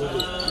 Namaste.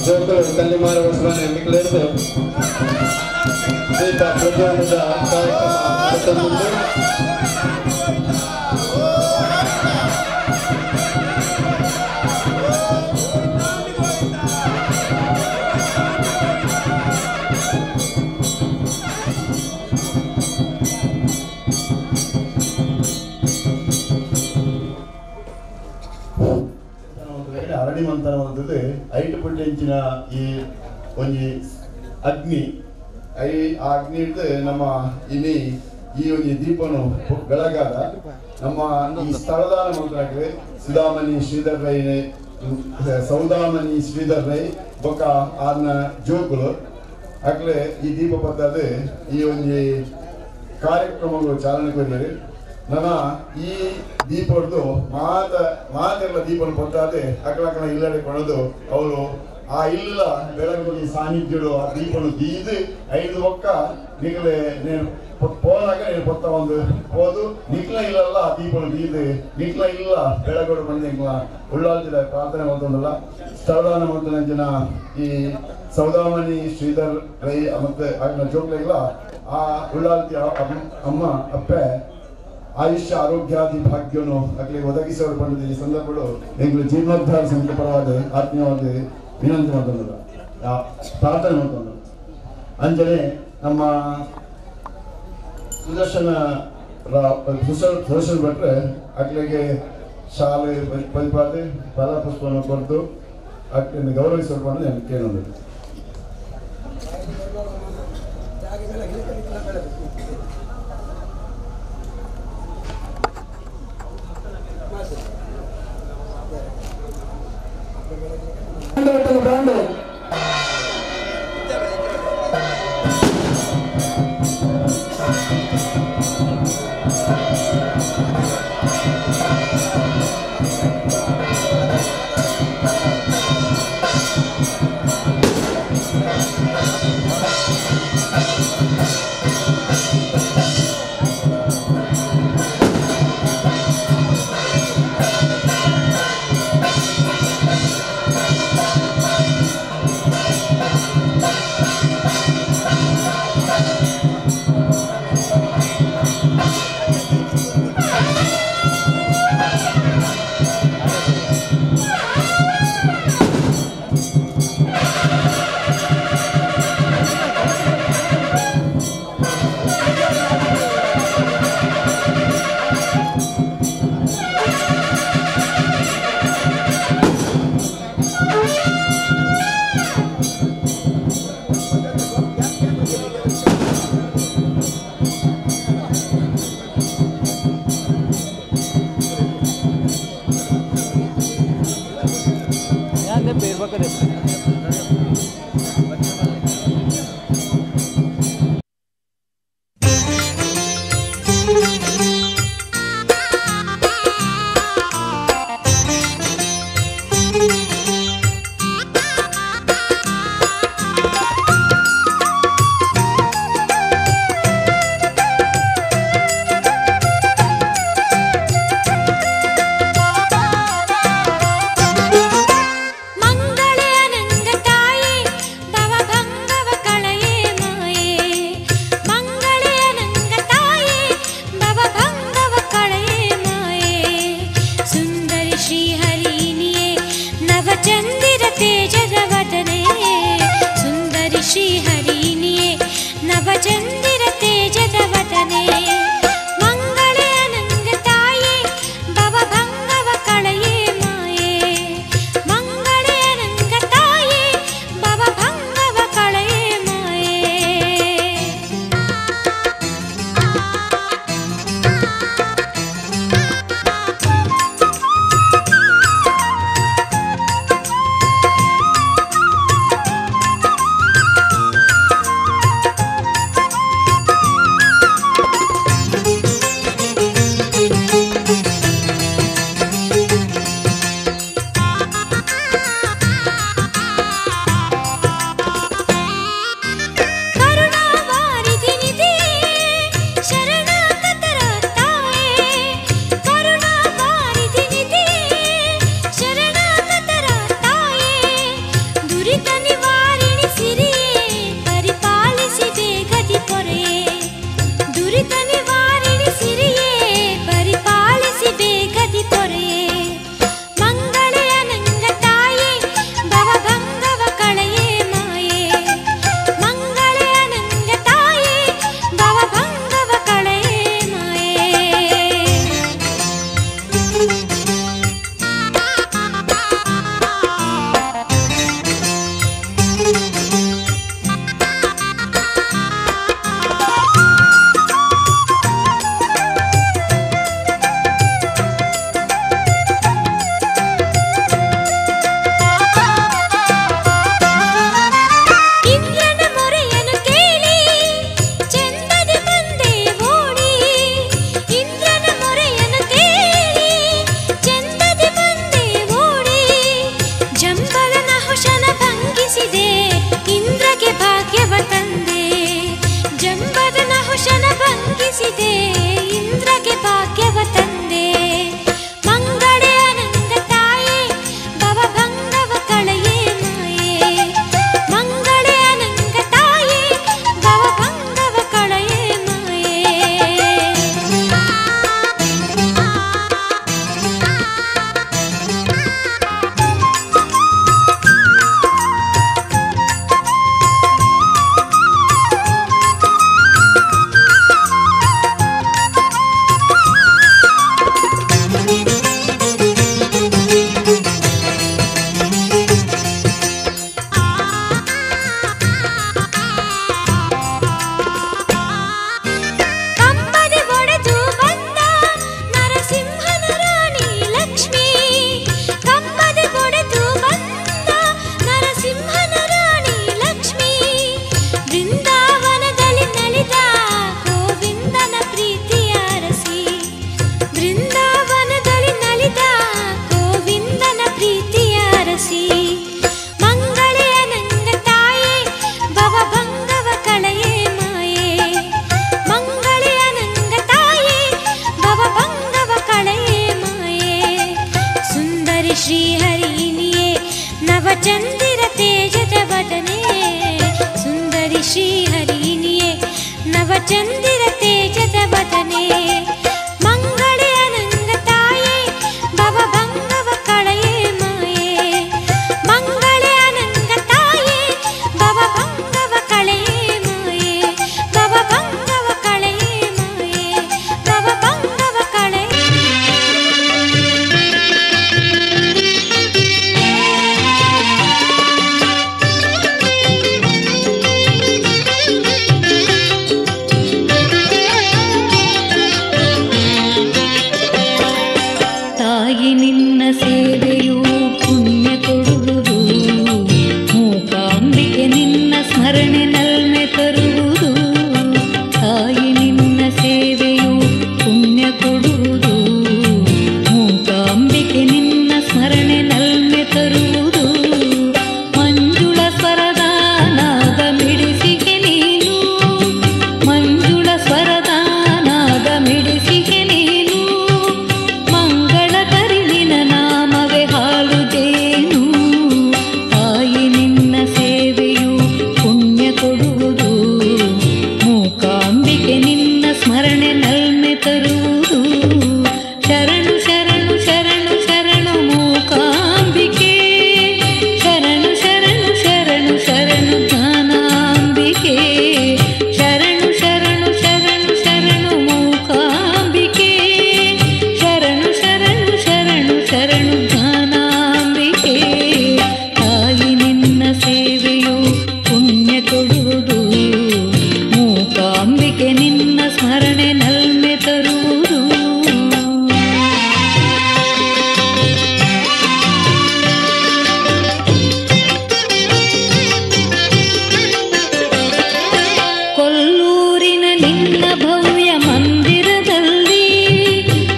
ಜೋಕುಲು ಕಲ್ಲಿಮಾರ ಬಸವಣ್ಣ ಮಿಕ್ಲೆರ್ದು ದೀಪ ಪ್ರಜ್ವಲನದ ಕಾರ್ಯಕ್ರಮ ನಡತೊಂದುಂಡು. ಅರಳಿ ಮಂಥನ ಬಂದದ್ದು ಐಟು ಪುಟ್ಟೆಂಚಿನ ಈ ಒಂಜಿ ಅಗ್ನಿ I ಆ ಅಗ್ನಿ ಹಿಡಿದು ನಮ್ಮ ಇನಿ ಈ ಒಂಜಿ ದೀಪನು ಬೆಳಗಾದ ನಮ್ಮ ಈ ಸ್ಥಳದಾನ ಮಂತ್ರಾಗಿದೆ ಸುಧಾಮಣಿ ಶ್ರೀಧರ್ ರೈ ಸೌದಾಮಣಿ ಶ್ರೀಧರ್ ರೈ ಬೊಕ್ಕ ಆರ್ನ ಜೋಕುಲು ಅಕ್ಲೆ ಈ ದೀಪ ಪದ್ದದು ಈ ಒಂಜಿ ಕಾರ್ಯಕ್ರಮಗಳು ಚಾಲನೆ ಕೊರಿಯರು. ನನ್ನ ಈ ದೀಪದ್ದು ಮಾತ ಮಾತೆಲ್ಲ ದೀಪನ ಪೊತ್ತಾದೆ ಅಕಲಕಲ ಇಲ್ಲಡೆ ಕೊಡೋದು ಅವರು ಆ ಇಲ್ಲ ಬೆಳಗುಡಿ ಸಾನ್ನಿಧ್ಯಡು ಆ ದೀಪನು ದೀದು ಐದು ಒಕ್ಕ ನಿಗಲೆ ನೇನು ಪೋದಾಗ ನೀನು ಪೊತ್ತ ಒಂದು ಹೋದು ನಿಕ್ಲ ಇಲ್ಲಲ್ಲ ಆ ದೀಪನು ದೀದು ನಿಕ್ಲ ಇಲ್ಲ ಬೆಳಗೋಡು ಬಂದು ಉಳ್ಳಾಲ್ತಿದ ಪ್ರಾರ್ಥನೆ ಮಾಡ್ತೊಂದಲ್ಲ ಸ್ಥಳದಾನ ಮಾಡ್ತಾನೆ ಜನ ಈ ಸೌದಾಮಣಿ ಶ್ರೀಧರ್ ರೈ ಮತ್ತೆ ಆಗಿನ ಜೋಕ್ಲೆಲ್ಲ ಆ ಉಳ್ಳಾಲ್ತಿ ಅಮ್ಮ ಅಪ್ಪೆ ಆಯುಷ್ಯ ಆರೋಗ್ಯಾದಿ ಭಾಗ್ಯನು ಅಗಲಿ ಒದಗಿಸೋರು ಬಂದಿದೆ. ಈ ಸಂದರ್ಭಗಳು ಎಂಗಳು ಜೀರ್ಣೋದ್ಧಾರ ಸಮಿತಿ ಪರವಾದ ಆತ್ಮೀಯವಾದ ವಿನಂತಿ ಮಾಡ್ತೊಂದಲ್ಲ ಪ್ರಾರ್ಥನೆ ಮಾಡ್ತೊಂದು. ಅಂಜನೆ ನಮ್ಮ ಸುದರ್ಶನ ಸುದರ್ಶನ ಭಟ್ರೆ ಅಗ್ಲಿಗೆ ಶಾಲೆ ಪರಿಪಾದೆ ಫಲಪುಷ್ಪವನ್ನು ಕೊಟ್ಟು ಅಗ್ಲಿಯನ್ನು ಗೌರವಿಸೋರು ಬಂದು ನಾನು ಕೇಳೋದು. Thank you. ಜನಿಸಿದೆ, ಇಂದ್ರಗೆ ಭಾಗ್ಯವ ತಂದೆ. ಮಂಗಳೇ ಅನಂಗ ತಾಯೇ, ಭವಭಂಗವ ಕಳೆಯೇ ಮಾಯೇ. ಮಂಗಳೇ ಅನಂಗ ತಾಯೇ, ಭವಭಂಗವ ಕಳೆಯೇ ಮಾಯೇ. ಕಂಬದಿ ಒಡೆದು ಬಂದ ನರಸಿಂಹನ ರಾಣಿ ಲಕ್ಷ್ಮೀ, ಕಂಬದಿ ಒಡೆದು ಬಂದ ನರಸಿಂಹನ ರಾಣಿ ಲಕ್ಷ್ಮೀ. ಬೃಂದಾವನದಲ್ಲಿ ನಲಿದ ಗೋವಿಂದನ ಪ್ರೀತಿಯ ಅರಸಿ, ಬೃಂದಾವನದಲ್ಲಿ ನಲಿದ ಗೋವಿಂದನ ಪ್ರೀತಿಯ ಅರಸಿ. ಮಂಗಳೇ ಅನಂಗ ತಾಯೇ, ಭವಭಂಗವ ಕಳೆಯೇ ಮಾಯೇ. ಮಂಗಳೇ ಅನಂಗ ತಾಯೇ, ಭವಭಂಗವ ಕಳೆಯೇ ಮಾಯೇ. ಸುಂದರಿ ಶ್ರೀಹರಿಣಿಯೇ, ನವಚಂದಿರ ತೇಜದ ವದನೆ. ಸುಂದರಿ ಶ್ರೀಹರಿಣಿಯೇ, ನವಚಂದಿರ ತೇಜದ ವದನೆ. ಮಂಗಳೇ ಅನಂಗ ತಾಯೇ, ಭವಭಂಗವ ಕಳೆಯೇ ಮಾಯೇ. ಮಂಗಳೇ ಅನಂಗ ತಾಯೇ, ಭವಭಂಗವ ಕಳೆಯೇ ಮಾಯೇ. ಭವಭಂಗವ ಕಳೆಯೇ ಮಾಯೇ, ಭವಭಂಗವ ಕಳೆಯೇ. ತಾಯಿ ನಿನ್ನ ಸೇವೆಯು ಪುಣ್ಯ ಕೊಡುವುದು, ಮೂಕಾಂಬಿಕೆ ನಿನ್ನ ಸ್ಮರಣೆ ನಲ್ಮೆ ತರುವುದು. ತಾಯಿ ನಿನ್ನ ಸೇವೆಯು ಪುಣ್ಯ ಕೊಡುವುದು, ಮೂಕಾಂಬಿಕೆ ನಿನ್ನ ಸ್ಮರಣೆ ನಲ್ಮೆ ತರುವುದು. ಮಂಜುಳ ಸ್ವರದ ನಾದ ಮಿಡಿಸಿಗೆ ನೀನು, ಮಂಜುಳ ಸ್ವರದ ನಾದ ಮಿಡಿಸಿಗೆ ನೀನು. ಮಂಗಳ ಕರಿಲಿನ ನಾಮವೇ ಹಾಲು ಜೇನು. ತಾಯಿ ನಿನ್ನ ಸೇವೆಯು ಪುಣ್ಯ ಕೊಡುವುದು, ಮೂಕಾಂಬಿಕೆ ನಿನ್ನ ಸ್ಮರಣೆ ನಲ್ಮೆ ತರುವುದು. ಶರಣು ಶರಣು ಶರಣು ಶರಣು ಮೂಕಾಂಬಿಕೆ, ಶರಣು ಶರಣು ಶರಣು ಶರಣು ಜ್ಞಾನಾಂಬಿಕೆ. ಶರಣು ಶರಣು ಶರಣು ಶರಣು ಮೂಕಾಂಬಿಕೆ, ಶರಣು ಶರಣು ಶರಣು ಶರಣು ಜ್ಞಾನಾಂಬಿಕೆ. ತಾಯಿ ನಿನ್ನ ಸೇವೆಯು ಪುಣ್ಯ ಕೊಡುವುದು, ಮೂಕಾಂಬಿಕೆ ನಿನ್ನ ಸ್ಮರಣೆ ನಲ್ಮೆ ತರುವುದು. ಕೊಲ್ಲೂರಿನ ನಿನ್ನ ಭವ್ಯ ಮಂದಿರದಲ್ಲಿ,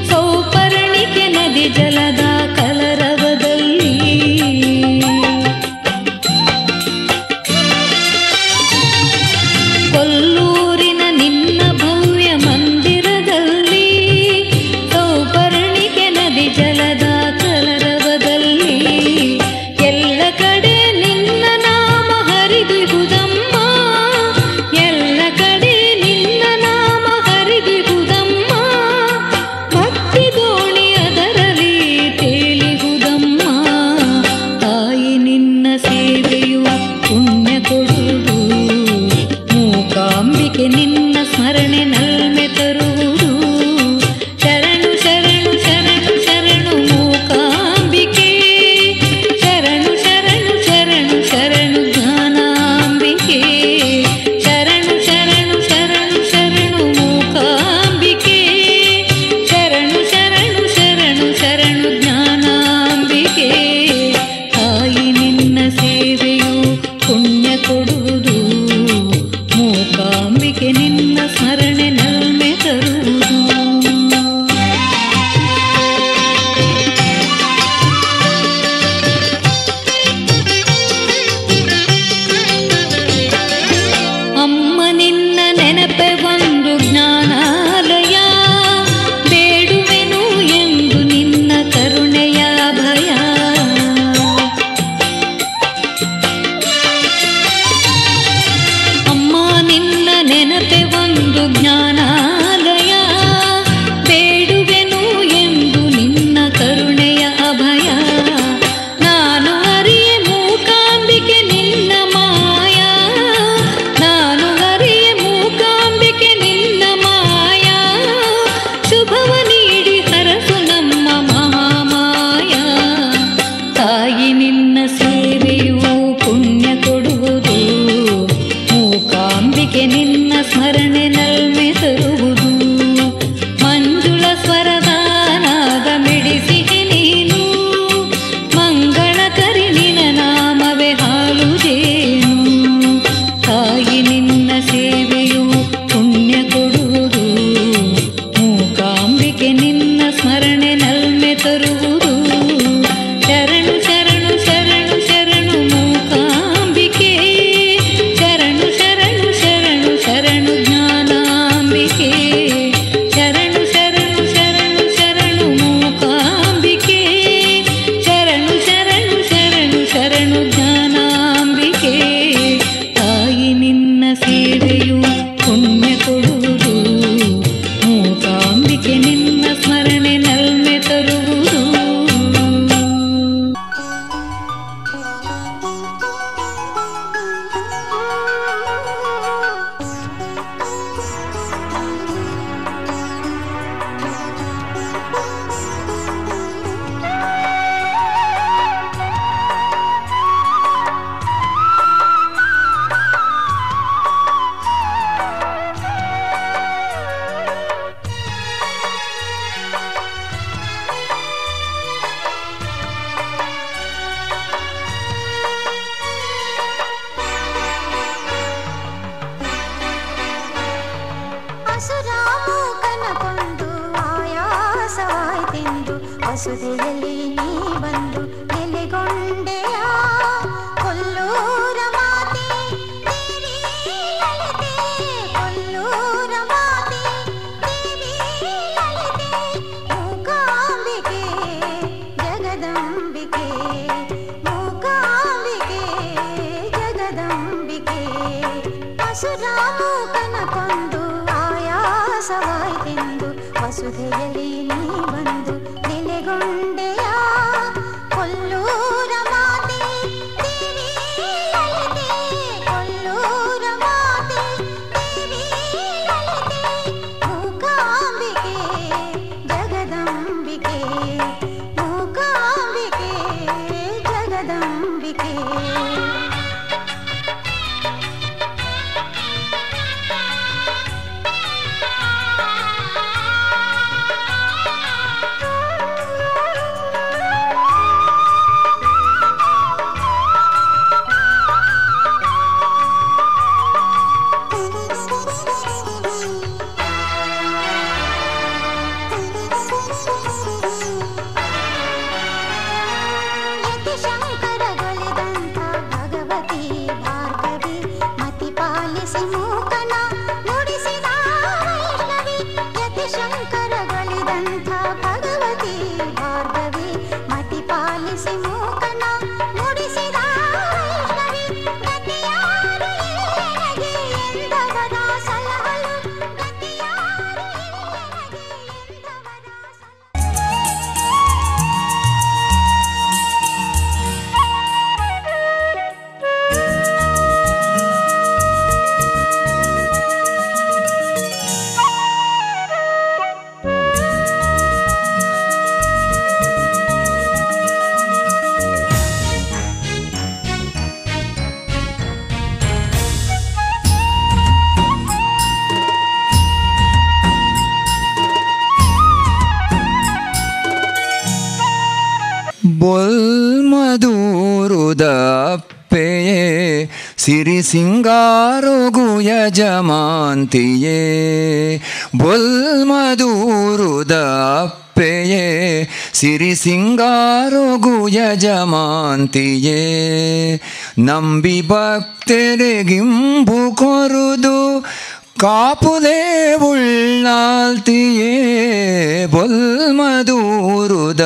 ಸೌಪರ್ಣಿಕೆ ನದಿ ಜಲದ ಕಲರವದಲ್ಲಿ. ಕೊಲ್ಲೂರಿನ ನಿನ್ನ ಭವ್ಯ ಮಂದಿರದಲ್ಲಿ, ಸೌಪರ್ಣಿಕೆ ನದಿ ಜಲದ ಕಲರವದಲ್ಲಿ. ಎಲ್ಲ ಕಡೆ ನಿನ್ನ ನಾಮ ಹರಿದಿಹುದಮ್ಮ, ಎಲ್ಲ ಕಡೆ ನಿನ್ನ ನಾಮ ಹರಿದಿಹುದಮ್ಮ. ಭಕ್ತಿ ದೋಣಿ ಅದರಲ್ಲಿ ತೇಲಿಹುದಮ್ಮ. ತಾಯಿ ನಿನ್ನ ಸೇವೆಯು ಪುಣ್ಯ ಕೊಡುವುದು, ಮೂಕಾಂಬಿಕೆ ನಿನ್ನ ಸ್ಮರಣೆ ನಲ್ಮೆ ತರುವುದು. ಶರಣು ಶರಣು ಶರಣು ಶರಣು ಮೂಕಾಂಬಿಕೆ, ಶರಣು ಶರಣು ಶರಣು ಶರಣು ಜ್ಞಾನಾಂಬಿಕೆ. ಶರಣು ಶರಣು ಶರಣು ಶರಣು ಮೂಕಾಂಬಿಕೆ, ಶರಣು ಶರಣು ಶರಣು ಶರಣು ಜ್ಞಾನಾಂಬಿಕೆ. ತಾಯಿ ನಿನ್ನ ಸೇವೆಯು ಪುಣ್ಯ ಕೊಡುವುದು, ಮೂಕಾಂಬಿಕೆ ನಿನ್ನ ಸ್ಮರಣೆ ನಲ್ಮೆ ತರುವುದು. ಅಮ್ಮ ನಿನ್ನ ನೆನಪೆ ಒಂದು ಜ್ಞಾನ ನೆನಪೆ ಒಂದು ಜ್ಞಾನಾಲಯ. ಬೇಡುವೆನು ಎಂದು ನಿನ್ನ ಕರುಣೆಯ ಅಭಯ. ನಾನು ಅರಿಯೆ ಮೂಕಾಂಬಿಕೆ ನಿನ್ನ ಮಾಯಾ, ನಾನು ಅರಿಯೆ ಮೂಕಾಂಬಿಕೆ ನಿನ್ನ ಮಾಯಾ. ಶುಭವ ನೀಡಿ ಹರಸು ನಮ್ಮ ಮಹಾಮಾಯಾ. ತಾಯಿ ನಿನ್ನ ಸೇವೆಯು ಪುಣ್ಯ ಕೊಡುವುದು, ಮೂಕಾಂಬಿಕೆ ನಿನ್ನ ಸ್ಮರಣೆ ನಲ್ಮೆ ತರುವುದು. ಮಂಜುಳ ಸ್ವರದ ನಾದ ಮಿಡಿಸಿಹೆ ನೀನು, ಮಂಗಳ ಕರಿ ನಿನ್ನ ನಾಮವೇ ಹಾಲು ಜೇನು. ತಾಯಿ ನಿನ್ನ ಸೇವೆಯು ಪುಣ್ಯ ಕೊಡುವುದು, ಮೂಕಾಂಬಿಕೆ ನಿನ್ನ ಸ್ಮರಣೆ ನಲ್ಮೆ ತರುವುದು. ಶರಣು ಶರಣು ಶರಣು ಶರಣು ಮೂಕಾಂಬಿಕೆ, ಶರಣು ಶರಣು ಶರಣು ಶರಣು ಜ್ಞಾನಾಂಬಿಕೆ. ಶರಣು ಶರಣು ಶರಣು ಶರಣು ಮೂಕಾಂಬಿಕೆ, ಶರಣು ಶರಣು ಶರಣು ಶರಣು ಜ್ಞಾನಾಂಬಿಕೆ. ತಾಯಿ ನಿನ್ನ ಸೇವೆಯು ಪುಣ್ಯ ಕೊಡುವುದು, ಮೂಕಾಂಬಿಕೆ ನಿನ್ನ ಸ್ಮರಣೆ ನಲ್ಮೆ ತರುವುದು. ಅಸುರಾಮೂಕನ ಕೊಂದು ಆಯಾಸವಾಯ್ತೆಂದು ವಸುದೆಯಲ್ಲಿ ನೀ ಬಂದು ನೆಲೆಗೊಂಡೆಯ. ಕೊಲ್ಲೂರ ಮಾತೆ ದೇವಿ ಲಲಿತೆ, ಕೊಲ್ಲೂರ ಮಾತೆ ದೇವಿ ಲಲಿತೆ, ಮೂಕಾಂಬಿಕೆ ಜಗದಂಬಿಕೆ, ಮೂಕಾಂಬಿಕೆ ಜಗದಂಬಿಕೆ. ಅಸುರಾಮೂಕನ ಕೊಂದು ಆಯಾಸವಾಯ್ತೆಂದು ವಸುಧೆಯಲ್ಲಿ ನೀ ಬಂದು ನೆಲೆಗೊಂಡೆಯ. ಕೊಲ್ಲೂರ ಮಾತೆ ದೇವಿ ಲಲಿತೆ, ಕೊಲ್ಲೂರ ಮಾತೆ ದೇವಿ ಲಲಿತೆ, ಮೂಕಾಂಬಿಕೆ ಜಗದಂಬಿಕೆ, ಮೂಕಾಂಬಿಕೆ ಜಗದಂಬಿಕೆ. ಯತಿ ಶಂಕರಗೊಲಿದಂಥ ಭಗವತಿ ಭಾರ್ಗವಿ, ಮತಿ ಪಾಲಿಸಿ ಮೂಕನ ನುಡಿಸಿದ ವೈಷ್ಣವಿ. ಯತಿ ಶಂಕರಗೊಲಿದಂಥ ಭಗವತಿ ಭಾರ್ಗವಿ, ಮತಿ ಪಾಲಿಸಿ ಮೂಕನ ನುಡಿಸಿದ ವೈಷ್ಣವಿ. ಗತಿಯಾರು ಇಲ್ಲನಗೆ ಎಂದವರ ಸಲಹಲು, ಗತಿಯಾರು ಇಲ್ಲನಗೆ ಎಂದವರ ಸಲಹಲು. ಬೊಲ್ಮದೂರುದಪ್ಪೆಯೇ ಸಿರಿ ಸಿಂಗಾರೊಗು ಯಜಮಾಂತಿಯೇ, ಬೊಲ್ಮದೂರುದಪ್ಪೆಯೇ ಸಿರಿ ಸಿಂಗಾರೊಗು ಯಜಮಾಂತಿಯೇ. ನಂಬಿ ಭಕ್ತರಿಗಿಂಬು ಕೊರುದು ಕಾಪುಲೆ ಉಳ್ಳಾಲ್ತಿಯೇ, ಬೊಲ್ಮದೂರುದ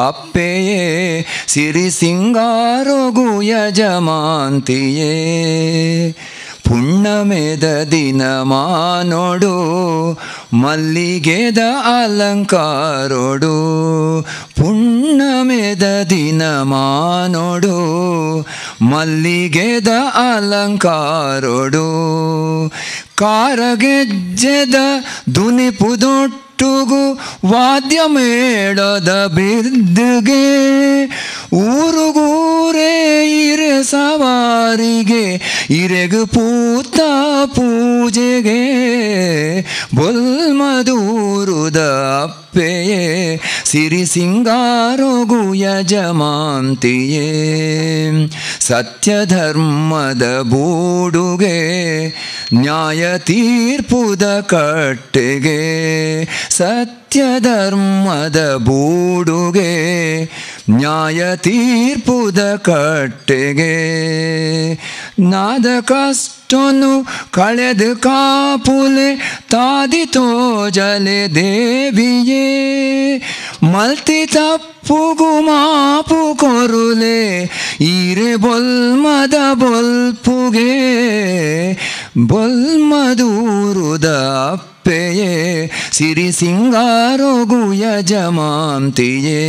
ಅಪ್ಪೆಯೇ ಸಿರಿ ಸಿಂಗಾರೊಗು ಯಜಮಾಂತಿಯೇ. ಪುಣ್ಣಮೆದ ದಿನ ಮಾನೋಡು ಮಲ್ಲಿಗೆದ ಅಲಂಕಾರೋಡು ಪುಣ್ಣಮೆದ ದಿನ ಮಾನೋಡು ಮಲ್ಲಿಗೆದ ಅಲಂಕಾರೋಡು ಕಾರಗೆಜ್ಜೆದ ದುನಿಪುದೊಟ್ಟುಗು ವಾದ್ಯ ಮೇಳದ ಬಿರ್ದುಗೆ ಊರುಗೂರೇ ಇರೆ ಸವಾರಿಗೆ ಇರೆಗು ಪೂತ ಪೂಜೆಗೆ ಬೊಲ್ಮದೂರುದ ಅಪ್ಪೆಯೇ ಸಿರಿ ಸಿಂಗಾರೊಗು ಯಜಮಾಂತಿಯೇ ಸತ್ಯಧರ್ಮದ ಬೂಡುಗೆ ನ್ಯಾಯ ತೀರ್ಪುದ ಕಟ್ಟೆಗೆ ಸತ್ಯಧರ್ಮದ ಬೂಡುಗೆ ನ್ಯಾಯ ತೀರ್ಪುದ ಕಟ್ಟೆಗೆ ನಾದ ಕಷ್ಟನು ಕಳೆದು ಕಾಪುಲೆ ತಾದಿ ತೋಜಲೆ ದೇವಿಯೇ ಮಲ್ತಿ ತಪ್ಪುಗು ಮಾಪು ಕೊರುಲೆ ಈರೆ ಬೊಲ್ಮದ ಬೊಲ್ಪುಗೆ ಬೊಲ್ಮದೂರುದ ಅಪ್ಪೆಯೇ ಸಿರಿ ಸಿಂಗಾರೊಗು ಯಜಮಾಂತಿಯೇ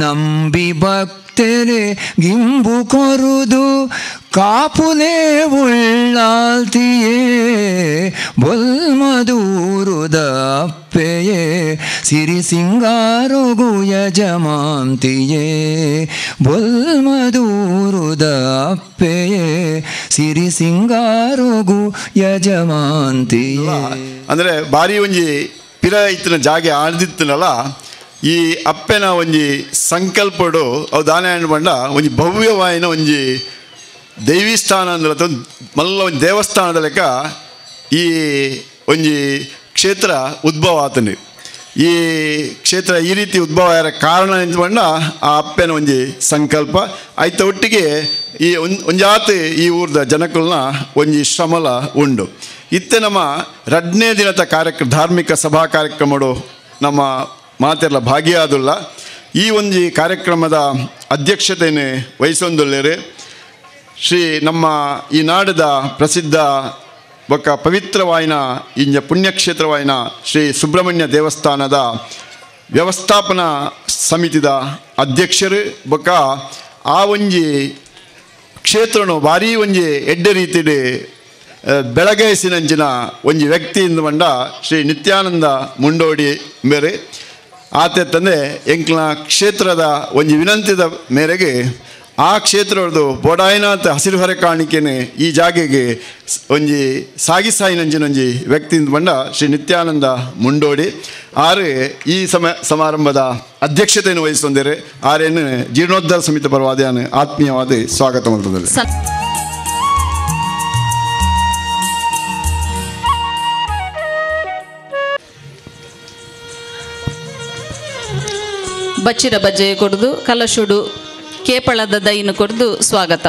ನಂಬಿ ಭಕ್ತರೆ ಗಿಂಬು ಕೊರುದು ಕಾಪುಲೆ ಉಳ್ಳಾಲ್ತಿಯೇ ಬೊಲ್ಮದೂರುದ ಅಪ್ಪೆಯೇ ಸಿರಿ ಸಿಂಗಾರೊಗು ಯಜಮಾಂತಿಯೇ ಬೊಲ್ಮದೂರುದ ಅಪ್ಪೆಯೇ ಸಿರಿ ಸಿಂಗಾರೊಗು ಯಜಮಾಂತಿಯೇ. ಅಂದರೆ ಭಾರಿ ಒಂಜಿ ಪಿರ ಇತ್ತಿನ ಜಾಗೆ ಆಡ್ದಿತ್ತನಲ್ಲ ಈ ಅಪ್ಪೆನ ಒಂಜಿ ಸಂಕಲ್ಪಡು ಅವು ದಾನ ಬಂಡ ಒಂಜಿ ಭವ್ಯವಾಯಿನ ಒಂಜಿ ದೈವಿಸ್ಥಾನ ಅಂದ್ರೆ ಅಥವಾ ಮಲ್ಲ ಒಂಜಿ ದೇವಸ್ಥಾನದ ಲೆಕ್ಕ ಈ ಒಂಜಿ ಕ್ಷೇತ್ರ ಉದ್ಭವ ಆತನಿ. ಈ ಕ್ಷೇತ್ರ ಈ ರೀತಿ ಉದ್ಭವ ಆದ ಕಾರಣ ಎಂತ ಆ ಅಪ್ಪೆನ ಒಂಜಿ ಸಂಕಲ್ಪ ಆಯ್ತ ಒಟ್ಟಿಗೆ ಈ ಒಂಜಾತಿ ಈ ಊರ್ದ ಜನಕುಲ್ನ ಒಂಜಿ ಶ್ರಮಲ ಉಂಡು. ಇತ್ತೆ ನಮ್ಮ ರಡ್ನೇ ದಿನದ ಕಾರ್ಯಕ್ರಮ ಧಾರ್ಮಿಕ ಸಭಾ ಕಾರ್ಯಕ್ರಮಡು ನಮ್ಮ ಮಾತೆಲ್ಲ ಭಾಗಿಯಾದುಲ್ಲ. ಈ ಒಂಜಿ ಕಾರ್ಯಕ್ರಮದ ಅಧ್ಯಕ್ಷತೆಯನ್ನು ವಹಿಸೊಂದುಲ್ಲೇರೆ ಶ್ರೀ ನಮ್ಮ ಈ ನಾಡದ ಪ್ರಸಿದ್ಧ ಬೊಕ್ಕ ಪವಿತ್ರವಾಯಿನ ಇಂಜ ಪುಣ್ಯಕ್ಷೇತ್ರವಾಯಿನ ಶ್ರೀ ಸುಬ್ರಹ್ಮಣ್ಯ ದೇವಸ್ಥಾನದ ವ್ಯವಸ್ಥಾಪನಾ ಸಮಿತಿದ ಅಧ್ಯಕ್ಷರು ಬೊಕ್ಕ ಆ ಒಂಜಿ ಕ್ಷೇತ್ರನು ಭಾರೀ ಒಂಜಿ ಎಡ್ಡೆ ರೀತಿಯಲ್ಲಿ ಬೆಳಗೈಸಿನಂಚಿನ ಒಂಜಿ ವ್ಯಕ್ತಿ ಇಂದು ಬಂಡ ಶ್ರೀ ನಿತ್ಯಾನಂದ ಮುಂಡೋಡಿ ಮೇರೆ ಆತೆ ತಂದೆ ಎಂಕ್ಲ ಕ್ಷೇತ್ರದ ಒಂಜಿ ವಿನಂತಿದ ಮೇರೆಗೆ ಆ ಕ್ಷೇತ್ರದ್ದು ಬೋಡಾಯನಾಥ ಹಸಿರು ಹೊರೆ ಕಾಣಿಕೆನೆ ಈ ಜಾಗೆಗೆ ಒಂಜಿ ಸಾಗಿಸಾಯಿನಂಚಿನೊಂಜಿ ವ್ಯಕ್ತಿಯಿಂದ ಬಂಡ ಶ್ರೀ ನಿತ್ಯಾನಂದ ಮುಂಡೋಡಿ ಆರು ಈ ಸಮಾರಂಭದ ಅಧ್ಯಕ್ಷತೆಯನ್ನು ವಹಿಸಿಕೊಂಡಿದ್ದಾರೆ. ಆರೇನು ಜೀರ್ಣೋದ್ಧಾರ ಸಮಿತಿ ಪರವಾದ ಆತ್ಮೀಯವಾದ ಸ್ವಾಗತ ಮಾಡ್ತದೆ. ಬಚ್ಚಿರ ಬಜ್ಜೆ ಕೊಡ್ದು ಕಲಶುಡು ಕೇಪಳದ ದೈನು ಕೊಡ್ದು ಸ್ವಾಗತ.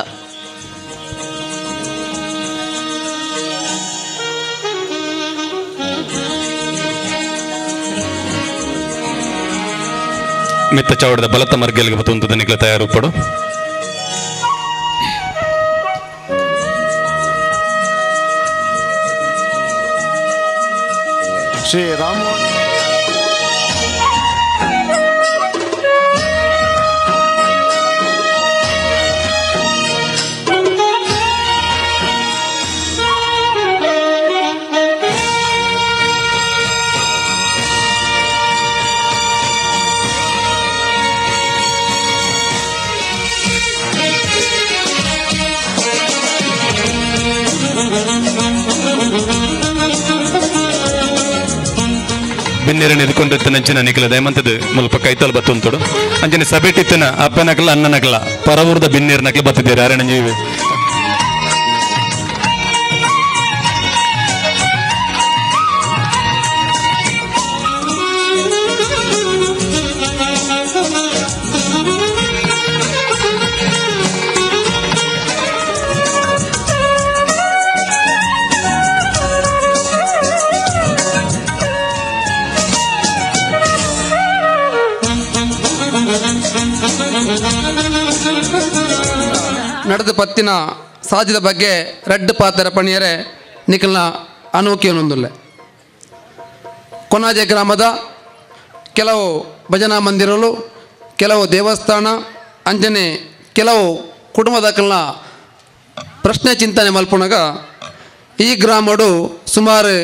ಮಿತ್ತ ಚಾವಡದ ಬಲತ ಮರ್ಗೆಲ್ಗೆ ಬತ್ತುಂತದ ನಿಕ್ಲ ತಯಾರುಪಡು. ಶ್ರೀ ರಾಮ ಬಿನ್ನೇರನ್ನು ಎದ್ಕೊಂಡಿರ್ತಾನೆ ಅಂಚಿನ ನಿಖಲ ದಯಮಂತದ ಮುಲ್ಪ ಕೈತಲ್ ಬತ್ತುಂತೋಡು ಅಂಚನೆ ಸಬೆಟ್ಟಿತ್ತನ ಅಪ್ಪನಕಲ ಅಣ್ಣನಕಲ ಪರವೂರ್ದ ಬಿನ್ನೇರನಕಲ ಬತ್ತಿದ್ದೀರ ಅರಣ್ಯ. ನಡೆದ ಪತ್ತಿನ ಸಾಧ್ಯದ ಬಗ್ಗೆ ರಡ್ಡು ಪಾತ್ರ ಪಣಿಯರೆ ನಿಖಲ್ನ ಅನೋಕಿಯನೊಂದುಲ್ಲೆ. ಕೊನಾಜೆ ಗ್ರಾಮದ ಕೆಲವು ಭಜನಾ ಮಂದಿರಗಳು, ಕೆಲವು ದೇವಸ್ಥಾನ, ಅಂಜನೆ ಕೆಲವು ಕುಟುಂಬದಕಲ್ನ ಪ್ರಶ್ನೆ ಚಿಂತನೆ ಮಲ್ಪುಣಗ ಈ ಗ್ರಾಮಡು ಸುಮಾರು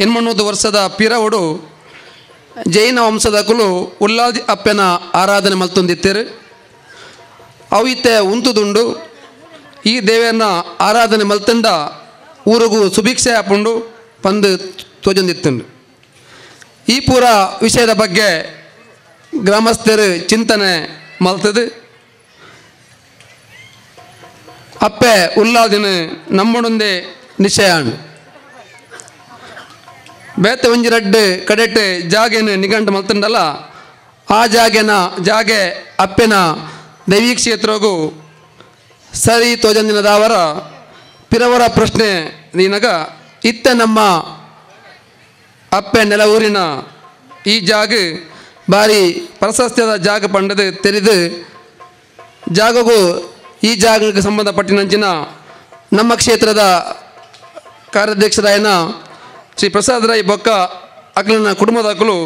800 ವರ್ಷದ ಪಿರವಡು ಜೈನ ವಂಶದಕುಲು ಉಲ್ಲಾದಿ ಅಪ್ಪನ ಆರಾಧನೆ ಮಲ್ತೊಂದಿತ್ತೇರು. ಅವಿತೆ ಉಂತುದುಂಡು ಈ ದೇವನ ಆರಾಧನೆ ಮಲ್ತಂಡ ಊರುಗು ಸುಭಿಕ್ಷೆ ಆಪುಂಡು ಪಂದು ತೋಜೊಂದಿತ್ತುಂಡು. ಈ ಪೂರ ವಿಷಯದ ಬಗ್ಗೆ ಗ್ರಾಮಸ್ಥರು ಚಿಂತನೆ ಮಲ್ತದು ಅಪ್ಪೆ ಉಲ್ಲಾದಿನ ನಮ್ಮಡೊಂದೇ ನಿಶ್ಚಯ. ಬೇತೆ ಒಂಜಿ ರಡ್ಡು ಕಡೆಟ್ ಜಾಗೆನ ನಿಘಂಟು ಮಲ್ತಂಡಲ್ಲ, ಆ ಜಾಗೆನ ಜಾಗೆ ಅಪ್ಪೆನ ದೈವಿ ಕ್ಷೇತ್ರಗೂ ಸರಿ ತೋಜಂದಿನದಾವರ ಪಿರವರ ಪ್ರಶ್ನೆ ನೀನಗ ಇತ್ತ ನಮ್ಮ ಅಪ್ಪೆ ನೆಲ ಊರಿನ ಈ ಜಾಗ ಭಾರಿ ಪ್ರಶಸ್ತಿಯಾದ ಜಾಗ ಪಂಡದು ತೆರೆದು ಜಾಗಗೂ ಈ ಜಾಗಕ್ಕೆ ಸಂಬಂಧಪಟ್ಟಿನಂಚಿನ ನಮ್ಮ ಕ್ಷೇತ್ರದ ಕಾರ್ಯಾಧ್ಯಕ್ಷರಾಯನ ಶ್ರೀ ಪ್ರಸಾದ್ ರಾಯ್ ಬೊಕ್ಕ ಅಕ್ಲನ ಕುಟುಂಬದಕಲು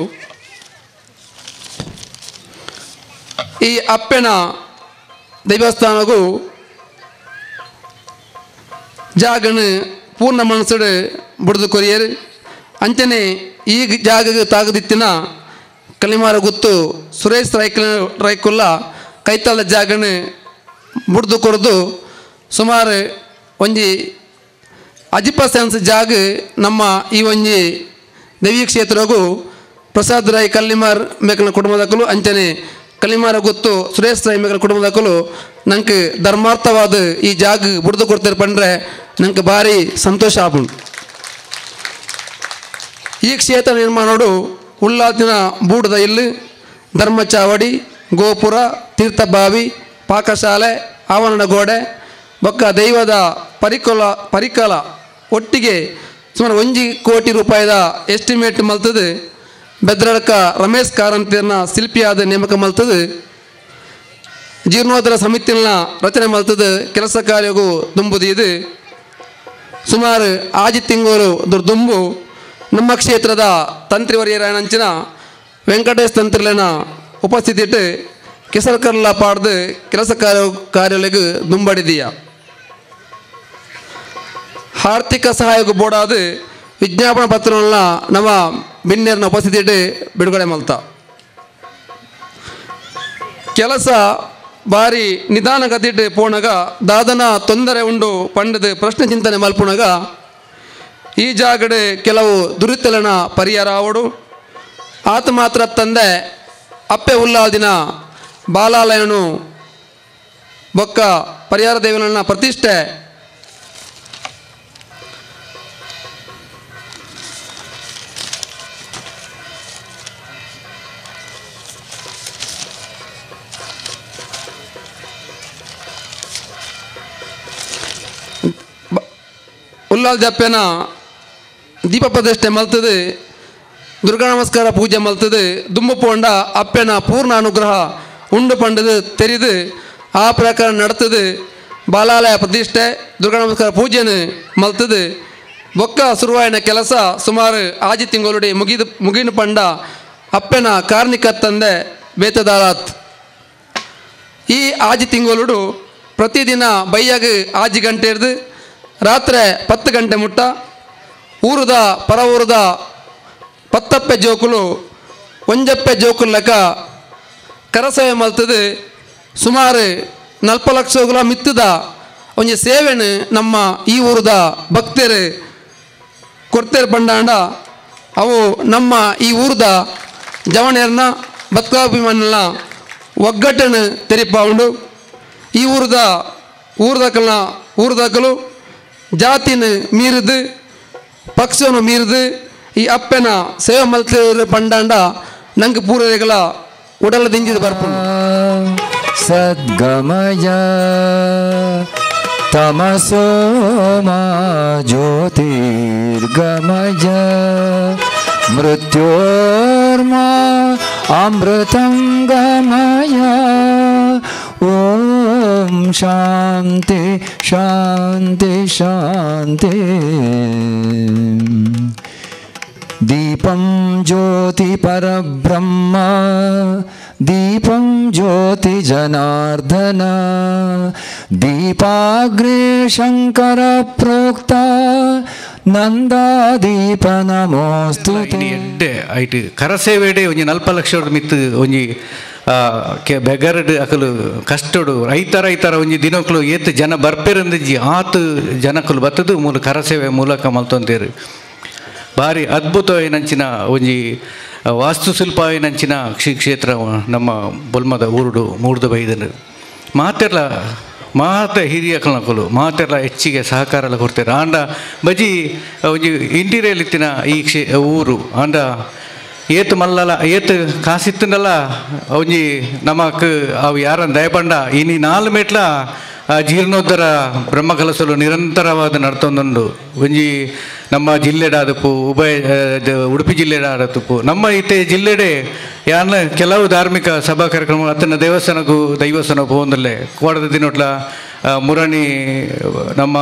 ಈ ಅಪ್ಪೆನ ದೇವಸ್ಥಾನಗೂ ಜಾಗನ ಪೂರ್ಣ ಮನಸ್ಸು ಬುಡ್ದು ಕೊರಿಯರು. ಅಂಚನೆ ಈ ಜಾಗಕ್ಕೆ ತಾಗದಿತ್ತಿನ ಕಲಿಮಾರ ಗುತ್ತು ಸುರೇಶ್ ರೈಕುಲ್ಲ ಕೈತಾಳ ಜಾಗನ ಬುಡ್ದು ಕೊರದು ಸುಮಾರು ಒಂಜಿ ಅಜಿಪ ಸೆನ್ಸ್ ಜಾಗ ನಮ್ಮ ಈ ಒಂಜಿ ದೇವಿ ಕ್ಷೇತ್ರಗೂ ಪ್ರಸಾದ್ ರಾಯ್ ಕಲ್ಲಿಮಾರ್ ಮೇಕನ ಕುಟುಂಬದಕಲು ಅಂಚನೆ ಕಲಿಮಾರ ಗುತ್ತು ಸುರೇಶ್ ರಾಯ್ ಮೇಕನ ಕುಟುಂಬದಕಲು ನಂಗೆ ಧರ್ಮಾರ್ಥವಾದ ಈ ಜಾಗ ಬುಡ್ದು ಕೊಡ್ತಾರೆ ಪಂಡ್ರೆ ನಂಗೆ ಭಾರಿ ಸಂತೋಷ ಆಪುಂಡು. ಈ ಕ್ಷೇತ್ರ ನಿರ್ಮಾಣೋಡು ಉಲ್ಲಾದಿನ ಬೂಡದ ಇಲ್ಲು, ಧರ್ಮಚಾವಡಿ, ಗೋಪುರ, ತೀರ್ಥಬಾವಿ, ಪಾಕಶಾಲೆ, ಆವರಣ ಗೋಡೆ ಬೊಕ್ಕ ದೈವದ ಪರಿಕಲ ಒಟ್ಟಿಗೆ ಸುಮಾರು 1 ಕೋಟಿ ರೂಪಾಯಿದ ಎಸ್ಟಿಮೇಟ್ ಮಲ್ತದು ಬೆದ್ರಡ್ಕ ರಮೇಶ್ ಕಾರಂತಿಯನ್ನ ಶಿಲ್ಪಿಯಾದ ನೇಮಕ ಮಲ್ತದು ಜೀರ್ಣೋದ್ಧಾರ ಸಮಿತಿನ ರಚನೆ ಮಲ್ತದು ಕೆಲಸ ಕಾರ್ಯಗೂ ದುಂಬುದು. ಇದು ಸುಮಾರು 6 ತಿಂಗಳು ದುಂಬು ನಮ್ಮ ಕ್ಷೇತ್ರದ ತಂತ್ರಿವರ್ಯರಾಯನಂಚಿನ ವೆಂಕಟೇಶ್ ತಂತ್ರಿಲನ ಉಪಸ್ಥಿತಿ ಇಟ್ಟು ಕೆಸರ್ಕರ್ಲ ಪಾಡ್ದು ಕೆಲಸ ಕಾರ್ಯಗಳಿಗೆ ದುಂಬಡಿದೀಯ. ಆರ್ಥಿಕ ಸಹಾಯಕ್ಕೂ ಬೋಡಾದ ವಿಜ್ಞಾಪನಾ ಪತ್ರಗಳನ್ನ ನಮ್ಮ ಬಿನ್ನೇರನ ಉಪಸ್ಥಿತಿ ಇಟ್ಟು ಬಿಡುಗಡೆ ಮಲ್ತ. ಕೆಲಸ ಭಾರಿ ನಿಧಾನಗತಿಟ್ಟು ಪೋಣಗ ದಾದನ ತೊಂದರೆ ಉಂಡು ಪಂಡದ ಪ್ರಶ್ನೆ ಚಿಂತನೆ ಮಲ್ಪುಣಗ ಈ ಜಾಗಡೆ ಕೆಲವು ದುರಿತಲನ ಪರಿಹಾರ ಆವಡು. ಆತ ಮಾತ್ರ ತಂದೆ ಅಪ್ಪೆ ಉಲ್ಲಾದಿನ ಬಾಲಾಲಯನು ಬೊಕ್ಕ ಪರಿಹಾರ ದೇವನನ್ನ ಪ್ರತಿಷ್ಠೆ ಉಲ್ಲಾಲ್ ಜಪ್ಪೆನ ದೀಪ ಪ್ರತಿಷ್ಠೆ ಮಲ್ತದೆ, ದುರ್ಗಾ ನಮಸ್ಕಾರ ಪೂಜೆ ಮಲ್ತದೆ, ದುಂಬು ಪೋಂಡ ಅಪ್ಪೆನ ಪೂರ್ಣ ಅನುಗ್ರಹ ಉಂಡು ಪಂಡದು ತೆರೆದು ಆ ಪ್ರಕಾರ ನಡ್ತದೆ. ಬಾಲಾಲಯ ಪ್ರತಿಷ್ಠೆ ದುರ್ಗಾ ನಮಸ್ಕಾರ ಪೂಜೆನ ಮಲ್ತದೆ. ಬೊಕ್ಕ ಸುರುವಾಯಿನ ಕೆಲಸ ಸುಮಾರು 6 ತಿಂಗಳು ಮುಗಿದು ಪಂಡ ಅಪ್ಪೆನ ಕಾರ್ಣಿಕ ತಂದೆ ಬೇತದಾರಾತ್. ಈ 6 ತಿಂಗಳು ಪ್ರತಿದಿನ ಬೈಯಾಗ 6 ಗಂಟೆ ಹಿಡ್ದು ರಾತ್ರಿ 10 ಗಂಟೆ ಮುಟ್ಟ ಊರದ ಪರ ಊರದ ಪತ್ತಪ್ಪೆ ಜೋಕುಲು ಒಂಜಪ್ಪೆ ಜೋಕುಲಕ ಕರಸೇವೆ ಮಲ್ತದೆ. ಸುಮಾರು 40 ಲಕ್ಷಗಳ ಮಿತ್ತದ ಒಂಜಿ ಸೇವೆನು ನಮ್ಮ ಈ ಊರದ ಭಕ್ತರು ಕೊಡ್ತೇರು ಪಂಡಾಂಡ ಅವು ನಮ್ಮ ಈ ಊರದ ಜವಣೇರ್ನ ಭಕ್ತಾಭಿಮಾನ ಒಗ್ಗಟ್ಟನ್ನು ತೆರಿಪಾವುಂಡು. ಈ ಊರದ ಊರದಕಲು ಜಾತಿನ ಮೀರಿದು ಪಕ್ಷವನ್ನು ಮೀರಿದು ಈ ಅಪ್ಪನ ಸೇವೆ ಮಲ್ತೇರು ಪಂಡಾಂಡ ನಂಗೆ ಪೂರೈಗಳ ಉಡಲ ದಿಂಜಿದ ಬರ್ಪುಂಡು. ಸದ್ಗಮಯ ತಮಸೋ ಮಾ ಜ್ಯೋತಿರ್ಗಮಯ ಮೃತ್ಯೋರ್ಮಾ ಅಮೃತಂ ಗಮಯ ಓಂ ಶಾಂತಿ ಶಾಂತಿ ಶಾಂತಿ. ದೀಪಂ ಜ್ಯೋತಿ ಪರಬ್ರಹ್ಮ ದೀಪಂ ಜ್ಯೋತಿ ಜನಾರ್ದನ ದೀಪಾಗ್ರೇ ಶಂಕರ ಪ್ರೋಕ್ತ ನಂದಾದೀಪ ನಮೋಸ್ತು. ಎಡ್ಡೆ ಐಟ್ ಕರಸೇವೆಡೆ ಒಂಜಿ 40 ಲಕ್ಷದ ಮಿತ್ತು ಒಂಜಿ ಬೆಗರಡ್ ಅಕಲು ಕಷ್ಟಡು ರೈತರ ರೈತರ ಒಂಜಿ ದಿನಕ್ಕಲು ಏತ್ ಜನ ಬರ್ಪೆರಂದಿಜ್ಜಿ ಆತು ಜನಕಲು ಬತ್ತದು ಮೂಲ ಕರಸೇವೆ ಮೂಲಕ ಮಲ್ತೊಂತೇರು. ಭಾರಿ ಅದ್ಭುತವಾಯಿನಂಚಿನ ಒಂಜಿ ವಾಸ್ತುಶಿಲ್ಪ ಆಯಿನಂಚಿನ ಶ್ರೀ ಕ್ಷೇತ್ರ ನಮ್ಮ ಬೊಲ್ಮದ ಊರುಡು ಮೂರ್ದು ಬೈದನು. ಮಾತೆರ್ಲ ಮಾತ ಹಿರಿಯಕಲ್ನಕುಲು ಮಾತೆರ್ಲ ಹೆಚ್ಚಿಗೆ ಸಹಕಾರ ಎಲ್ಲ ಕೊಡ್ತಾರೆ. ಆಂಡ ಬಜಿ ಒಂಜಿ ಇಂಟೀರಿಯರ್ ಇತ್ತಿನ ಈ ಊರು ಆಂಡ ಏತು ಮಲ್ಲಲ ಏತು ಕಾಸಿತ್ತನಲ್ಲ ಒಂಜಿ ನಮಕ್ ಅವು ಯಾರನ್ನ ದಯಪಂಡ ಇನಿ 4 ಮೇಟ್ಲ ಜೀರ್ಣೋದ್ಧರ ಬ್ರಹ್ಮಕಲಸಲು ನಿರಂತರವಾದ ನಡ್ತೊಂದುಂಡು. ಒಂಜಿ ನಮ್ಮ ಜಿಲ್ಲೆಡಾದಪ್ಪು ಉಭಯ ಉಡುಪಿ ಜಿಲ್ಲೆಡಾದಪ್ಪು ನಮ್ಮ ಇತ್ತೆ ಜಿಲ್ಲೆಡೆ ಯಾನ ಕೆಲವು ಧಾರ್ಮಿಕ ಸಭಾ ಕಾರ್ಯಕ್ರಮ ಅತ್ತನ ದೇವಸ್ಥಾನಕ್ಕೂ ದೈವಸ್ಥಾನ ಪೋಂದಲ್ಲೇ ಕೋಡದ ದಿನೊಟ್ಲ ಮುರಣಿ ನಮ್ಮ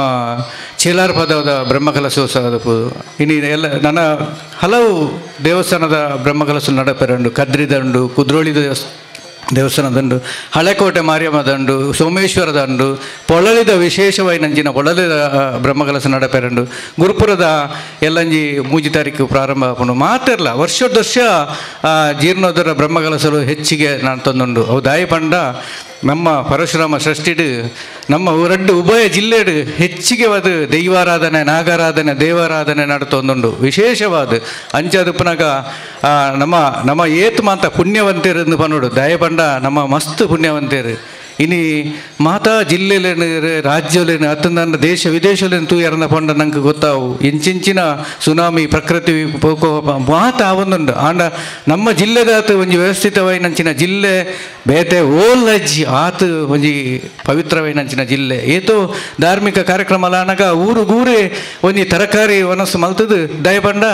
ಚೇಲಾರ್ ಪದದ ಬ್ರಹ್ಮಕಲಸೋತ್ಸವದಪ್ಪು ಇನ್ನು ಎಲ್ಲ ನನ್ನ ಹಲವು ದೇವಸ್ಥಾನದ ಬ್ರಹ್ಮಕಲಸ ನಡಪೆರುಂಡು. ಕದ್ರಿ ದಂಡು, ಕುದ್ರೋಳಿ ದೇವಸ್ಥಾನ ದಂಡು, ಹಳೆಕೋಟೆ ಮಾರಿಯಮ್ಮ ದಂಡು, ಸೋಮೇಶ್ವರ ದಂಡು, ಪೊಳಲಿದ ವಿಶೇಷವಾಗಿ ನಂಜಿನ ಪೊಳಲಿದ ಬ್ರಹ್ಮಕಲಸ ನಡಪೆರಂಡು, ಗುರುಪುರದ ಎಲ್ಲಂಜಿ 3 ತಾರೀಕು ಪ್ರಾರಂಭ ಆಪುಂಡು. ಮಾತಿರಲ್ಲ ವರ್ಷದ ವರ್ಷ ಜೀರ್ಣೋದ್ಧರ ಬ್ರಹ್ಮಕಲಸಲು ಹೆಚ್ಚಿಗೆ ನಾನು ತಂದುಂಡು. ಅವು ದಾಯಿ ಪಂಡ ನಮ್ಮ ಪರಶುರಾಮ ಷಷ್ಠಿಡು ನಮ್ಮ ಊರಡ್ಡು ಉಭಯ ಜಿಲ್ಲೆಡು ಹೆಚ್ಚಿಗೆವಾದ ದೈವಾರಾಧನೆ ನಾಗಾರಾಧನೆ ದೇವಾರಾಧನೆ ನಡತೊಂದುಂಡು ವಿಶೇಷವಾದ. ಅಂಚಾದುಪ್ಪನಾಗ ನಮ್ಮ ನಮ್ಮ ಏತು ಮಾತ ಪುಣ್ಯವಂತರು ಪನ್ನೋಡು ದಯಪಂಡ ನಮ್ಮ ಮಸ್ತ್ ಪುಣ್ಯವಂತರು. ಇನಿ ಮಾತಾ ಜಿಲ್ಲೆಲೇನು ರಾಜ್ಯಲೇನು ಅತ್ತಂದ ದೇಶ ವಿದೇಶಲೇನು ತೂಯರನ್ನ ಪಂಡ ನಂಗೆ ಗೊತ್ತಾವು ಇಂಚಿಂಚಿನ ಸುನಾಮಿ ಪ್ರಕೃತಿ ವಿಕೋಪ ಮಾತ ಆವೊಂದುಂಡು. ಆಂಡ ನಮ್ಮ ಜಿಲ್ಲೆದಾತು ಒಂಜಿ ವ್ಯವಸ್ಥಿತವಾಯಿನಂಚಿನ ಜಿಲ್ಲೆ ಬೇತೆ ಓಲಜ್ಜಿ ಆತು ಒಂಜಿ ಪವಿತ್ರವಾಯಿನಂಚಿನ ಜಿಲ್ಲೆ. ಏತೋ ಧಾರ್ಮಿಕ ಕಾರ್ಯಕ್ರಮ ಆನಗ ಊರುಗೂರೇ ಒಂಜಿ ತರಕಾರಿ ವನಸ್ಸು ಮಲ್ತದು ದಯಪಂಡ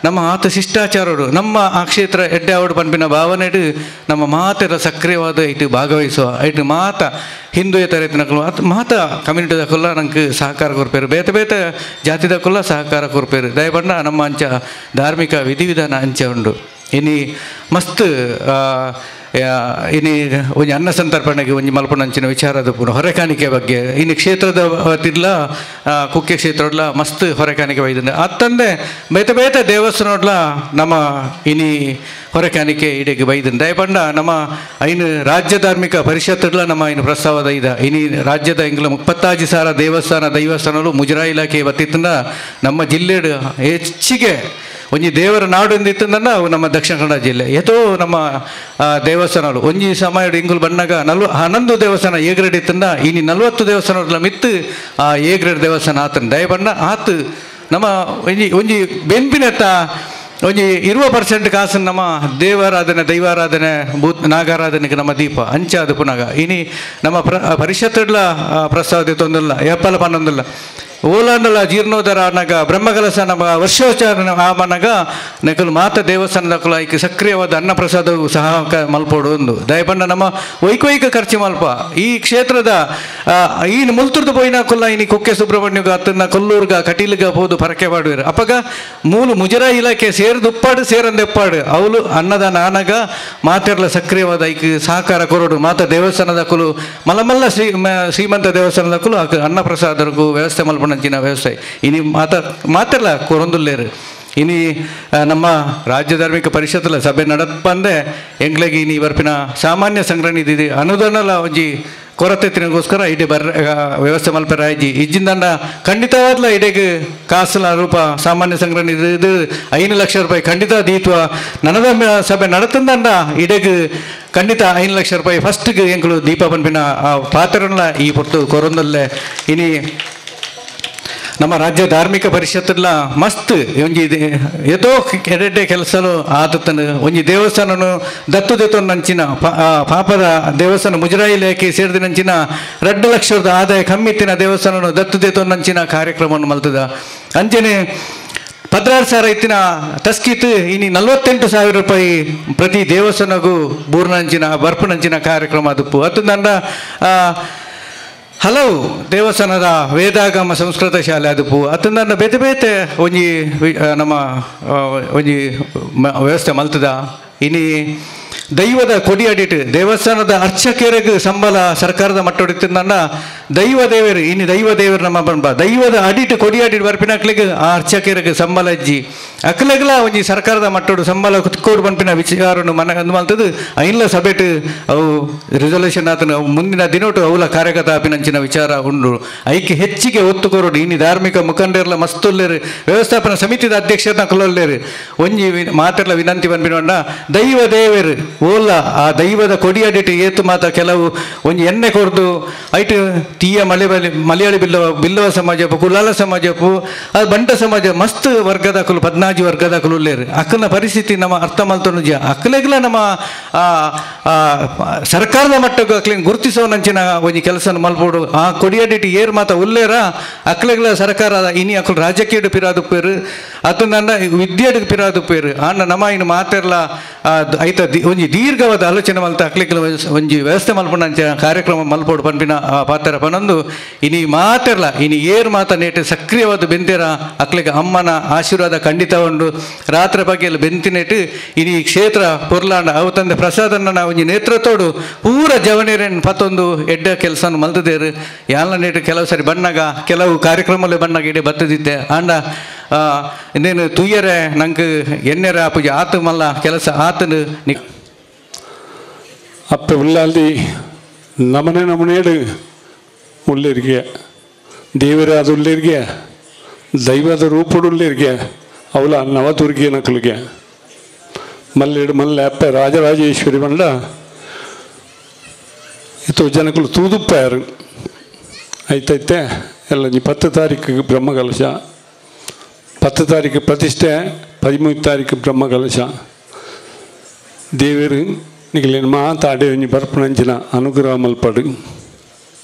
ನಮ್ಮ ಆತ ಶಿಷ್ಟಾಚಾರಡು ನಮ್ಮ ಆ ಕ್ಷೇತ್ರ ಎಡ್ಡೆ ಆವಡು ಪನ್ಪಿನ ಭಾವನೆಡು ನಮ್ಮ ಮಾತೆರ ಸಕ್ರಿಯವಾದ ಇಟ್ಟು ಭಾಗವಹಿಸುವ ಇಟ್ಟು ಮಾತ ಹಿಂದೂಯೇತರೈತನಕಲು ಅದು ಮಾತ ಕಮ್ಯುನಿಟಿ ದಕ್ಕಲ್ಲ ನಂಗೆ ಸಹಕಾರ ಕೊರ್ಪೇರು, ಬೇತೆ ಬೇತೆ ಜಾತಿ ದಕ್ಕಲ್ಲ ಸಹಕಾರ ಕೊರ್ಪೇರು. ದಯಪಂಡ ನಮ್ಮ ಅಂಚ ಧಾರ್ಮಿಕ ವಿಧಿವಿಧಾನ ಅಂಚ ಉಂಡು. ಇನಿ ಮಸ್ತ್ ಇನಿ ಒಂಜಿ ಅನ್ನ ಸಂತರ್ಪಣೆಗೆ ಒಂಜಿ ಮಲ್ಪುನಂಚಿನ ವಿಚಾರದ ಪೂರ ಹೊರೆಕಾಣಿಕೆ ಬಗ್ಗೆ ಇನ್ನು ಕ್ಷೇತ್ರದ ತಿರ್ಲ ಕುಕ್ಕೆ ಕ್ಷೇತ್ರಡ್ಲ ಮಸ್ತ್ ಹೊರೆಕಾಣಿಕೆ ಬೈದಂಡೆ. ಅತ್ತಂದೆ ಬೇತೆ ಬೇತೆ ದೇವಸ್ಥಾನಡ್ಲ ನಮ್ಮ ಇನಿ ಹೊರೆಕಾಣಿಕೆ ಇಡೆಗೆ ಬೈದಂಡೆ. ದಯಪಂಡ ನಮ್ಮ ಐನು ರಾಜ್ಯ ಧಾರ್ಮಿಕ ಪರಿಷತ್ಡ್ಲ ನಮ್ಮ ಐನು ಪ್ರಸ್ತಾವದ ಇದ ಇನಿ ರಾಜ್ಯದ ಇಂಗ್ಲ 35,000 ದೇವಸ್ಥಾನ ದೈವಸ್ಥಾನಗಳು ಮುಜರಾಯಿ ಇಲಾಖೆ ಬತ್ತಿತ್ತಂದ ನಮ್ಮ ಜಿಲ್ಲೆಡು ಹೆಚ್ಚಿಗೆ ಒಂಜಿ ದೇವರ ನಾಡು ಎಂದಿತ್ತಂದ ಅವು ನಮ್ಮ ದಕ್ಷಿಣ ಕನ್ನಡ ಜಿಲ್ಲೆ. ಏತೋ ನಮ್ಮ ದೇವಸ್ಥಾನಗಳು ಒಂಜಿ ಸಮಯ ಇಂಗುಲು ಬಣ್ಣಗ 11 ದೇವಸ್ಥಾನ ಎ ಗ್ರೇಡ್ ಇತ್ತಂದ ಇನಿ 40 ದೇವಸ್ಥಾನಗಳ ಮಿತ್ತು ಆ ಎ ಗ್ರೇಡ್ ದೇವಸ್ಥಾನ ಆತನ. ದಯಪಂಡ ಆತು ನಮ್ಮ ಒಂಜಿ ಒಂಜಿ ಬೆನ್ಪಿನೆತ್ತ ಒಂಜಿ 20% ಕಾಸು ನಮ್ಮ ದೇವಾರಾಧನೆ ದೈವಾರಾಧನೆ ಭೂತ್ ನಾಗಾರಾಧನೆಗೆ ನಮ್ಮ ದೀಪ ಅಂಚಾದ ಪುನಗ ಇನಿ ನಮ್ಮ ಪರಿಷತ್ಡ್ಲ ಪ್ರಸ್ತಾವ ತೊಂದಿಲ್ಲ ಏಪಲ ಪನ್ನೊಂದಿಲ್ಲ ಓಲಾಂಡಲ ಜೀರ್ಣೋದ್ಧಾರ ಆನಗ ಬ್ರಹ್ಮಕಲಸ ನಮ್ಮ ವರ್ಷೋಚ್ಚಾರಣೆ ಆಮನಗ ನೆಕಲು ಮಾತ ದೇವಸ್ಥಾನದ ಐಕ್ ಸಕ್ರಿಯವಾದ ಅನ್ನಪ್ರಸಾದವು ಸಹ ಮಲ್ಪೋಡು ಒಂದು ದಯಪಂಡ ನಮ್ಮ ವೈಕವೈಕ ಖರ್ಚು ಮಲ್ಪ ಈ ಕ್ಷೇತ್ರದ ಈ ಮುಲ್ತುರ್ದು ಪೋಯಿನ ಕೊಲ್ಲ ಇನಿ ಕುಕ್ಕೆ ಸುಬ್ರಹ್ಮಣ್ಯಗ ಅತ್ತನ್ನ ಕೊಲ್ಲೂರ್ಗ ಕಟೀಲ್ಗ ಪೋದು ಪರಕೆ ಪಾಡುವೆರು. ಅಪಗ ಮೂಲು ಮುಜರಾಯಿ ಇಲಾಖೆ ಸೇರ್ದುಪ್ಪಾಡು ಸೇರಂದೆಪ್ಪಾಡು ಅವಳು ಅನ್ನದಾನ ಆನಗ ಮಾತೆರ್ಲ ಸಕ್ರಿಯವಾದ ಐಕ್ ಸಹಕಾರ ಕೊರಡು ಮಾತ ದೇವಸ್ಥಾನದ ಕುಲು ಮಲಮಲ್ಲ ಶ್ರೀಮಂತ ದೇವಸ್ಥಾನದ ಕುಲು ಅನ್ನಪ್ರಸಾದರಿಗೂ ವ್ಯವಸ್ಥೆ ಮಲ್ಪಣ ವ್ಯವಸಾಯ ಇನಿ ಮಾತ ಮಾತೆಲ್ಲ ಕೊರೊಂದುಲ್ಲೇರು. ಇನಿ ನಮ್ಮ ರಾಜ್ಯ ಧಾರ್ಮಿಕ ಪರಿಷತ್ತಲ್ಲ ಸಭೆ ನಡಪಂದೆ ಎಂಗ್ಲೆಗೆ ಇನಿ ಬರ್ಪಿನ ಸಾಮಾನ್ಯ ಸಂಗ್ರಹ ನಿಧಿ ಅನುದಾನಲ ಒಂಜಿ ಕೊರತೆ ತಿನಗೋಸ್ಕರ ಇಡೀ ಬರ್ ವ್ಯವಸ್ಥೆ ಮಲ್ಪೆರಾಯ್ಜಿ ಇಜ್ಜಿಂದಂಡ ಖಂಡಿತವಾದ್ಲ ಇಡೆಗೆ ಕಾಸಲ ರೂಪ ಸಾಮಾನ್ಯ ಸಂಗ್ರಹ ನಿಧಿ ಇದು 5 ಲಕ್ಷ ರೂಪಾಯಿ ಖಂಡಿತ ದೀತ್ವ ನನದ ಸಭೆ ನಡತಂದಂಡ ಇಡೆಗೆ ಖಂಡಿತ 5 ಲಕ್ಷ ರೂಪಾಯಿ ಫಸ್ಟ್ಗೆ ಎಂಕುಲು ದೀಪ ಪನ್ಪಿನ ಆ ಪಾತ್ರನ ಈ ಪೊರ್ತು ಕೊರೊಂದಲ್ಲೇ. ಇನಿ ನಮ್ಮ ರಾಜ್ಯ ಧಾರ್ಮಿಕ ಪರಿಷತ್ಲ ಮಸ್ತ್ ಒಂಜಿ ಏತೋ ಎಡೆಡ್ಡೆ ಕೆಲಸಲು ಆತನ ಒಂಜಿ ದೇವಸ್ಥಾನನು ದತ್ತು ದೆತ್ತೊಂದಂಚಿನ ಪಾಪದ ದೇವಸ್ಥಾನ ಮುಜರಾಯಿ ಇಲಾಖೆ ಸೇರಿದಿನಂಚಿನ 2 ಲಕ್ಷದ ಆದಾಯ ಕಮ್ಮಿತ್ತಿನ ದೇವಸ್ಥಾನನು ದತ್ತು ದೆತ್ತೊಂದಂಚಿನ ಕಾರ್ಯಕ್ರಮವನ್ನು ಮಲ್ತದ. ಅಂಚನೆ 16,000 ಇತ್ತಿನ ತಸ್ಕಿತ್ ಇನಿ 48,000 ರೂಪಾಯಿ ಪ್ರತಿ ದೇವಸ್ಥಾನಗೂ ಬೂರ್ನಂಚಿನ ಬರ್ಪುನಂಚಿನ ಕಾರ್ಯಕ್ರಮ ಅದುಪ್ಪು. ಅತ್ತಂದ ಹಲವು ದೇವಸ್ಥಾನದ ವೇದಾಗಮ ಸಂಸ್ಕೃತ ಶಾಲೆ ಅದುಪ್ಪು. ಅತ್ತಂದ ಬೇತೆ ಬೇತೆ ಒಂಜಿ ನಮ್ಮ ಒಂಜಿ ವ್ಯವಸ್ಥೆ ಮಲ್ತದ. ಇನಿ ದೈವದ ಕೊಡಿ ಅಡಿಟ್ ದೇವಸ್ಥಾನದ ಅರ್ಚಕರಿಗೆ ಸಂಬಳ ಸರ್ಕಾರದ ಮಟ್ಟೊಡಿತ್ತಿಂದ ದೈವ ದೇವರು ಇನಿ ದೈವ ದೇವರು ನಮ್ಮ ಬಂಬ ದೈವದ ಅಡಿಟ್ ಕೊಡಿ ಅಡಿಟ್ ಬರ್ಪಿನಕ್ಲಿಗೆ ಆ ಅರ್ಚಕರಿಗೆ ಸಂಬಳ ಅಜ್ಜಿ ಅಕ್ಲಗ್ಲ ಒಂಜಿ ಸರ್ಕಾರದ ಮಟ್ಟೋಡು ಸಂಬಳ ಕೊಡು ಪನ್ಪಿನ ವಿಚಾರನು ಮನ ಮಲ್ತದ್ದು. ಐನ್ಲ ಸಭೆಟ್ ಅವು ರಿಸಲ್ಯೂಷನ್ ಆತನ ಅವು ಮುಂದಿನ ದಿನೋಟು ಅವಲ ಕಾರ್ಯಗತ ಆಪಿನಂಚಿನ ವಿಚಾರ ಉಂಡು. ಐಕೆ ಹೆಚ್ಚಿಗೆ ಒತ್ತು ಕೊರೋಡು. ಇನಿ ಧಾರ್ಮಿಕ ಮುಖಂಡರ್ಲ ಮಸ್ತುಲ್ಲೇರು ವ್ಯವಸ್ಥಾಪನಾ ಸಮಿತಿದ ಅಧ್ಯಕ್ಷರನ್ನ ಕೊಲ್ಲೋಲ್ಲೇರು ಒಂಜಿ ಮಾತೆರ್ಲ ವಿನಂತಿ ಪನ್ಪಿನೊಂಡ ದೈವ ದೇವರು ಓಲ್ಲ ಆ ದೈವದ ಕೊಡಿ ಅಡಿಟ್ ಏತು ಮಾತ ಕೆಲವು ಒಂಜಿ ಎಣ್ಣೆ ಕೊರ್ದು ಐಟ್ ತೀಯ ಮಲೆ ಮಲಯಾಳಿ ಬಿಲ್ಲವ ಬಿಲ್ಲವ ಸಮಾಜಪ್ಪು ಕುಲಾಲ ಸಮಾಜಪ್ಪು ಅದು ಬಂಟ ಸಮಾಜ ಮಸ್ತ್ ವರ್ಗದ ಅಕಲು 14 ವರ್ಗದ ಅಕಲು ಉಲ್ಲೇರು. ಅಕ್ಕನ ಪರಿಸ್ಥಿತಿ ನಮ್ಮ ಅರ್ಥ ಮಲ್ತೊಂದು ಅಕ್ಕಲೆಗ್ಲ ನಮ್ಮ ಸರ್ಕಾರದ ಮಟ್ಟಕ್ಕೂ ಅಕ್ಲಿನ ಗುರುತಿಸೋನಂಚಿನ ಒಂಜಿ ಕೆಲಸ ಮಲ್ಪೋಡು. ಆ ಕೊಡಿಯಡಿಟ್ ಏರ್ ಮಾತ ಉಲ್ಲೇರ ಅಕ್ಲೆಗ್ಲ ಸರ್ಕಾರ ಇನಿ ಅಕಲು ರಾಜಕೀಯ ಪಿರಾದುಪ್ಪೇರು ಅತ್ತಂದ ವಿದ್ಯೆಡ್ ಪಿರಾದುಪ್ಪೇರು. ಆಂಡ ನಮ್ಮ ಇನ್ನು ಮಾತೆರ್ಲ ಐತ ಒಂಜಿ ದೀರ್ಘವಾದ ಆಲೋಚನೆ ಮಲ್ತ ಅಕ್ಲಿಕ್ಲ ಒಂಜಿ ವ್ಯವಸ್ಥೆ ಮಲ್ಪುನಂಚ ಕಾರ್ಯಕ್ರಮ ಮಲ್ಪೋಡು ಪನ್ಪಿನ ಪಾತ್ರ ಪನೊಂದು. ಇನಿ ಮಾತೆರ್ಲ ಇನಿ ಏರ್ ಮಾತ ನೇಟು ಸಕ್ರಿಯವಾದ ಬೆಂತೇರ ಅಕ್ಲಿಗೆ ಅಮ್ಮನ ಆಶೀರ್ವಾದ ಖಂಡಿತ ಉಂಡು. ರಾತ್ರಿ ಬಗ್ಗೆಲ್ಲ ಬೆಂತಿನೇಟು ಇನಿ ಕ್ಷೇತ್ರ ಪೊರ್ಲಾಂಡ ಅವು ತಂದೆ ಪ್ರಸಾದನ್ನ ಒಂಜಿ ನೇತೃತ್ವಡು ಪೂರ ಜವನೇರೇನು ಪತ್ತೊಂದು ಎಡ್ಡ ಕೆಲಸ ಮಲ್ತದೇರು. ಯಾಲ ನೇಟು ಕೆಲವು ಸರಿ ಬಣ್ಣಗ ಕೆಲವು ಕಾರ್ಯಕ್ರಮಲ್ಲೇ ಬಣ್ಣಗ ಇಡೀ ಬತ್ತದಿತ್ತೆ. ಆಂಡ ಇನ್ನೇನು ತುಯ್ಯರೆ ನಂಗೆ ಎಣ್ಣೆರ ಪೂಜೆ ಆತು ಮಲ್ಲ ಕೆಲಸ ಆತನು ನಿ ಅಪ್ಪೆ ಉಳ್ಳಾಲ್ದಿ ನಮನೆ ನಮನೇಡು ಉಳ್ಳರಿಗೆ ದೇವರಾದ ಉಳ್ಳರಿಗೆ ದೈವದ ರೂಪುಡುಳ್ಳರಿಗೆ ಅವಲ ನವದುರ್ಗೆ ನಕಲಿಗೆ ಮಲ್ಲೇಡು ಮಲ್ಲೆ ಅಪ್ಪೆ ರಾಜರಾಜೇಶ್ವರಿ ಬಂಡ ಇತ್ತು ಜನಕಲು ತೂದುಪ್ಪಾರು ಆಯ್ತೈತೆ ಎಲ್ಲ 10 ತಾರೀಕು ಬ್ರಹ್ಮಕಲಶ, 10 ತಾರೀಕು ಪ್ರತಿಷ್ಠೆ, 13 ತಾರೀಕು ಬ್ರಹ್ಮಕಲಶ. ದೇವರು ನಿಗಲೇನು ಮಾತಾಡಿ ಒಂಜಿ ಬರ್ಪುನಂಚಿನ ಅನುಗ್ರಹ ಮಲ್ಪಡು.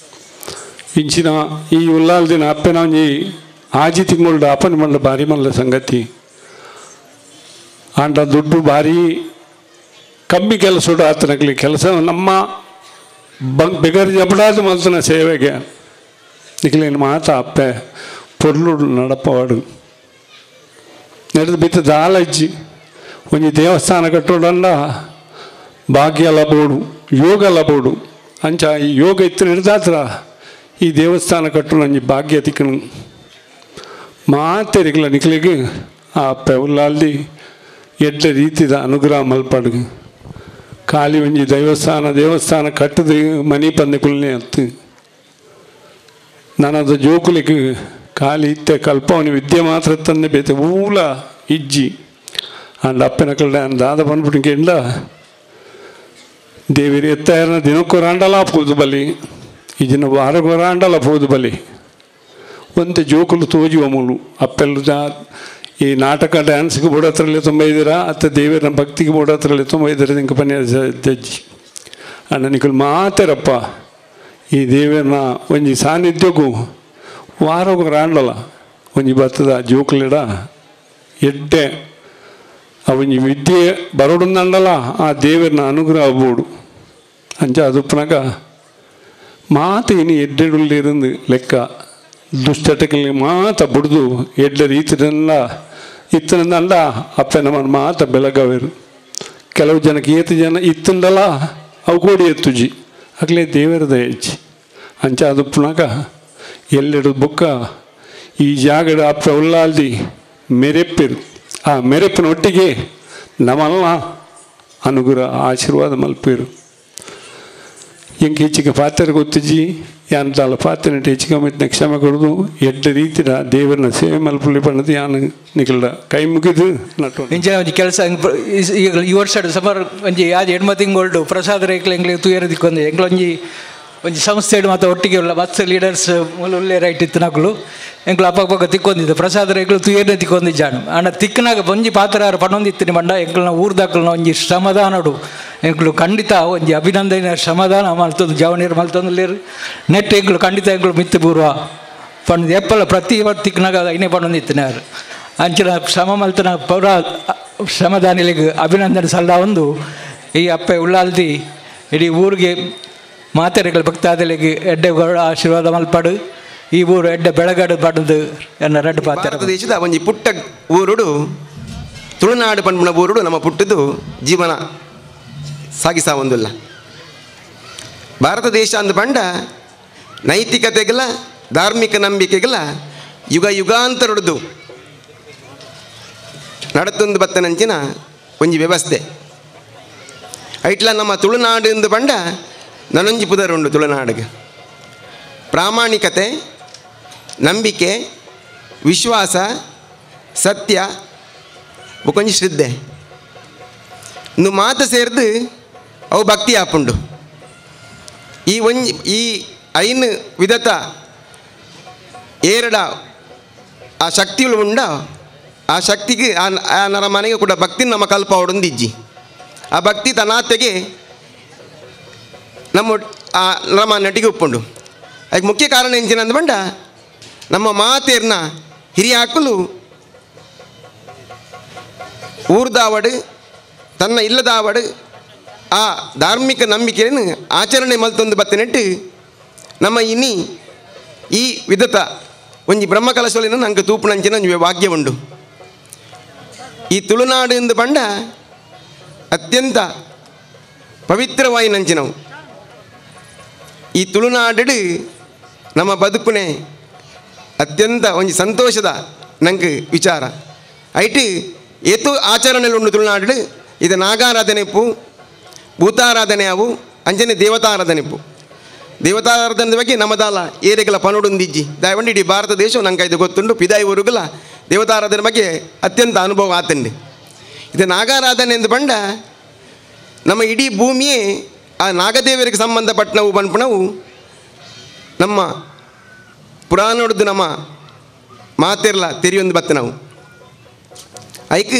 ಇಂಚಿನ ಈ ಉಲ್ಲಾಲ್ದಿನ ಅಪ್ಪೆನ ಒಂಜಿ ಆಜಿ ತಿಂಗಳು ಅಪ್ಪನ ಮಲ್ಲ ಭಾರಿ ಮಲ್ಲ ಸಂಗತಿ. ಆಂಡ ದುಡ್ಡು ಭಾರಿ ಕಮ್ಮಿ ಕೆಲಸ ಆತನಗಲಿ ಕೆಲಸ ನಮ್ಮ ಬೆಗರ್ ಜಬಡಾದ ಮಲ್ತನ ಸೇವೆಗೆ ನಿಗಲೇನು ಮಾತಾ ಅಪ್ಪೆ ಪೊರ್ಲು ನಡಪವಾಡು ನಡೆದು ಬಿತ್ತ ದಾಲಜ್ಜಿ ಒಂಜಿ ದೇವಸ್ಥಾನ ಕಟ್ಟೋಡಲ್ಲ ಭಾಗ್ಯ ಲಬೋಡು ಯೋಗ ಲಬೋಡು ಅಂಚ ಈ ಯೋಗ ಇತ್ತು ನಡೆದಾತ್ರ ಈ ದೇವಸ್ಥಾನ ಕಟ್ಟೋಣ ಒಂಜಿ ಭಾಗ್ಯ ತಿಕ್ಕನು ಮಾತೆರಿಗಲ ನಿಕ್ಲಿಗೆ ಆ ಅಪ್ಪೆ ಉಲ್ಲಾಲ್ದಿ ಎಡ್ಡ ರೀತಿದ ಅನುಗ್ರಹ ಮಲ್ಪಡು. ಖಾಲಿ ಒಂಜಿ ದೇವಸ್ಥಾನ ದೇವಸ್ಥಾನ ಕಟ್ಟದು ಮನಿ ಪಂದೆ ಕುಲ್ನೆ ಅತ್ತು ನಾನದು ಜೋಕುಲಿಗೆ ಖಾಲಿ ಇತ್ತೆ ಕಲ್ಪವನಿ ವಿದ್ಯೆ ಮಾತ್ರ ತಂದೆ ಬೇತೆ ಊಲ ಇಜ್ಜಿ ಅಂಡ್ ಅಪ್ಪನ ಕಲ್ಡ ದಾದ ಬಂದ್ಬಿಟ್ಟಿಂದ ದೇವಿರಿ ಎತ್ತಾಯನ ದಿನಕ್ಕೂ ರಾಂಡಲ ಪೋದು ಬಲಿ ಈ ದಿನ ವಾರಕ್ಕೂ ರಾಂಡಲ ಪೋದು ಬಲಿ ಒಂತೆ ಜೋಕುಲು ತೋಜುವ ಮೂಲು ಅಪ್ಪೆಲ್ಲ ಈ ನಾಟಕ ಡ್ಯಾನ್ಸ್ಗೆ ಬೋಡತ್ರಲ್ಲೇ ತುಂಬ ಇದ್ದೀರಾ ಅತ್ತ ದೇವರನ್ನ ಭಕ್ತಿಗೆ ಬೋಡತ್ರಲ್ಲೇ ತುಂಬ ಇದ್ದೀರಾ ನಿಂಗೆ ಪನ್ಯ ಜಜ್ಜಿ ಅಣ್ಣ ನಿಕಲ್ ಮಾತಾರಪ್ಪ ಈ ದೇವರನ್ನ ಒಂಜಿ ಸಾನ್ನಿಧ್ಯಕ್ಕೂ ವಾರಕ್ಕೂ ರಾಂಡಲ ಒಂಜಿ ಬತ್ತದ ಜೋಕುಲಿಡ ಎಡ್ಡೆ ಅವನಿ ವಿದ್ಯೆ ಬರೋಡಂದಲ್ಲ ಆ ದೇವರನ್ನ ಅನುಗ್ರಹ ಬೋಡು ಅಂಚ ಅದು ಮಾತು ಇನಿ ಎಡ್ಡೆಡುಲ್ಲಿருந்து ಲೆಕ್ಕ ದುಶ್ಚಟಕಲ್ಲಿ ಮಾತ ಬುಡ್ದು ಎಡ್ಡೆ ರೀತಿಯಲ್ಲ ಇತ್ತನಲ್ಲ ಅಪ್ಪೆ ನಮ್ಮನ್ನು ಮಾತ ಬೆಳಗವೇರು. ಕೆಲವು ಜನಕ್ಕೆ ಏತು ಜನ ಇತ್ತಂದಲ್ಲ ಅವು ಕೋಡಿ ಎತ್ತುಜಿ ಆಗಲೇ ದೇವರ ದಯಜ್ಜಿ ಅಂಚ ಅದು ಪುನಕ ಎಲ್ಲೆಡು ಬುಕ್ಕ ಈ ಜಾಗಡ ಅಪ್ಪೆ ಉಲ್ಲಾಲ್ದಿ ಮೆರೆಪ್ಪಿರು ಆ ಮೆರೆಪಿನ ಒಟ್ಟಿಗೆ ನಮ್ಮಲ್ಲ ಅನುಗ್ರಹ ಆಶೀರ್ವಾದ ಮಲ್ಪಿರು. ಎಂಕ್ ಹೆಚ್ಚಿಗೆ ಪಾತ್ರ ಗೊತ್ತಿಜ್ಜಿ ಯಾನ್ ಪಾತ್ರ ಹೆಚ್ಚಿಗೆ ಮಿತ್ನ ಕ್ಷಮೆ ಕೊಡೋದು ಎಡ್ಡ ರೀತಿಯ ದೇವರನ್ನ ಸೇವೆ ಮಲ್ಪುಲಿ ಪಣ್ಣದು ಯಾನ್ ನಿಕಲ್ಡ ಕೈ ಮುಗಿದು ನಟ್ಟು ಇಂಚ ಒಂಜಿ ಕೆಲಸ ಈ ವರ್ಷ ಸುಮಾರು ಒಂಜಿ ಯಾಜ್ ಎಣ್ಮ ತಿಂಗಳು ಪ್ರಸಾದ ರೇಕ್ಲೆ ಎಂಗ್ಲೆ ತೂಯರ ದಿಕ್ಕೊಂದು ಎಂಗ್ಲೊಂಜಿ ಒಂಜಿ ಸಂಸ್ಥೆ ಮಾತ ಒಟ್ಟಿಗೆ ಉಲ್ಲ ಮಸ್ತ್ ಲೀಡರ್ಸ್ ಮೂಲ ಉಲ್ಲೆ ರೈಟ್ ಇತ್ತು ನಕಲು ಎಂಕ್ಲು ಅಪ್ಪಕ್ಕ ತಿಕ್ಕೊಂದಿದ್ದು ಪ್ರಸಾದ ರೇಕ್ಲು ತುಯರ್ನೆ ತಿಕ್ಕೊಂದಿಜ್ಜಾನು ಆಂಡ ತಿಕ್ಕನಾಗ ಒಂಜಿ ಪಾತ್ರ ಪಣೊಂದಿತ್ತಿನಿ ಬಂಡ ಎಂಕ್ಲನ ಊರ್ದಾಕ್ಲನ ಒಂಜಿ ಶ್ರಮದಾನಡು ಎಂಕ್ಲು ಖಂಡಿತ ಒಂಜಿ ಅಭಿನಂದನೆ ಶ್ರಮದಾನ ಮಲ್ತೊಂದು ಜವನೀರು ಮಲ್ತೊಂದು ನೆಟ್ ಎಂಕ್ಲು ಖಂಡಿತ ಎಂಕ್ಲು ಮಿತ್ತು ಪೂರ್ವ ಪಂಡ್ ಎಪ್ಪಲ ಪ್ರತಿ ತಿಕ್ಕನಾಗ ಐನೇ ಪಣೊಂದಿತ್ತಿನ ಯಾರು ಅಂಚಿನ ಶ್ರಮ ಮಲ್ತನ ಪೌರ ಶ್ರಮದಾನಿಲಿಗೆ ಅಭಿನಂದನೆ ಸಲ್ಲ ಒಂದು ಈ ಅಪ್ಪೆ ಉಳ್ಳಾಲ್ದಿ ಇಡೀ ಊರಿಗೆ ಮಾತೆರೆಗಳ ಭಕ್ತಾದಿಲಿಗೆ ಎಡ್ಡೆ ಗೌಡ ಆಶೀರ್ವಾದ ಮಲ್ಪಾಡು ಈ ಊರು ಎಡ್ಡೆ ಬೆಳಗಾಡು ಪಡೆದು ಎನ್ನ ರಡ್ಡು ಪಾತ್ರ. ಭಾರತ ದೇಶದ ಒಂಜಿ ಪುಟ್ಟ ಊರುಡು ತುಳುನಾಡು ಪನ್ಪುನ ಊರುಡು ನಮ್ಮ ಪುಟ್ಟದು ಜೀವನ ಸಾಗಿಸ ಒಂದುಲ್ಲ. ಭಾರತ ದೇಶ ಅಂದ ಪಂಡ ನೈತಿಕತೆಗಳ ಧಾರ್ಮಿಕ ನಂಬಿಕೆಗಳ ಯುಗ ಯುಗಾಂತರೊಡ್ದು ನಡತೊಂದು ಬತ್ತನಂಚಿನ ಒಂಜಿ ವ್ಯವಸ್ಥೆ. ಐಟ್ಲ ನಮ್ಮ ತುಳುನಾಡು ಎಂದು ಪಂಡ ನನೊಂಜಿ ಪುದರುಂಡು ತುಳುನಾಡಿಗೆ ಪ್ರಾಮಾಣಿಕತೆ, ನಂಬಿಕೆ, ವಿಶ್ವಾಸ, ಸತ್ಯ ಬೊಕೊಂಜಿ ಶ್ರದ್ಧೆ ಇಂದು ಮಾತು ಸೇರ್ದು ಅವು ಭಕ್ತಿ ಆಪುಂಡು. ಈ ಒಂಜಿ ಈ ಐನು ವಿಧತ ಏರಡ ಆ ಶಕ್ತಿಗಳು ಉಂಡ ಆ ಶಕ್ತಿಗೆ ಆ ಆ ನರಮನೆಗೆ ಕೂಡ ಭಕ್ತಿ ನಮ್ಮ ಕಲ್ಪ ಅವಡೊಂದಿಜ್ಜಿ. ಆ ಭಕ್ತಿ ತನ್ನಾತೆಗೆ ನಮ್ಮ ಆ ನರಮಾನಟಿಗೆ ಉಪ್ಪುಂಡು. ಅದಕ್ಕೆ ಮುಖ್ಯ ಕಾರಣ ಎಂಚಿನ ಅಂದ್ಬಂಡ ನಮ್ಮ ಮಾತೇರ್ನ ಹಿರಿಯಾಕಲು ಊರ್ದಾವಡು ತನ್ನ ಇಲ್ಲದಾವಡು ಆ ಧಾರ್ಮಿಕ ನಂಬಿಕೆಯನ್ನು ಆಚರಣೆ ಮಲ್ತೊಂದು ಬತ್ತನೆಟ್ಟು ನಮ್ಮ ಇನಿ ಈ ವಿಧತ ಒಂಜಿ ಬ್ರಹ್ಮಕಲಶೋಲಿನ ನಂಗೆ ತೂಪುನಂಚಿನ ಒಂಜಿ ವಾಕ್ಯ ಉಂಡು. ಈ ತುಳುನಾಡು ಎಂದು ಪಂಡ ಅತ್ಯಂತ ಪವಿತ್ರವಾಯಿನಂಚಿನವು. ಈ ತುಳುನಾಡು ನಮ್ಮ ಬದುಕುನೆ ಅತ್ಯಂತ ಒಂಜಿ ಸಂತೋಷದ ನಂಗೆ ವಿಚಾರ. ಐಟ್ ಏತು ಆಚರಣೆಲು ಉಂಡು ತುಳುನಾಡು. ಇದು ನಾಗಾರಾಧನೆ ಇಪ್ಪು, ಭೂತಾರಾಧನೆ ಅವು, ಅಂಚನೆ ದೇವತಾರಾಧನೆ ಇಪ್ಪು. ದೇವತಾರಾಧನೆ ಬಗ್ಗೆ ನಮ್ಮದಾಲ ಏರೆಗಳ ಪನುಡುಂದಿಜ್ಜಿ ದಯವಂಡಿ ಇಡೀ ಭಾರತ ದೇಶ ನಂಗೆ ಇದು ಗೊತ್ತುಂಡು. ಪಿದಾಯಿ ಊರುಗಳ ದೇವತಾರಾಧನೆ ಬಗ್ಗೆ ಅತ್ಯಂತ ಅನುಭವ ಆತಂಡಿ. ಇದು ನಾಗಾರಾಧನೆ ಎಂದು ಪಂಡ ನಮ್ಮ ಇಡೀ ಭೂಮಿಯೇ ಆ ನಾಗದೇವರಿಗೆ ಸಂಬಂಧಪಟ್ಟನವು ಪನ್ಪುನವು ನಮ್ಮ ಪುರಾಣೊಡ್ದು ನಮ್ಮ ಮಾತಿರ್ಲ ತೆರಿಯೊಂದು ಬತ್ತನವು. ಐಕ್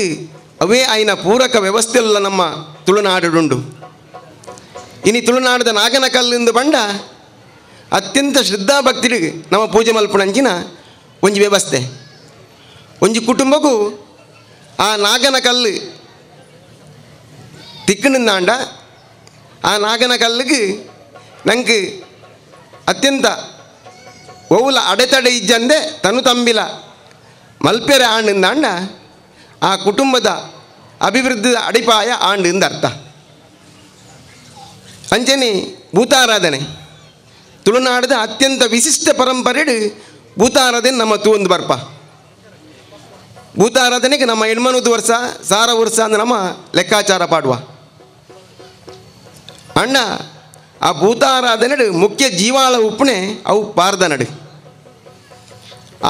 ಅವೇ ಆಯ್ನ ಪೂರಕ ವ್ಯವಸ್ಥೆಲ್ಲ ನಮ್ಮ ತುಳುನಾಡುಂಡು. ಇನಿ ತುಳುನಾಡದ ನಾಗನ ಕಲ್ಲಿಂದು ಪಂಡ ಅತ್ಯಂತ ಶ್ರದ್ಧಾಭಕ್ತಿಗೆ ನಮ್ಮ ಪೂಜೆ ಮಲ್ಪುಣಂಚಿನ ಒಂಜಿ ವ್ಯವಸ್ಥೆ. ಒಂಜಿ ಕುಟುಂಬಕ್ಕೂ ಆ ನಾಗನ ಕಲ್ಲು ತಿಕ್ಕನಿಂದಾಂಡ ಆ ನಾಗನ ಕಲ್ಲಿಗೆ ನಂಗೆ ಅತ್ಯಂತ ಒವುಲ ಅಡೆತಡೆ ಇಜ್ಜಂದೆ ತನು ತಂಬಿಲ ಮಲ್ಪೆರೆ ಆಂಡಿಂದಾಂಡ ಆ ಕುಟುಂಬದ ಅಭಿವೃದ್ಧಿ ಅಡಿಪಾಯ ಆಂಡಿಂದ ಅರ್ಥ. ಅಂಚನೆ ಭೂತಾರಾಧನೆ ತುಳುನಾಡದ ಅತ್ಯಂತ ವಿಶಿಷ್ಟ ಪರಂಪರೆ ಭೂತಾರಾಧನೆ ನಮ್ಮ ತೂಂದು ಬರ್ಪ. ಭೂತಾರಾಧನೆಗೆ ನಮ್ಮ ಎಣ್ಮನೂದು ವರ್ಷ ಸಾರ ವರ್ಷ ಅಂದ್ರೆ ನಮ್ಮ ಲೆಕ್ಕಾಚಾರ ಪಾಡುವ ಅಣ್ಣ. ಆ ಭೂತಾರಾಧನೆ ಮುಖ್ಯ ಜೀವಾಳ ಉಪ್ಪಣೆ ಅವು ಪಾರ್ದನಡು.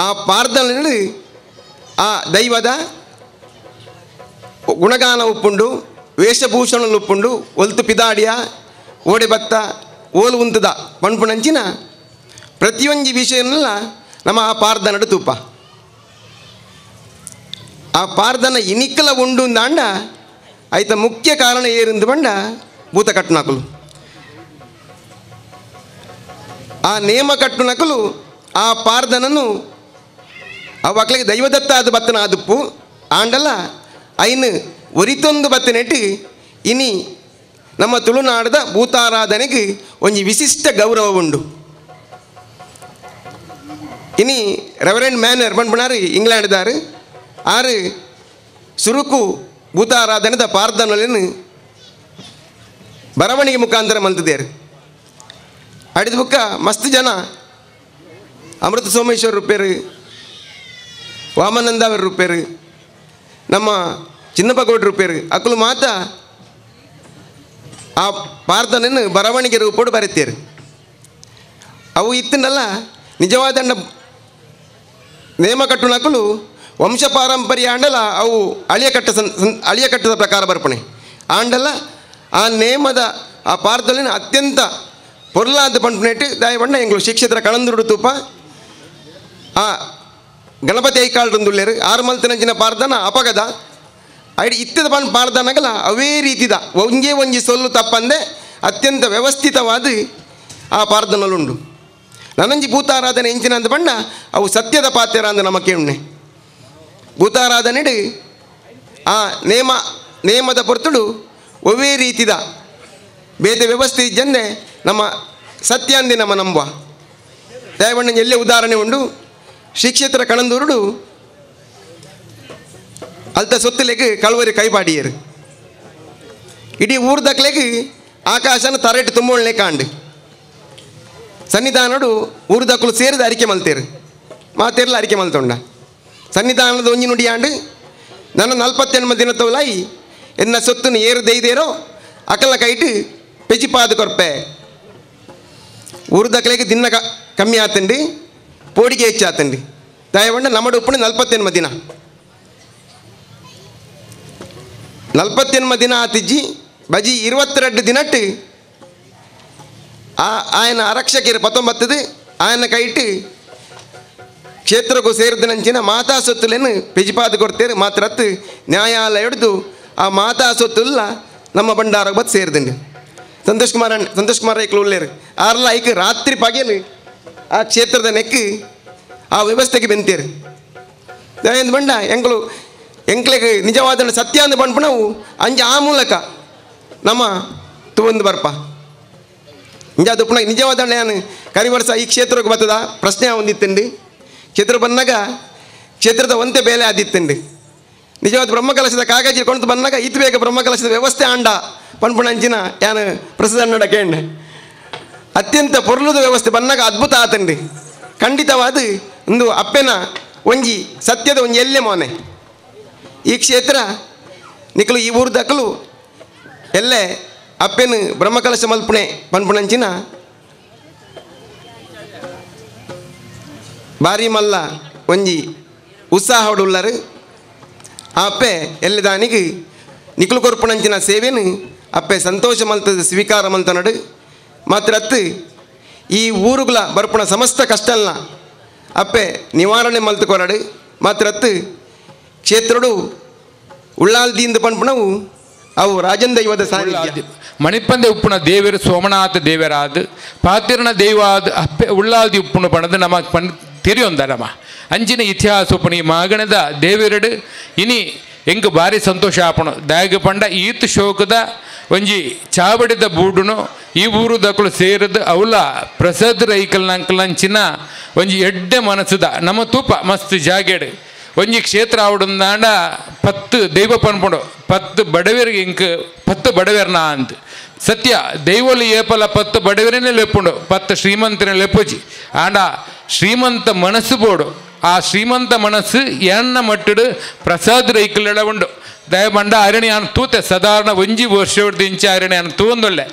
ಆ ಪಾರ್ದನಡು ಆ ದೈವದ ಗುಣಗಾನ ಉಪ್ಪುಂಡು, ವೇಷಭೂಷಣలు ಉಪ್ಪುಂಡು, ಒಲ್ತು ಪಿದಾಡಿಯ ಓಡೆ ಬತ್ತ ಓಲು ಉಂತದ ಪಣ್ಪುಣಂಚಿನ ಪ್ರತಿಯೊಂಜಿ ವಿಷಯನೆಲ್ಲ ನಮ್ಮ ಆ ಪಾರ್ದನಡು ತೂಪ. ಆ ಪಾರ್ದನ ಇನಿಕ್ಕಲ ಉಂಡು ಅಂದಾಂಡ ಆಯ್ತ ಮುಖ್ಯ ಕಾರಣ ಏರಿಂದು ಬಂಡ ಭೂತ ಕಟ್ಟುನಕಲು. ಆ ನೇಮ ಕಟ್ಟುನಕಲು ಆ ಪಾರ್ದನನ್ನು ಆ ಮಕ್ಕಳಿಗೆ ದೈವದತ್ತ ಅದು ಬತ್ತನ ಆದುಪ್ಪು ಆಂಡಲ್ಲ ಐನು ಒರಿತೊಂದು ಬತ್ತನೆಟ್ಟು ಇನಿ ನಮ್ಮ ತುಳುನಾಡದ ಭೂತಾರಾಧನೆಗೆ ಒಂಜಿ ವಿಶಿಷ್ಟ ಗೌರವ ಉಂಡು. ಇನಿ ರೆವರೆಂಡ್ ಮ್ಯಾನರ್ ಪನ್ಪುನಾರು ಇಂಗ್ಲೆಂಡ್ದಾರು ಆರು ಸುರುಕು ಭೂತಾರಾಧನೆದ ಪಾರ್ದನೊಲೆನು ಬರವಣಿಗೆ ಮುಖಾಂತರ ಮಲ್ತಿದ್ದೇರು. ಅಡಿದ ಬುಕ್ಕ ಮಸ್ತ್ ಜನ ಅಮೃತ ಸೋಮೇಶ್ವರ ರೂಪೇರು, ವಾಮನಂದ ಅವರ ರೂಪೇರು, ನಮ್ಮ ಚಿನ್ನಪ್ಪ ಗೌಡ್ರ ರೂಪೇರು ಅಕ್ಕಲು ಮಾತ ಆ ಪಾರ್ದನನ್ನು ಬರವಣಿಗೆ ರೂಪೋಡು ಬರೀತೇರು. ಅವು ಇತ್ತನಲ್ಲ ನಿಜವಾದ ನೇಮ ಕಟ್ಟುನಕಲು ವಂಶ ಪಾರಂಪರ್ಯ ಆಂಡಲ ಅವು ಅಳಿಯ ಕಟ್ಟ ಅಳಿಯ ಕಟ್ಟದ ಪ್ರಕಾರ ಬರ್ಪಣೆ ಆಂಡಲ ಆ ನೇಮದ ಆ ಪಾರ್ದಲಿನ ಅತ್ಯಂತ ಪೊರ್ಲಾದ ಪಂಪುನೆಟ್ಟು ದಯವಂಡ ಎಂಗಳು ಶಿಕ್ಷಿತರ ಕಳಂದುರುಡು ತೂಪ ಆ ಗಣಪತಿ ಐಕಾಳ್ರಂದುಳ್ಳೇರು ಆರು ಮಲ್ತನಂಚಿನ ಪಾರ್ದನ ಅಪಗದ ಐಡಿ ಇತ್ತದ ಪನ್ ಪಾರ್ದನಗಲ ಅವೇ ರೀತಿದ ಒಂಜೇ ಒಂಜಿ ಸೊಲ್ಲು ತಪ್ಪಂದೆ ಅತ್ಯಂತ ವ್ಯವಸ್ಥಿತವಾದ ಆ ಪಾರ್ದನಲುಂಡು. ನನಂಜಿ ಭೂತಾರಾಧನೆ ಇಂಚಿನ ಅಂದ ಬಣ್ಣ ಅವು ಸತ್ಯದ ಪಾತ್ರ ಅಂದ ನಮ್ಮ ಕೇಳುನೆ. ಭೂತಾರಾಧನೆಡು ಆ ನೇಮ ನೇಮದ ಪೊರ್ತುಡು ಒವೇ ರೀತಿದ ಬೇತೆ ವ್ಯವಸ್ಥೆ ಇಜ್ಜಂದೆ ನಮ್ಮ ಸತ್ಯಾಂದಿ ನಮ್ಮ ನಂಬುವ ದಯವಂಡ ಎಲ್ಲೇ ಉದಾಹರಣೆ ಉಂಡು. ಶ್ರೀ ಕ್ಷೇತ್ರ ಕಣಂದೂರುಡು ಅಲ್ತ ಸೊತ್ತುಲೆಗ್ ಕಳುವರಿ ಕೈಪಾಡಿಯರು ಇಡೀ ಊರ್ದಕ್ಲೆಗ್ ಆಕಾಶನ ತರೆಟ್ ತುಂಬೊಳ್ಳೆ ಕಾಂಡು ಸನ್ನಿಧಾನಡು ಊರ್ದಕ್ಕಲು ಸೇರಿದ ಅರಿಕೆ ಮಲ್ತೇರು ಮಾತೇರ್ಲ ಅರಿಕೆ ಮಲ್ತೊಂಡ ಸನ್ನಿಧಾನದ ಒಂಜಿ ನುಡಿಯಾಂಡು ನನ್ನ 48 ದಿನ ತೋಲಾಯಿ ಎನ್ನ ಸೊತ್ತನ್ನು ಏರು ದೈದೇರೋ ಅಕಲ ಕೈಟು ಪೆಚಿಪಾದ ಕೊರ್ಪೆ ಊರ್ದಕ್ಲೆಗ್ ದಿನ ಕಮ್ಮಿ ಆತಂಡಿ ಪೋಡಿಗೆ ಹೆಚ್ಚಾತಂಡಿ ದಯವಂಡ ನಮ್ಮಡು ಉಪ್ಪು 48 ದಿನ 48 ದಿನ ಆತಿಜ್ಜಿ ಬಜಿ 22 ದಿನಟ್ಟು ಆಯನ ಆರಕ್ಷಕರು 19 ಆಯನ ಕೈಟು ಕ್ಷೇತ್ರಕ್ಕೂ ಸೇರಿದ ಮಾತಾ ಸೊತ್ತುಲೇನು ಪೆಜಿಪಾದ ಕೊಡ್ತೇರು ಮಾತ್ರ ನ್ಯಾಯಾಲಯ ಹಿಡಿದು ಆ ಮಾತಾ ಸೊತ್ತುಲ್ಲ ನಮ್ಮ ಭಂಡಾರ ಬತ್ತು ಸೇರಿದಂడి. ಸಂತೋಷ್ ಕುಮಾರ್ ಸಂತೋಷ್ ಕುಮಾರ್ ಐಕ್ಲು ಉಳ್ಳೇರು ಆರ್ಲ ಐಕ್ ರಾತ್ರಿ ಪಗಲು ಆ ಕ್ಷೇತ್ರದ ನೆಕ್ಕು ಆ ವ್ಯವಸ್ಥೆಗೆ ಬೆಂತೇರು. ದಯಂದು ಬಂಡ ಎಂಕಲು ಎಂಕ್ಲೆಗೆ ನಿಜವಾದ ಸತ್ಯ ಅಂದು ಬಂಡ್ಪು ನಾವು ಅಂಜ ಆ ಮೂಲಕ ನಮ್ಮ ತುವಂದು ಬರ್ಪ ಇಂಜಾದ ಉಪ್ಪುನ ನಿಜವಾದ ನಾನು ಕರಿವರ್ಷ ಈ ಕ್ಷೇತ್ರಕ್ಕೆ ಬರ್ತದ ಪ್ರಶ್ನೆ ಒಂದಿತ್ತಂడి. ಕ್ಷೇತ್ರ ಬಂದಾಗ ಕ್ಷೇತ್ರದ ಒಂತೆ ಬೇಲೆ ಆದಿತ್ತಂಡಿ. ನಿಜವಾದ ಬ್ರಹ್ಮಕಲಶದ ಕಾಗಜಿ ಕೊಂಡು ಬಂದಾಗ ಇತ್ತು ಬೇಗ ಬ್ರಹ್ಮಕಲಶದ ವ್ಯವಸ್ಥೆ ಆಂಡ ಪನ್ಪುಣಂಚಿನ ಯಾನು ಪ್ರಸಿದ್ಧ ಕೇಂಡ ಅತ್ಯಂತ ಪೊರ್ಲುದ ವ್ಯವಸ್ಥೆ ಬಂದಾಗ ಅದ್ಭುತ ಆತಂಡಿ. ಖಂಡಿತವಾದ ಒಂದು ಅಪ್ಪೆನ ಒಂಜಿ ಸತ್ಯದ ಒಂಜಿ ಎಲ್ಲೆ ಮೋನೆ ಈ ಕ್ಷೇತ್ರ ನಿಕಲು ಈ ಊರ್ದಕ್ಕಲು ಎಲ್ಲೆ ಅಪ್ಪೆನು ಬ್ರಹ್ಮಕಲಶ ಮಲ್ಪುಣೆ ಪನ್ಪುಣಂಚಿನ ಬಾರಿ ಮಲ್ಲ ಒಂಜಿ ಉತ್ಸಾಹಡುಳ್ಳರು ಆ ಅಪ್ಪೆ ಎಲ್ಲದಾನಿಗೆ ನಿಕಲು ಕೊರ್ಪುಣಂಚಿನ ಸೇವೆನು ಅಪ್ಪೆ ಸಂತೋಷ ಮಲ್ತದ ಸ್ವೀಕಾರ ಮಲ್ತನಡು ಮಾತ್ರ ಅತ್ತು ಈ ಊರುಗಳ ಬರ್ಪುಣ ಸಮಸ್ತ ಕಷ್ಟಲ್ನ ಅಪ್ಪೆ ನಿವಾರಣೆ ಮಲ್ತು ಕೊರಡು ಮಾತ್ರ ಅತ್ತು ಕ್ಷೇತ್ರಡು ಉಳ್ಳಾಲ್ದಿಂದ ಪನ್ಪುಣವು ಅವು ರಾಜನ್ ದೈವದ ಸಾನ್ನಿಧ್ಯ. ಮಣಿಪಂದೆ ಉಪ್ಪುನ ದೇವರು ಸೋಮನಾಥ ದೇವರಾದ ಪಾತಿರನ ದೈವಾದ ಅಪ್ಪೆ ಉಳ್ಳಾಲ್ದಿ ಉಪ್ಪುನ ಪಣದ ನಮ್ಮ ಪಣ್ ತೆರಿಯೊಂದ ನಮ್ಮ ಅಂಚಿನ ಇತಿಹಾಸ ಉಪ್ಪುನ ಈ ಮಾಗಣದ ದೇವರಡು ಇನಿ ಎಂಕ್ ಭಾರಿ ಸಂತೋಷ ಆಪಣು ದಾಯಗ ಪಂಡ ಈತ್ ಶೋಕದ ಒಂಜಿ ಚಾವಡಿದ ಬೂಡುನು ಈ ಊರು ದಕ್ಕಲು ಸೇರಿದ ಅವಲ ಪ್ರಸಾದ್ ರೈಕಲ್ನಂಕಲಂಚಿನ ಒಂಜಿ ಎಡ್ಡೆ ಮನಸ್ಸುದ ನಮ್ಮ ತೂಪ ಮಸ್ತ್ ಜಾಗೆಡು ಒಂಜಿ ಕ್ಷೇತ್ರ ಆವಡಂದಾಂಡ 10 ದೈವ ಪನ್ಪುಂಡು 10 ಬಡವೆರಿಗೆ ಇಂಕ್ 10 ಬಡವೆರ್ನ ಅಂತ ಸತ್ಯ ದೈವಲು ಏಪಲ 10 ಬಡವೆರನೇ ಲೆಪ್ಪುಂಡು 10 ಶ್ರೀಮಂತನೇ ಲೆಪ್ಪುಜಿ ಆಂಡ ಶ್ರೀಮಂತ ಮನಸ್ಸು ಬೋಡು ಆ ಶ್ರೀಮಂತ ಮನಸ್ಸು ಎಣ್ಣ ಮಟ್ಟಡು ಪ್ರಸಾದ್ ರೈಕಲೆಡ ಉಂಡು. ದಯಮಂಡ ಅರಣ್ಯಾನ ತೂತೆ ಸಾಧಾರಣ ಒಂಜಿ ವರ್ಷ ಇಂಚ ಅರಣ್ಯಾನ ತೂಂದೊಳ್ಳೆ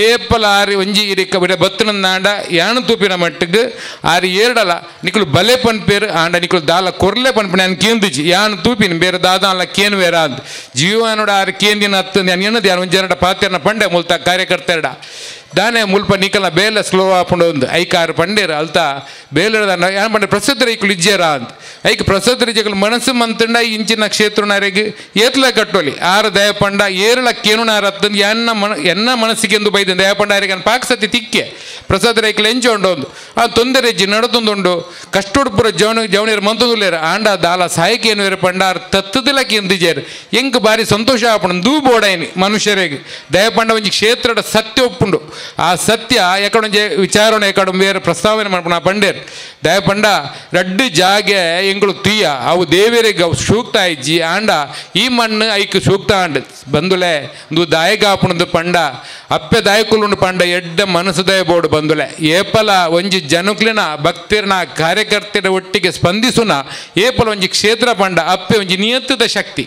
ಏಪಲ ಆರಿ ಒಂಜಿ ಇರಿಕ ಬಿಡ ಬತ್ತನಂದಾಂಡ ಯಾನು ತೂಪಿನ ಮಟ್ಟಿಗೆ ಆರಿ ಏರ್ಡಲ ನಿಕಲು ಬಲೆ ಪನ್ಪೇರು ಆಂಡ ನಿಕಲು ದಾಲ ಕೊರ್ಲೆ ಪನ್ಪೆ ನಾನು ಕೇಂದಿಜಿ ಯಾನು ತೂಪಿನ ಬೇರೆ ದಾದಾಲ ಕೇನು ಬೇರೆ ಅಂದ್ ಜೀವನೋಡ ಆರಿ ಕೇಂದಿನ ಹತ್ತು ನಾನು ಏನದು ಯಾನು ಒಂಜಿ ಜನಡ ಪಾತ್ರನ ಪಂಡೆ ಮುಲ್ತ ಕಾರ್ಯಕರ್ತೆರಡ ದಾನೆ ಮುಲ್ಪ ನಿಕಲ ಬೇಲೆ ಸ್ಲೋ ಆಪುಂಡು ಒಂದು ಐಕಾರು ಪಂಡೇರು ಅಲ್ತ ಬೇಲೆದ ಯಾನ್ ಪಂಡೆ ಪ್ರಸಿದ್ಧ ರೈಕುಲು ಇಜ್ಜೇರ ಅಂತ ಐಕ್ ಪ್ರಸಿದ್ಧ ರೈಕುಲು ಮನಸ್ಸು ಮಂತಂಡ ಇಂಚಿನ ಕ್ಷೇತ್ರನಾರಿಗೆ ಏತ್ಲ ಕಟ್ಟೋಲಿ ಆರು ದಯಪಂಡ ಏರಳ ಕೇನುನಾರ ಅತ್ತಂದು ಎನ್ನ ಮನಸ್ಸಿಗೆ ಎಂದು ಬೈದ ದಯಪಂಡ ಆರಿಗೆ ಪಾಕ್ ಸತಿ ತಿಕ್ಕೆ ಪ್ರಸಾದ ರೈಕುಲು ಎಂಚ ಉಂಡು ಒಂದು ಆ ತೊಂದರೆ ಇಜ್ಜಿ ನಡತೊಂದುಂಡು ಕಷ್ಟುಡುಪುರ ಜವನ ಜವನಿಯರು ಮಂತೊಂದುಲ್ಲೇರು ಆಂಡ ದಾಲ ಸಾಯಕ್ಕೆ ಏನು ಪಂಡ ಆರು ತತ್ತದಿಲ್ಲ ಕೇಂದಿಜೇರು ಎಂಕ್ ಬಾರಿ ಸಂತೋಷ ಆಪುಂಡು ದೂ ಬೋಡೈನಿ ಮನುಷ್ಯರಿಗೆ ದಯಪಂಡ ಒಂಜಿ ಕ್ಷೇತ್ರದ ಸತ್ಯ ಒಪ್ಪುಂಡು ಆ ಸತ್ಯ ಎಕಡೊಂಜೆ ವಿಚಾರಣೆ ಎಕಡ ಬೇರೆ ಪ್ರಸ್ತಾವನೆ ಮಾಡ್ಪುಣ ಪಂಡೇರ್ ದಯಪಂಡ ರಡ್ಡು ಜಾಗೆ ಎಂಗಳು ತೀಯ ಅವು ದೇವರಿಗೆ ಅವು ಸೂಕ್ತ ಇಜ್ಜಿ ಆಂಡ ಈ ಮಣ್ಣು ಐಕ್ ಸೂಕ್ತ ಆಂಡ್ ಬಂದುಲೆ ಒಂದು ದಾಯಗಾಪುಣದು ಪಂಡ ಅಪ್ಪೆ ದಾಯಕುಲುಂಡು ಪಂಡ ಎಡ್ಡ ಮನಸ್ಸು ದಯ ಬೋರ್ಡು ಬಂದುಲೆ ಏಪಲ ಒಂಜಿ ಜನಕ್ಲಿನ ಭಕ್ತಿರ್ನ ಕಾರ್ಯಕರ್ತರ ಒಟ್ಟಿಗೆ ಸ್ಪಂದಿಸುನ ಏಪಲ ಒಂಜಿ ಕ್ಷೇತ್ರ ಪಂಡ ಅಪ್ಪೆ ಒಂಜಿ ನಿಯಂತ್ರಿತ ಶಕ್ತಿ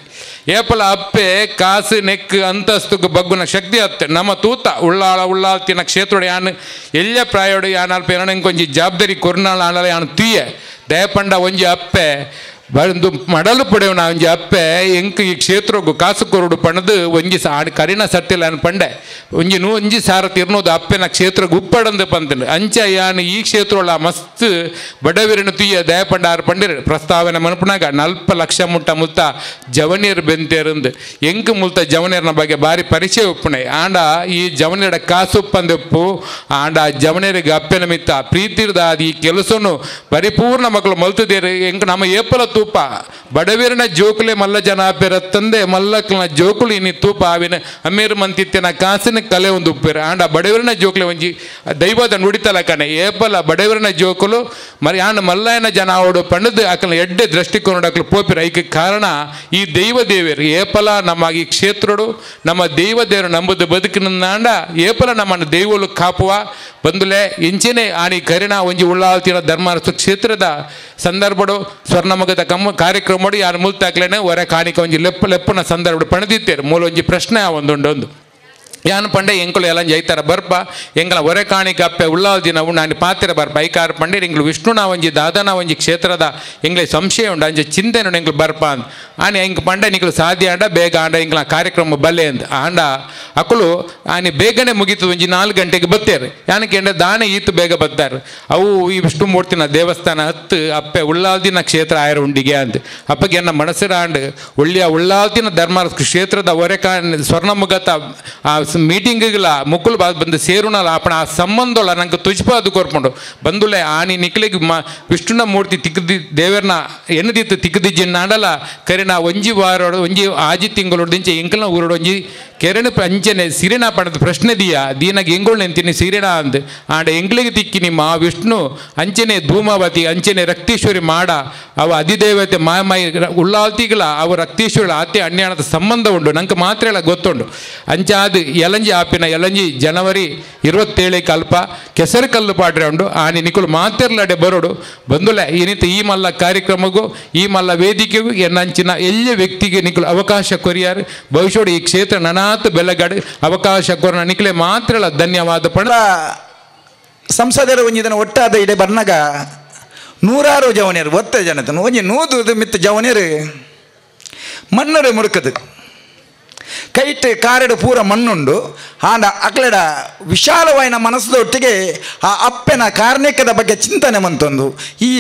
ಏಪಲ ಅಪ್ಪೆ ಕಾಸು ನೆಕ್ ಅಂತಸ್ತುಗ್ ಬಗ್ಗುನ ಶಕ್ತಿ ಅತ್ತೆ ನಮ್ಮ ತೂತ ಉಳ್ಳಾಳ ಉಳ್ಳಾಲ್ತಿನ ಕ್ಷೇತ್ರೋಡು ಯಾನ್ ಎಲ್ಲ ಪ್ರಾಯೋಡು ಯಾನ್ ಅಲ್ಪ ಏನಂಕೊಂಜಿ ಜವಾಬ್ದಾರಿ ಕೊರ್ನಾಳ ಆನಲ ಯಾನ್ ತೀಯೆ ದಯಪಂಡ ಒಂಜಿ ಅಪ್ಪೆ ಬಂದು ಮಡಲು ಪಡೆಯವನ ಒಂಜಿ ಅಪ್ಪೆ ಎಂಕ್ ಈ ಕ್ಷೇತ್ರಗು ಕಾಸು ಕೊರಡು ಪಣದು ಒಂಜಿ ಕರಿನ ಸತ್ತಿಲ್ಲ ಅನ್ ಪಂಡೆ ಒಂಜಿ ನೂ ಒಂಜಿ ಸಾರ ತಿರ್ನೋದು ಅಪ್ಪೆನ ಕ್ಷೇತ್ರಗ್ ಉಪ್ಪಡಂದು ಪಂತಂಡು ಅಂಚ ಯಾನ್ ಈ ಕ್ಷೇತ್ರೊಳ ಮಸ್ತ್ ಬಡವಿರನು ತೀಯ ದಯಪಂಡ ಆರು ಪಂಡಿರು ಪ್ರಸ್ತಾವನೆ ಮನಪುನಾಗ 40 ಲಕ್ಷ ಮುಟ್ಟ ಮುಲ್ತ ಜವನಿಯರು ಬೆಂತೇರಂದು ಎಂಕ್ ಮುಲ್ತ ಜವನಿಯರ್ನ ಬಗ್ಗೆ ಬಾರಿ ಪರಿಚಯ ಉಪ್ಪುಣೆ ಆಂಡ ಈ ಜವನಿಯರ ಕಾಸು ಉಪ್ಪಂದೆಪ್ಪು ಆಂಡ ಜವನಿಯರಿಗೆ ಅಪ್ಪೆನ ಮಿತ್ತ ಪ್ರೀತಿರ್ದ ಈ ಕೆಲಸನು ಪರಿಪೂರ್ಣ ಮಕ್ಕಳು ಮಲ್ತದೇರು ಎಂಕ್ ನಮ್ಮ ಏಪಲ ತೂಪ ಬಡವೀರನ ಜೋಕುಲೆ ಮಲ್ಲ ಜನ ಆಪೇರತ್ತಂದೆ ಮಲ್ಲಕ್ಲನ ಜೋಕುಲು ಇನಿ ತೂಪ ಆವಿನ ಅಮೀರ್ ಮಂತಿತ್ತಿನ ಕಾಸಿನ ಕಲೆ ಒಂದು ಉಪ್ಪೇರು ಆಂಡ ಬಡವೀರನ ಜೋಕುಲೆ ಒಂಜಿ ದೈವದ ನುಡಿತಲಕನೆ ಏಪಲ ಬಡವೀರನ ಜೋಕುಲು ಮರಿ ಆಂಡ ಮಲ್ಲಯನ ಜನ ಅವಡು ಪಂಡದು ಅಕಲ ಎಡ್ಡೆ ದೃಷ್ಟಿಕೋನ ಅಕಲು ಪೋಪಿರ ಐಕೆ ಕಾರಣ ಈ ದೈವ ದೇವರು ಏಪಲ ನಮ್ಮ ಈ ಕ್ಷೇತ್ರಡು ನಮ್ಮ ದೈವ ದೇವರು ನಂಬುದು ಬದುಕಿನ ಏಪಲ ನಮ್ಮನ್ನು ದೈವಲು ಕಾಪುವ ಬಂದುಲೆ ಇಂಚೆನೆ ಆನಿ ಕರಿಣ ಒಂಜಿ ಉಳ್ಳಾಲ್ತಿನ ಧರ್ಮಾರಸು ಕ್ಷೇತ್ರದ ಸಂದರ್ಭಡು ಸ್ವರ್ಣಮಗದ ಕಮ್ಮ ಕಾರ್ಯಕ್ರಮ ಯಾರು ಮುಲ್ತಾಕ್ಲೇನೆ ಹೊರ ಕಾಣಿಕ ಒಂಜಿ ಲೆಪ್ಪ ಲೆಪ್ಪನ ಸಂದರ್ಭ ಪಣದಿತ್ತೇರು ಮೂಲ ಒಂಜಿ ಪ್ರಶ್ನೆ ಒಂದುಂಡೊಂದು ಯಾನ್ ಪಂಡೆ ಎಂಕುಲು ಎಲ್ಲ ಜೈತಾರ ಬರ್ಪ ಎಂಗಳ ಹೊರೆ ಕಾಣಿಕ ಅಪ್ಪೆ ಉಳ್ಳಾಲ್ದಿನ ನಾನು ಪಾತಿರ ಬರ್ಪ ಐಕಾರ ಪಂಡೆ ಎಂಗ್ಳು ವಿಷ್ಣುನ ಒಂಜಿ ದಾದನ ಒಂಜಿ ಕ್ಷೇತ್ರದ ಎಂಗ್ಲೆ ಸಂಶಯ ಉಂಡು ಅಂಜೆ ಚಿಂತೆನು ಎಂಗ್ಳು ಬರ್ಪ ಅಂದ್ ಆನೆ ಎಂಕ್ ಪಂಡೆ ನಿಕ್ಲು ಸಾಧ್ಯ ಆಂಡ ಬೇಗ ಆಂಡ ಎಂಗ್ಲ ಕಾರ್ಯಕ್ರಮ ಬಲ್ಲೆ ಅಂದ್ ಆಂಡ ಅಕುಲು ಆನೆ ಬೇಗನೆ ಮುಗೀತು ಒಂಜಿ 4 ಗಂಟೆಗೆ ಬತ್ತೇರು ಯಾನಕ್ಕೆ ಅಂಡ ದಾನೆ ಈತು ಬೇಗ ಬತ್ತಾರೆ ಅವು ಈ ವಿಷ್ಣು ಮೂರ್ತಿನ ದೇವಸ್ಥಾನ ಹತ್ತು ಅಪ್ಪೆ ಉಳ್ಳಾಲ್ದಿನ ಕ್ಷೇತ್ರ ಆಯರ ಉಂಡಿಗೆ ಅಂದ್ ಅಪ್ಪಗೆ ಎನ್ನ ಮನಸ್ಸಿರ ಆಂಡ್ ಒಳ್ಳೆಯ ಉಳ್ಳಾಲ್ದಿನ ಧರ್ಮ ಕ್ಷೇತ್ರದ ಹೊರೆ ಕಾ ಸ್ವರ್ಣಮುಗತ ಆ ಮೀಟಿಂಗ್ಗಳ ಮುಕ್ಕುಲು ಬಂದು ಸೇರುನಲ್ಲ ಅಪ್ಪಣ ಆ ಸಂಬಂಧೊಳ ನಂಗೆ ತುಜ್ಪಾದು ಕೊರ್ಪುಂಡು ಬಂದುಲೆ ಆನಿ ನಿಕ್ಲಿಗೆ ಮ ವಿಷ್ಣುನ ಮೂರ್ತಿ ತಿಕ್ಕದಿ ದೇವರನ್ನ ಎನ್ನದಿತ್ತು ತಿಕ್ಕದಿಜ್ಜಿನ್ನಾಡಲ ಕರಿನ ಒಂಜಿ ವಾರೋಡು ಒಂಜಿ ಆಜಿ ತಿಂಗಳೋಡು ದಿಂಚೆ ಎಂಕಲ್ನ ಊರೋಡು ಒಂಜಿ ಕೆರಣ ಅಂಚನೆ ಸಿರಿನ ಪಣದ ಪ್ರಶ್ನೆ ದಿಯ ದೀನಾಗ ಎಂಗುಳು ನೆಂತೀನಿ ಸಿರಿನ ಅಂದ್ ಆಂಡ ಎಂಗ್ಳಿಗೆ ತಿಕ್ಕಿನಿ ಮಾ ವಿಷ್ಣು ಅಂಚನೆ ಧೂಮಾವತಿ ಅಂಚನೆ ರಕ್ತೇಶ್ವರಿ ಮಾಡ ಅವ ಅಧಿದೇವತೆ ಮಾಯ ಉಳ್ಳಾಲ್ತಿಗಳ ಅವ ರಕ್ತೇಶ್ವರಿ ಆತೆ ಅನ್ಯಾಣದ ಸಂಬಂಧ ಉಂಡು ನಂಗೆ ಮಾತ್ರ ಎಲ್ಲ ಗೊತ್ತುಂಡು ಅಂಚಾದ ಎಲಂಜಿ ಆಪಿನ ಎಲಂಜಿ ಜನವರಿ 27 ಅಲ್ಪ ಕೆಸರು ಕಲ್ಲು ಪಾಡ್ರೆ ಉಂಡು ಆನಿ ನಿಕುಲು ಮಾತಿರ್ಲಡೆ ಬರೋಡು ಬಂದುಲೆ ಏನಿತ್ತು ಈ ಮಲ್ಲ ಕಾರ್ಯಕ್ರಮಗೂ ಈ ಮಲ್ಲ ವೇದಿಕೆಗೂ ಎನ್ನಂಚಿನ ಎಲ್ಲ ವ್ಯಕ್ತಿಗೆ ನಿಕುಲು ಅವಕಾಶ ಕೊರಿಯಾರು ಭವಿಷ್ಯಡು ಈ ಕ್ಷೇತ್ರ ನನಾತ್ ಬೆಲಗಡೆ ಅವಕಾಶ ಕೊರನ ನಿಕಲೆ ಮಾತ್ರ ಧನ್ಯವಾದ ಪಣ ಸಂಸದರು ಒಂಜಿದನ ಒಟ್ಟಾದ ಇಡೆ ಬರ್ನಾಗ ನೂರಾರು ಜವನಿಯರು ಒತ್ತ ಜನತನ ಒಂಜಿ ನೂದು ಮಿತ್ತ ಜವನಿಯರು ಮಣ್ಣರು ಮುರುಕದು ಕೈಟ್ ಕಾರೆಡು ಪೂರ ಮಣ್ಣುಂಡು ಆಂಡ ಅಕ್ಲೆಡ ವಿಶಾಲವಾಯಿನ ಮನಸ್ಸದೊಟ್ಟಿಗೆ ಆ ಅಪ್ಪನ ಕಾರ್ಣಿಕದ ಬಗ್ಗೆ ಚಿಂತನೆ ಮಂತೊಂದು ಈ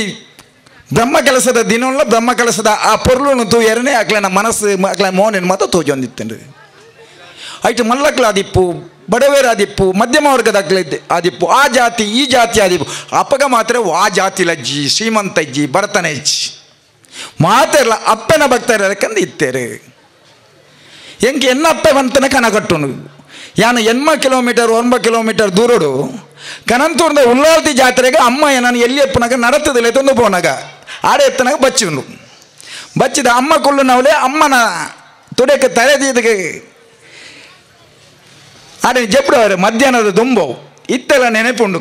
ಬ್ರಹ್ಮ ಕೆಲಸದ ದಿನಲ್ಲ ಬ್ರಹ್ಮ ಕೆಲಸದ ಆ ಪೊರ್ಲುನು ತೂಯರನೆ ಅಕ್ಲೆನ ಮನಸ್ಸು ಅಕ್ಲೆ ಮೋನಿನ ಮಾತ್ರ ತೋಜೊಂದಿತ್ತಂಡ್ರಿ ಐಟು ಮಲ್ಲಕ್ಲಾದಿಪ್ಪು ಬಡವೇರಾದಿಪ್ಪು ಮಧ್ಯಮ ವರ್ಗದ ಆದಿಪ್ಪು ಆ ಜಾತಿ ಈ ಜಾತಿ ಆದಿಪ್ಪು ಅಪ್ಪಗ ಮಾತ್ರ ಆ ಜಾತಿ ಲಜ್ಜಿ ಶ್ರೀಮಂತ ಇಜ್ಜಿ ಬಡತನ ಇಜ್ಜಿ ಮಾತೆಲ್ಲ ಅಪ್ಪನ ಭಕ್ತರ ಇತ್ತೇರು ಎಂಕೆ ಎನ್ನಪ್ಪೆ ಬಂತನ ಕನ ಕಟ್ಟುನು ಯಾನು 80 ಕಿಲೋಮೀಟರ್ 9 ಕಿಲೋಮೀಟರ್ ದೂರಡು ಕನಂತೂರ್ದ ಉಳ್ಳಾಲ್ತಿ ಜಾತ್ರೆಗೆ ಅಮ್ಮ ನಾನು ಎಲ್ಲಿ ಎಪ್ಪನಾಗ ನಡತದಿಲ್ಲ ತಂದು ಪೋನಾಗ ಆಡೆ ಎತ್ತನಾಗ ಬಚ್ಚಿನು ಬಚ್ಚಿದ ಅಮ್ಮ ಕೊಲ್ಲು ನಾವಲೆ ಅಮ್ಮನ ತೊಡೆಕ್ಕೆ ತಲೆದೀದಕ್ಕೆ ಆಡೆ ಜಪ್ಪಡವ್ರೆ ಮಧ್ಯಾಹ್ನದ ದೊಂಬವು ಇತ್ತೆಲ್ಲ ನೆನಪುಂಡು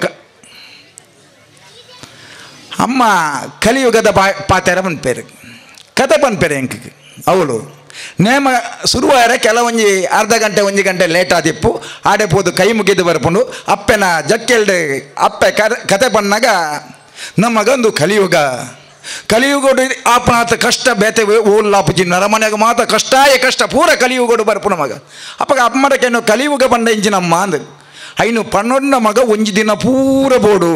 ಅಮ್ಮ ಕಲಿಯುಗದ ಪಾತೆರ ಪನ್ಪೇರು ಕತೆ ಪನ್ಪೇರು ಎಂಕಿಗೆ ಅವಳು ನೇಮ ಶುರುವಾರ ಕೆಲವೊಂಜಿ ಅರ್ಧ ಗಂಟೆ 1 ಗಂಟೆ ಲೇಟ್ ಆದಿಪ್ಪು ಆಡೆ ಪೋದು ಕೈ ಮುಗಿದು ಬರ್ಪುಂಡು ಅಪ್ಪೆನ ಜಕ್ಕೆಲ್ಡು ಅಪ್ಪೆ ಕತೆ ಪನ್ನಾಗ ನಮಗೊಂದು ಕಲಿಯುಗ ಕಲಿಯುಗೋಡು ಆಪನಾತ ಕಷ್ಟ ಬೇತೆ ಓಲ್ಲಾಪುಜಿ ನರಮನೆಯಾಗ ಮಾತ ಕಷ್ಟಾಯ ಕಷ್ಟ ಪೂರ ಕಲಿಯುಗೋಡು ಬರ್ಪು ನಮಗ ಅಪ್ಪಗ ಅಮ್ಮಡಕ್ಕೇನು ಕಲಿಯುಗ ಬಂದ ಇಂಜಿನಮ್ಮ ಅಂದ ಐನು ಪನ್ನೊಂಡ ಮಗ ಒಂಜಿ ದಿನ ಪೂರ ಬೋಡು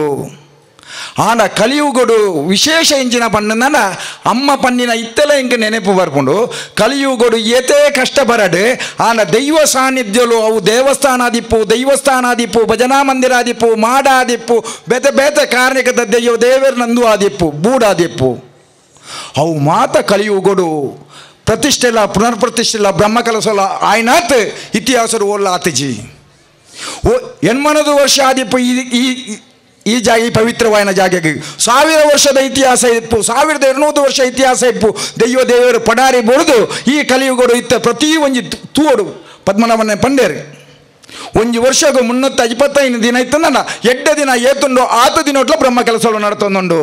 ಆಂಡ ಕಲಿಯುಗಡು ವಿಶೇಷ ಇಂಜಿನ ಪಣ್ಣನ ಅಮ್ಮ ಪಣ್ಣಿನ ಇತ್ತೆಲ್ಲ ಇಂಕ ನೆನಪು ಬರ್ಪುಂಡು ಕಲಿಯುಗಡು ಏತೇ ಕಷ್ಟ ಬರಡು ಆಂಡ ದೈವ ಸಾನ್ನಿಧ್ಯಲು ಅವು ದೇವಸ್ಥಾನಾದಿಪ್ಪು ದೈವಸ್ಥಾನಾದಿಪ್ಪು ಭಜನಾ ಮಂದಿರಾದಿಪ್ಪು ಮಾಡಾದಿಪ್ಪು ಬೇತೆ ಬೇತೆ ಕಾರ್ಣಿಕದ ದೈವ ದೇವರ ನಂದು ಆದಿಪ್ಪು ಬೂಡಾದಿಪ್ಪು ಅವು ಮಾತ ಕಲಿಯುಗಡು ಪ್ರತಿಷ್ಠೆ ಇಲ್ಲ ಪುನರ್ ಪ್ರತಿಷ್ಠೆ ಇಲ್ಲ ಬ್ರಹ್ಮ ಕಲಸಲ್ಲ ಆಯ್ನಾತ್ ಇತಿಹಾಸರು ಓಲ್ಲ ಆತಜಿ ಓ 80 ವರ್ಷ ಆದಿಪ್ಪು ಈ ಈ ಜಾಗ ಈ ಪವಿತ್ರವಾಯಿನ ಜಾಗೆಗೆ 1000 ವರ್ಷದ ಇತಿಹಾಸ ಇಪ್ಪು 1200 ವರ್ಷ ಇತಿಹಾಸ ಇಪ್ಪು ದೈವ ದೇವರು ಪಡಾರಿ ಬೊಡೆದು ಈ ಕಲಿಯುಗಡು ಇತ್ತ ಪ್ರತಿ ಒಂಜಿ ತೂಡು ಪದ್ಮನಾಭನ ಪಂಡೇರು ಒಂಜಿ ವರ್ಷಗೂ 325 ದಿನ ಇತ್ತಂದ ಎಡ್ಡೆ ದಿನ ಏತುಂಡು ಆತ ದಿನೊಟ್ಲ ಬ್ರಹ್ಮ ಕೆಲಸಗಳು ನಡ್ತೊಂದುಂಡು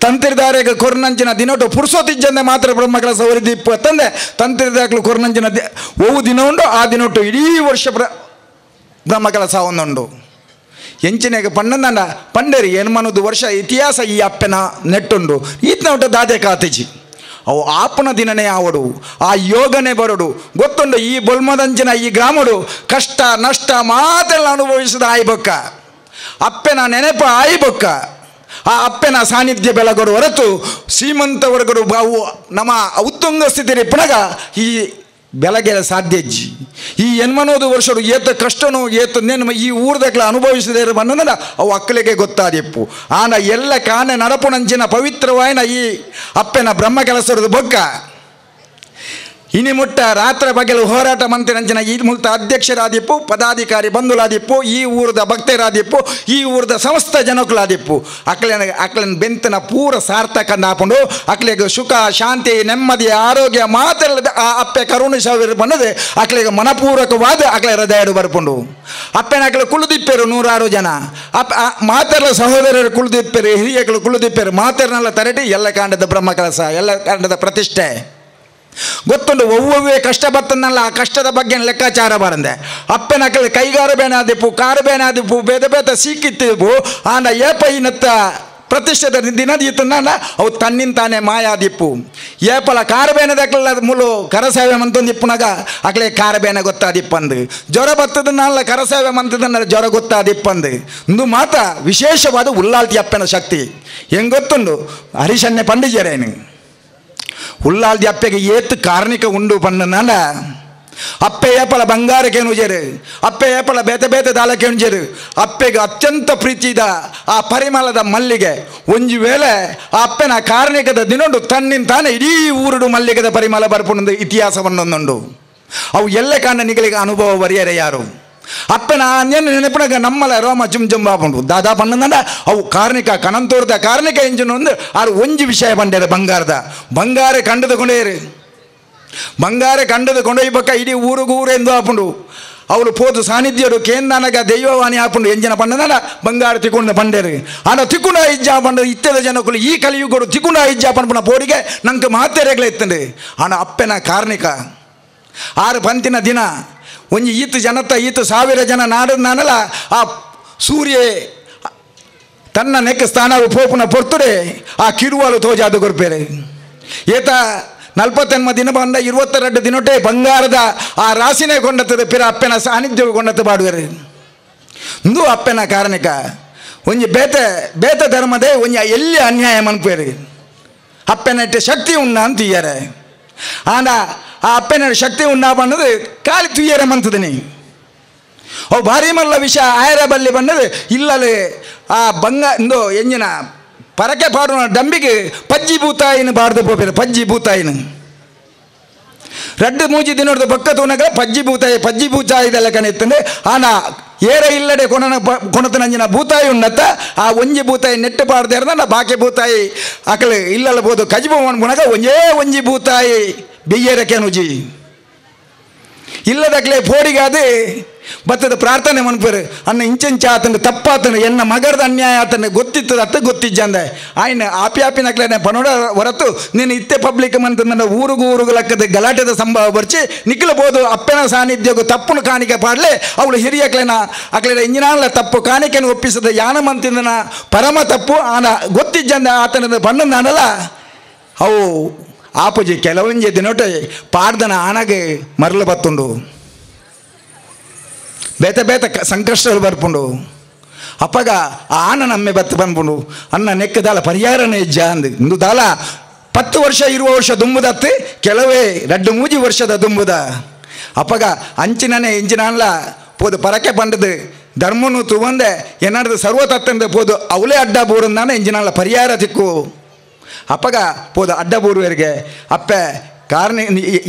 ತಂತ್ರಿದಾರೆಗೆ ಕೊರ್ನಂಚಿನ ದಿನೊಟ್ಟು ಪುರುಸೋತಿಜ್ಜಂದೆ ಮಾತ್ರ ಬ್ರಹ್ಮ ಕೆಲಸ ಒರಿದಿಪ್ಪು ತಂದೆ ತಂತ್ರಿದಾಕ್ಲು ಕೊರ್ನಂಚಿನ ಒವು ದಿನ ಉಂಡು ಆ ದಿನೊಟ್ಟು ಇಡೀ ವರ್ಷ ಬ್ರಹ್ಮ ಕೆಲಸ ಒಂದುಂಡು ಎಂಚಿನೆಗೆ ಪಣ್ಣಂದಂಡ ಪಂಡೇರಿ 80 ವರ್ಷ ಇತಿಹಾಸ ಈ ಅಪ್ಪನ ನೆಟ್ಟುಂಡು ಈತನ ದಾದೆ ಕಾತಿಜಿ ಅವು ಆಪನ ದಿನನೇ ಆವಡು ಆ ಯೋಗನೇ ಬರಡು ಗೊತ್ತುಂಡು ಈ ಬೊಲ್ಮದಂಚಿನ ಈ ಗ್ರಾಮಡು ಕಷ್ಟ ನಷ್ಟ ಮಾತೆಲ್ಲ ಅನುಭವಿಸಿದ ಆಯ್ಬೊಕ್ಕ ಅಪ್ಪನ ನೆನಪು ಆಯ್ಬೊಕ್ಕ ಆ ಅಪ್ಪನ ಸಾನ್ನಿಧ್ಯ ಬೆಳಗಡು ಹೊರತು ಶ್ರೀಮಂತವರ್ಗಡು ಅವು ನಮ್ಮ ಉತ್ತುಂಗ ಸ್ಥಿತಿ ಪುನಗ ಈ ಬೆಳಗ್ಗೆ ಸಾಧ್ಯ ಅಜ್ಜಿ ಈ ಎನ್ಮನೋದು ವರ್ಷಡು ಏತ ಕಷ್ಟನೋ ಏತ ನೇನು ಈ ಊರ್ದಕ್ಲ ಅನುಭವಿಸಿದ ಬನ್ನದ ಅವು ಅಕ್ಕಲಿಗೆ ಗೊತ್ತಾದಿಪ್ಪು. ಆನ ಎಲ್ಲ ಕಾನೆ ನಡಪುನಂಚಿನ ಪವಿತ್ರವಾಯಿನ ಈ ಅಪ್ಪೆನ ಬ್ರಹ್ಮ ಕೆಲಸದ ಬೊಕ್ಕ ಇನಿ ಮುಟ್ಟ ರಾತ್ರಿ ಬಗೆಲು ಹೋರಾಟ ಮಂತಿನಂಚಿನ ಈ ಮುಲ್ತ ಅಧ್ಯಕ್ಷರಾದಿಪ್ಪು, ಪದಾಧಿಕಾರಿ ಬಂಧುಲಾದಿಪ್ಪು, ಈ ಊರದ ಭಕ್ತರಾದಿಪ್ಪು, ಈ ಊರದ ಸಮಸ್ತ ಜನಕುಲಾದಿಪ್ಪು. ಅಕ್ಲೆನ ಅಕ್ಲೆನ ಬೆಂತನ ಪೂರ ಸಾರ್ಥಕ ನಾಪುಂಡು ಅಕ್ಲೆಗೆ ಸುಖ ಶಾಂತಿ ನೆಮ್ಮದಿ ಆರೋಗ್ಯ ಮಾತ್ರ ಆ ಅಪ್ಪೆ ಕರುಣಿಸವಿರು ಬನ್ನದೆ ಅಕ್ಲೆಗೆ ಮನಪೂರ್ವಕವಾದ ಅಕ್ಲೆ ಹೃದಯಡು ಬರ್ಪುಂಡು. ಅಪ್ಪೆನ ಅಕ್ಲೆ ಕುಳಿದಿಪ್ಪೇರು ನೂರಾರು ಜನ, ಅಪ್ಪ ಮಾತೆಲ್ಲ ಸಹೋದರರು ಕುಳಿದಿಪ್ಪೇರು, ಹಿರಿಯಗಳು ಕುಳಿದಿಪ್ಪೇರು, ಮಾತೆರನೆಲ್ಲ ತರಟಿ ಎಲ್ಲ ಕಾಂಡದ ಬ್ರಹ್ಮ ಕೆಲಸ, ಎಲ್ಲ ಕಾಂಡದ ಪ್ರತಿಷ್ಠೆ ಗೊತ್ತುಂಡು. ಒವ್ವೊವ್ವೇ ಕಷ್ಟ ಬರ್ತನಲ್ಲ ಆ ಕಷ್ಟದ ಬಗ್ಗೆ ಲೆಕ್ಕಾಚಾರ ಬಾರಂದೆ. ಅಪ್ಪನ ಕಲೆ ಕೈಗಾರ ಬೇನಾದಿಪ್ಪು, ಕಾರು ಬೇನಾದಿಪ್ಪು, ಬೇದ ಬೇತ ಸೀಕಿತ್ತಿಪ್ಪು. ಆಂಡ ಏಪ ಈನತ್ತ ಪ್ರತಿಷ್ಠೆದ ದಿನದೀತನ ಅವು ತನ್ನಿಂದ ತಾನೇ ಮಾಯಾದಿಪ್ಪು. ಏಪಲ ಕಾರು ಬೇನದಕ್ಲೆಲ್ಲ ಮುಲು ಕರಸೇವೆ ಮಂತೊಂದಿಪ್ಪುನಾಗ ಅಕ್ಲೆ ಕಾರು ಬೇನೆ ಗೊತ್ತಾದಿಪ್ಪಂದು, ಜ್ವರ ಬತ್ತದನ್ನಲ್ಲ ಕರಸೇವೆ ಮಂತದನ್ನ ಜ್ವರ ಗೊತ್ತಾದಿಪ್ಪಂದು. ಇಂದು ಮಾತ ವಿಶೇಷವಾದ ಉಲ್ಲಾಲ್ತಿ ಅಪ್ಪನ ಶಕ್ತಿ ಹೆಂಗೆ ಗೊತ್ತುಂಡು. ಹರಿಶನ್ನೆ ಪಂಡಿಜರೇನು ಉಲ್ಲಾಲ್ದಿ ಅಪ್ಪೆಗೆ ಏತು ಕಾರ್ಣಿಕ ಉಂಡು ಪಣ್ಣನಾಲ ಅಪ್ಪೆ ಏಪಲ ಬಂಗಾರಕ್ಕೇನು ಜೇರು, ಅಪ್ಪೆ ಏಪಲ ಬೇತೆ ಬೇತೆ ದಾಲಕ್ಕೇನು ಜೇರು. ಅಪ್ಪೆಗೆ ಅತ್ಯಂತ ಪ್ರೀತಿದ ಆ ಪರಿಮಳದ ಮಲ್ಲಿಗೆ ಒಂಜಿ ವೇಳೆ ಆ ಅಪ್ಪೆನ ಕಾರ್ಣಿಕದ ದಿನೊಂಡು ತನ್ನಿಂದ ತಾನೇ ಇಡೀ ಊರುಡು ಮಲ್ಲಿಗೆದ ಪರಿಮಳ ಬರ್ಪುನೊಂದು ಇತಿಹಾಸವನ್ನೊಂದುಂಡು. ಅವು ಎಲ್ಲ ಕಾರಣ ನಿಗಳಿಗೆ ಅನುಭವ ಬರಿಯರೆ ಯಾರು. ಅಪ್ಪನ ನೆನಪುನಾಗ ನಮ್ಮಲ ರೋಮ ಜುಮ್ ಜುಮ್ ಬಾಪುಂಡು ದಾದಾ ಪಣ್ಣಂದ ಅವು ಕಾರ್ಣಿಕ ಕಣಂತೋರ್ದ ಕಾರ್ಣಿಕ ಇಂಜಿನ್ ಒಂದು ಆರು ಒಂಜಿ ವಿಷಯ ಬಂಡೇರು. ಬಂಗಾರದ ಬಂಗಾರ ಕಂಡದು ಕೊಂಡೇರು, ಬಂಗಾರ ಕಂಡದು ಕೊಂಡೊಯ್ಬಕ್ಕ ಇಡೀ ಊರುಗೂರು ಎಂದು ಆಪುಂಡು. ಅವಳು ಪೋದು ಸಾನ್ನಿಧ್ಯರು ಕೇಂದ್ರನಗ ದೈವವಾಣಿ ಆಪುಂಡು ಎಂಜಿನ ಪಣ್ಣಂದ ಬಂಗಾರ ತಿಕ್ಕೊಂಡ ಬಂಡೇರು. ಆನ ತಿಕ್ಕುಂಡ ಇಜ್ಜಾ ಪಂಡ ಇತ್ತೆದ ಜನಕುಲು ಈ ಕಲಿಯುಗರು ತಿಕ್ಕುಂಡ ಇಜ್ಜಾ ಪಂಪುನ ಪೋಡಿಗೆ ನಂಗೆ ಮಾತೆರೆಗಳ ಎತ್ತಂಡು. ಆನ ಅಪ್ಪನ ಕಾರ್ಣಿಕ ಆರು ಪಂತಿನ ದಿನ ಒಂಜಿ ಈತು ಜನತ ಈತು ಸಾವಿರ ಜನ ನಾಡು ನಾನಲ್ಲ ಆ ಸೂರ್ಯ ತನ್ನ ನೆಕ್ಕ ಸ್ಥಾನ ಪೋಪುನ ಪೊರ್ತುಡೆ ಆ ಕಿರುವಾಲು ತೋಜಾದು ಕೊರ್ಪೇರೆ. ಏತ 48 ದಿನ ಬಂದ 22 ದಿನೊಟ್ಟೆ ಬಂಗಾರದ ಆ ರಾಸಿನೇ ಕೊಂಡತ್ತದೆ ಪಿರ ಅಪ್ಪನ ಸಾನ್ನಿಧ್ಯ ಕೊಂಡತ್ತು ಬಾಡುವರು. ಇಂದು ಅಪ್ಪನ ಕಾರಣಿಕ ಒಂಜಿ ಬೇತೆ ಬೇತೆ ಧರ್ಮದೇ ಒಂಜಿ ಎಲ್ಲಿ ಅನ್ಯಾಯ ಮನ್ಪೇರು. ಅಪ್ಪನಟ್ಟೆ ಶಕ್ತಿ ಉಣ್ಣ ಅಂತೀಯಾರೆ. ಆಂಡ ಆ ಅಪ್ಪನ ಶಕ್ತಿ ಉಣ್ಣ ಬಣ್ಣದು ಖಾಲಿ ತುಯ್ಯರೆ ಮಂತದ ನೀ ಅವು ಭಾರಿ ಮಲ್ಲ ವಿಷ ಆಯರ ಬಲ್ಲಿ ಬಣ್ಣದು ಇಲ್ಲಲೆ ಆ ಬಂಗ ಇಂದು ಎಂಜಿನ ಪರಕೆ ಪಾಡುವ ಡಂಬಿಗೆ ಪಜ್ಜಿ ಭೂತಾಯಿನ ಬಾರ್ದು ಪೋಪೇರು. ಪಜ್ಜಿ ಭೂತಾಯಿನ ರಡ್ಡು ಮೂಜಿ ದಿನದ ಬಕ್ಕ ತೂನಗ ಪಜ್ಜಿ ಭೂತಾಯಿ ಪಜ್ಜಿ ಭೂತಾಯಿದೆಲ್ಲ ಕಣೆತ್ತಂದೆ. ಆನ ಏರ ಇಲ್ಲಡೆ ಕೊಣನ ಕೊಣತನಂಜಿನ ಭೂತಾಯಿ ಉಣ್ಣತ್ತ ಆ ಒಂಜಿ ಭೂತಾಯಿ ನೆಟ್ಟು ಪಾಡ್ದೆ ಇರ್ದ ಬಾಕಿ ಭೂತಾಯಿ ಅಕಲು ಇಲ್ಲಲ್ಲ ಬೋದು ಕಜಿಬು ಅನ್ಪುನಾಗ ಒಂಜೇ ಒಂಜಿ ಭೂತಾಯಿ ಬೆಯ್ಯರಕೆನುಜಿ ಇಲ್ಲದಕ್ಲೆ ಪೋಡಿಗಾದೆ ಬತ್ತದ ಪ್ರಾರ್ಥನೆ ಮನ್ಪೇರು. ಅನ್ನ ಇಂಚೆಂಚ ಆತನ ತಪ್ಪಾತನ ಎನ್ನ ಮಗರದ ಅನ್ಯಾಯ ಆತನ ಗೊತ್ತಿತ್ತದ ಅತ್ತ ಗೊತ್ತಿಜ್ಜಂದೆ ಆಯ್ನ ಆಪಿ ಆಪಿನಕ್ಲೇನೆ ಪನೋಡ ಹೊರತು ನೀನು ಇತ್ತೆ ಪಬ್ಲಿಕ್ ಮಂತ ನನ್ನ ಊರುಗು ಊರುಗು ಲಕ್ಕದ ಗಲಾಟೆದ ಸಂಭವ ಬರ್ಚಿ ನಿಕ್ಕಲಬೋದು. ಅಪ್ಪನ ಸಾನ್ನಿಧ್ಯಗೂ ತಪ್ಪುನು ಕಾಣಿಕೆ ಪಾಡ್ಲೆ ಅವಳು ಹಿರಿಯಕ್ಲೇನ ಅಕ್ಲೇನ ಇಂಜಿನಾಲ ತಪ್ಪು ಕಾಣಿಕೆಯನ್ನು ಒಪ್ಪಿಸದ ಯಾನ ಮಂತಿಂದನ ಪರಮ ತಪ್ಪು ಆನ ಗೊತ್ತಿಜ್ಜಂದೆ ಆತನದ ಬಣ್ಣನಾನಲ್ಲ ಅವು ಆಪುಜಿ ಕೆಲವೊಂಜಿ ದಿನೊಟ್ಟೆ ಪಾಡ್ದನ ಆನಗೆ ಮರಳು ಬತ್ತುಂಡು ಬೇತೆ ಬೇತೆ ಸಂಕಷ್ಟಗಳು ಬರ್ಪುಂಡು. ಅಪ್ಪಗ ಆ ಆನ ನಮ್ಮೆ ಬತ್ತು ಬಂದ್ಪುಂಡು ಅನ್ನ ನೆಕ್ಕದಾಲ ಪರಿಹಾರನೇ ಇಜ್ಜ ಅಂದು ಇಂದು ದಾಲ 10 ವರ್ಷ 20 ವರ್ಷ ದುಂಬುದತ್ತು ಕೆಲವೇ 2 ಮೂಜಿ ವರ್ಷದ ದುಂಬುದ. ಅಪ್ಪಗ ಅಂಚಿನನೇ ಇಂಚಿನಲ್ಲ ಪೋದು ಪರಕೆ ಬಂಡದು ಧರ್ಮನು ತುವಂದೆ ಏನಾದ್ರು ಸರ್ವತತ್ತಂದೆ ಪೋದು ಅವಲೇ ಅಡ್ಡ ಬೋರಂದಾನೆ ಇಂಜಿನಲ್ಲ ಪರಿಹಾರ ತಿಕ್ಕು. ಅಪ್ಪಗ ಪೋದು ಅಡ್ಡ ಬೂರುವರಿಗೆ ಅಪ್ಪೆ ಕಾರಣ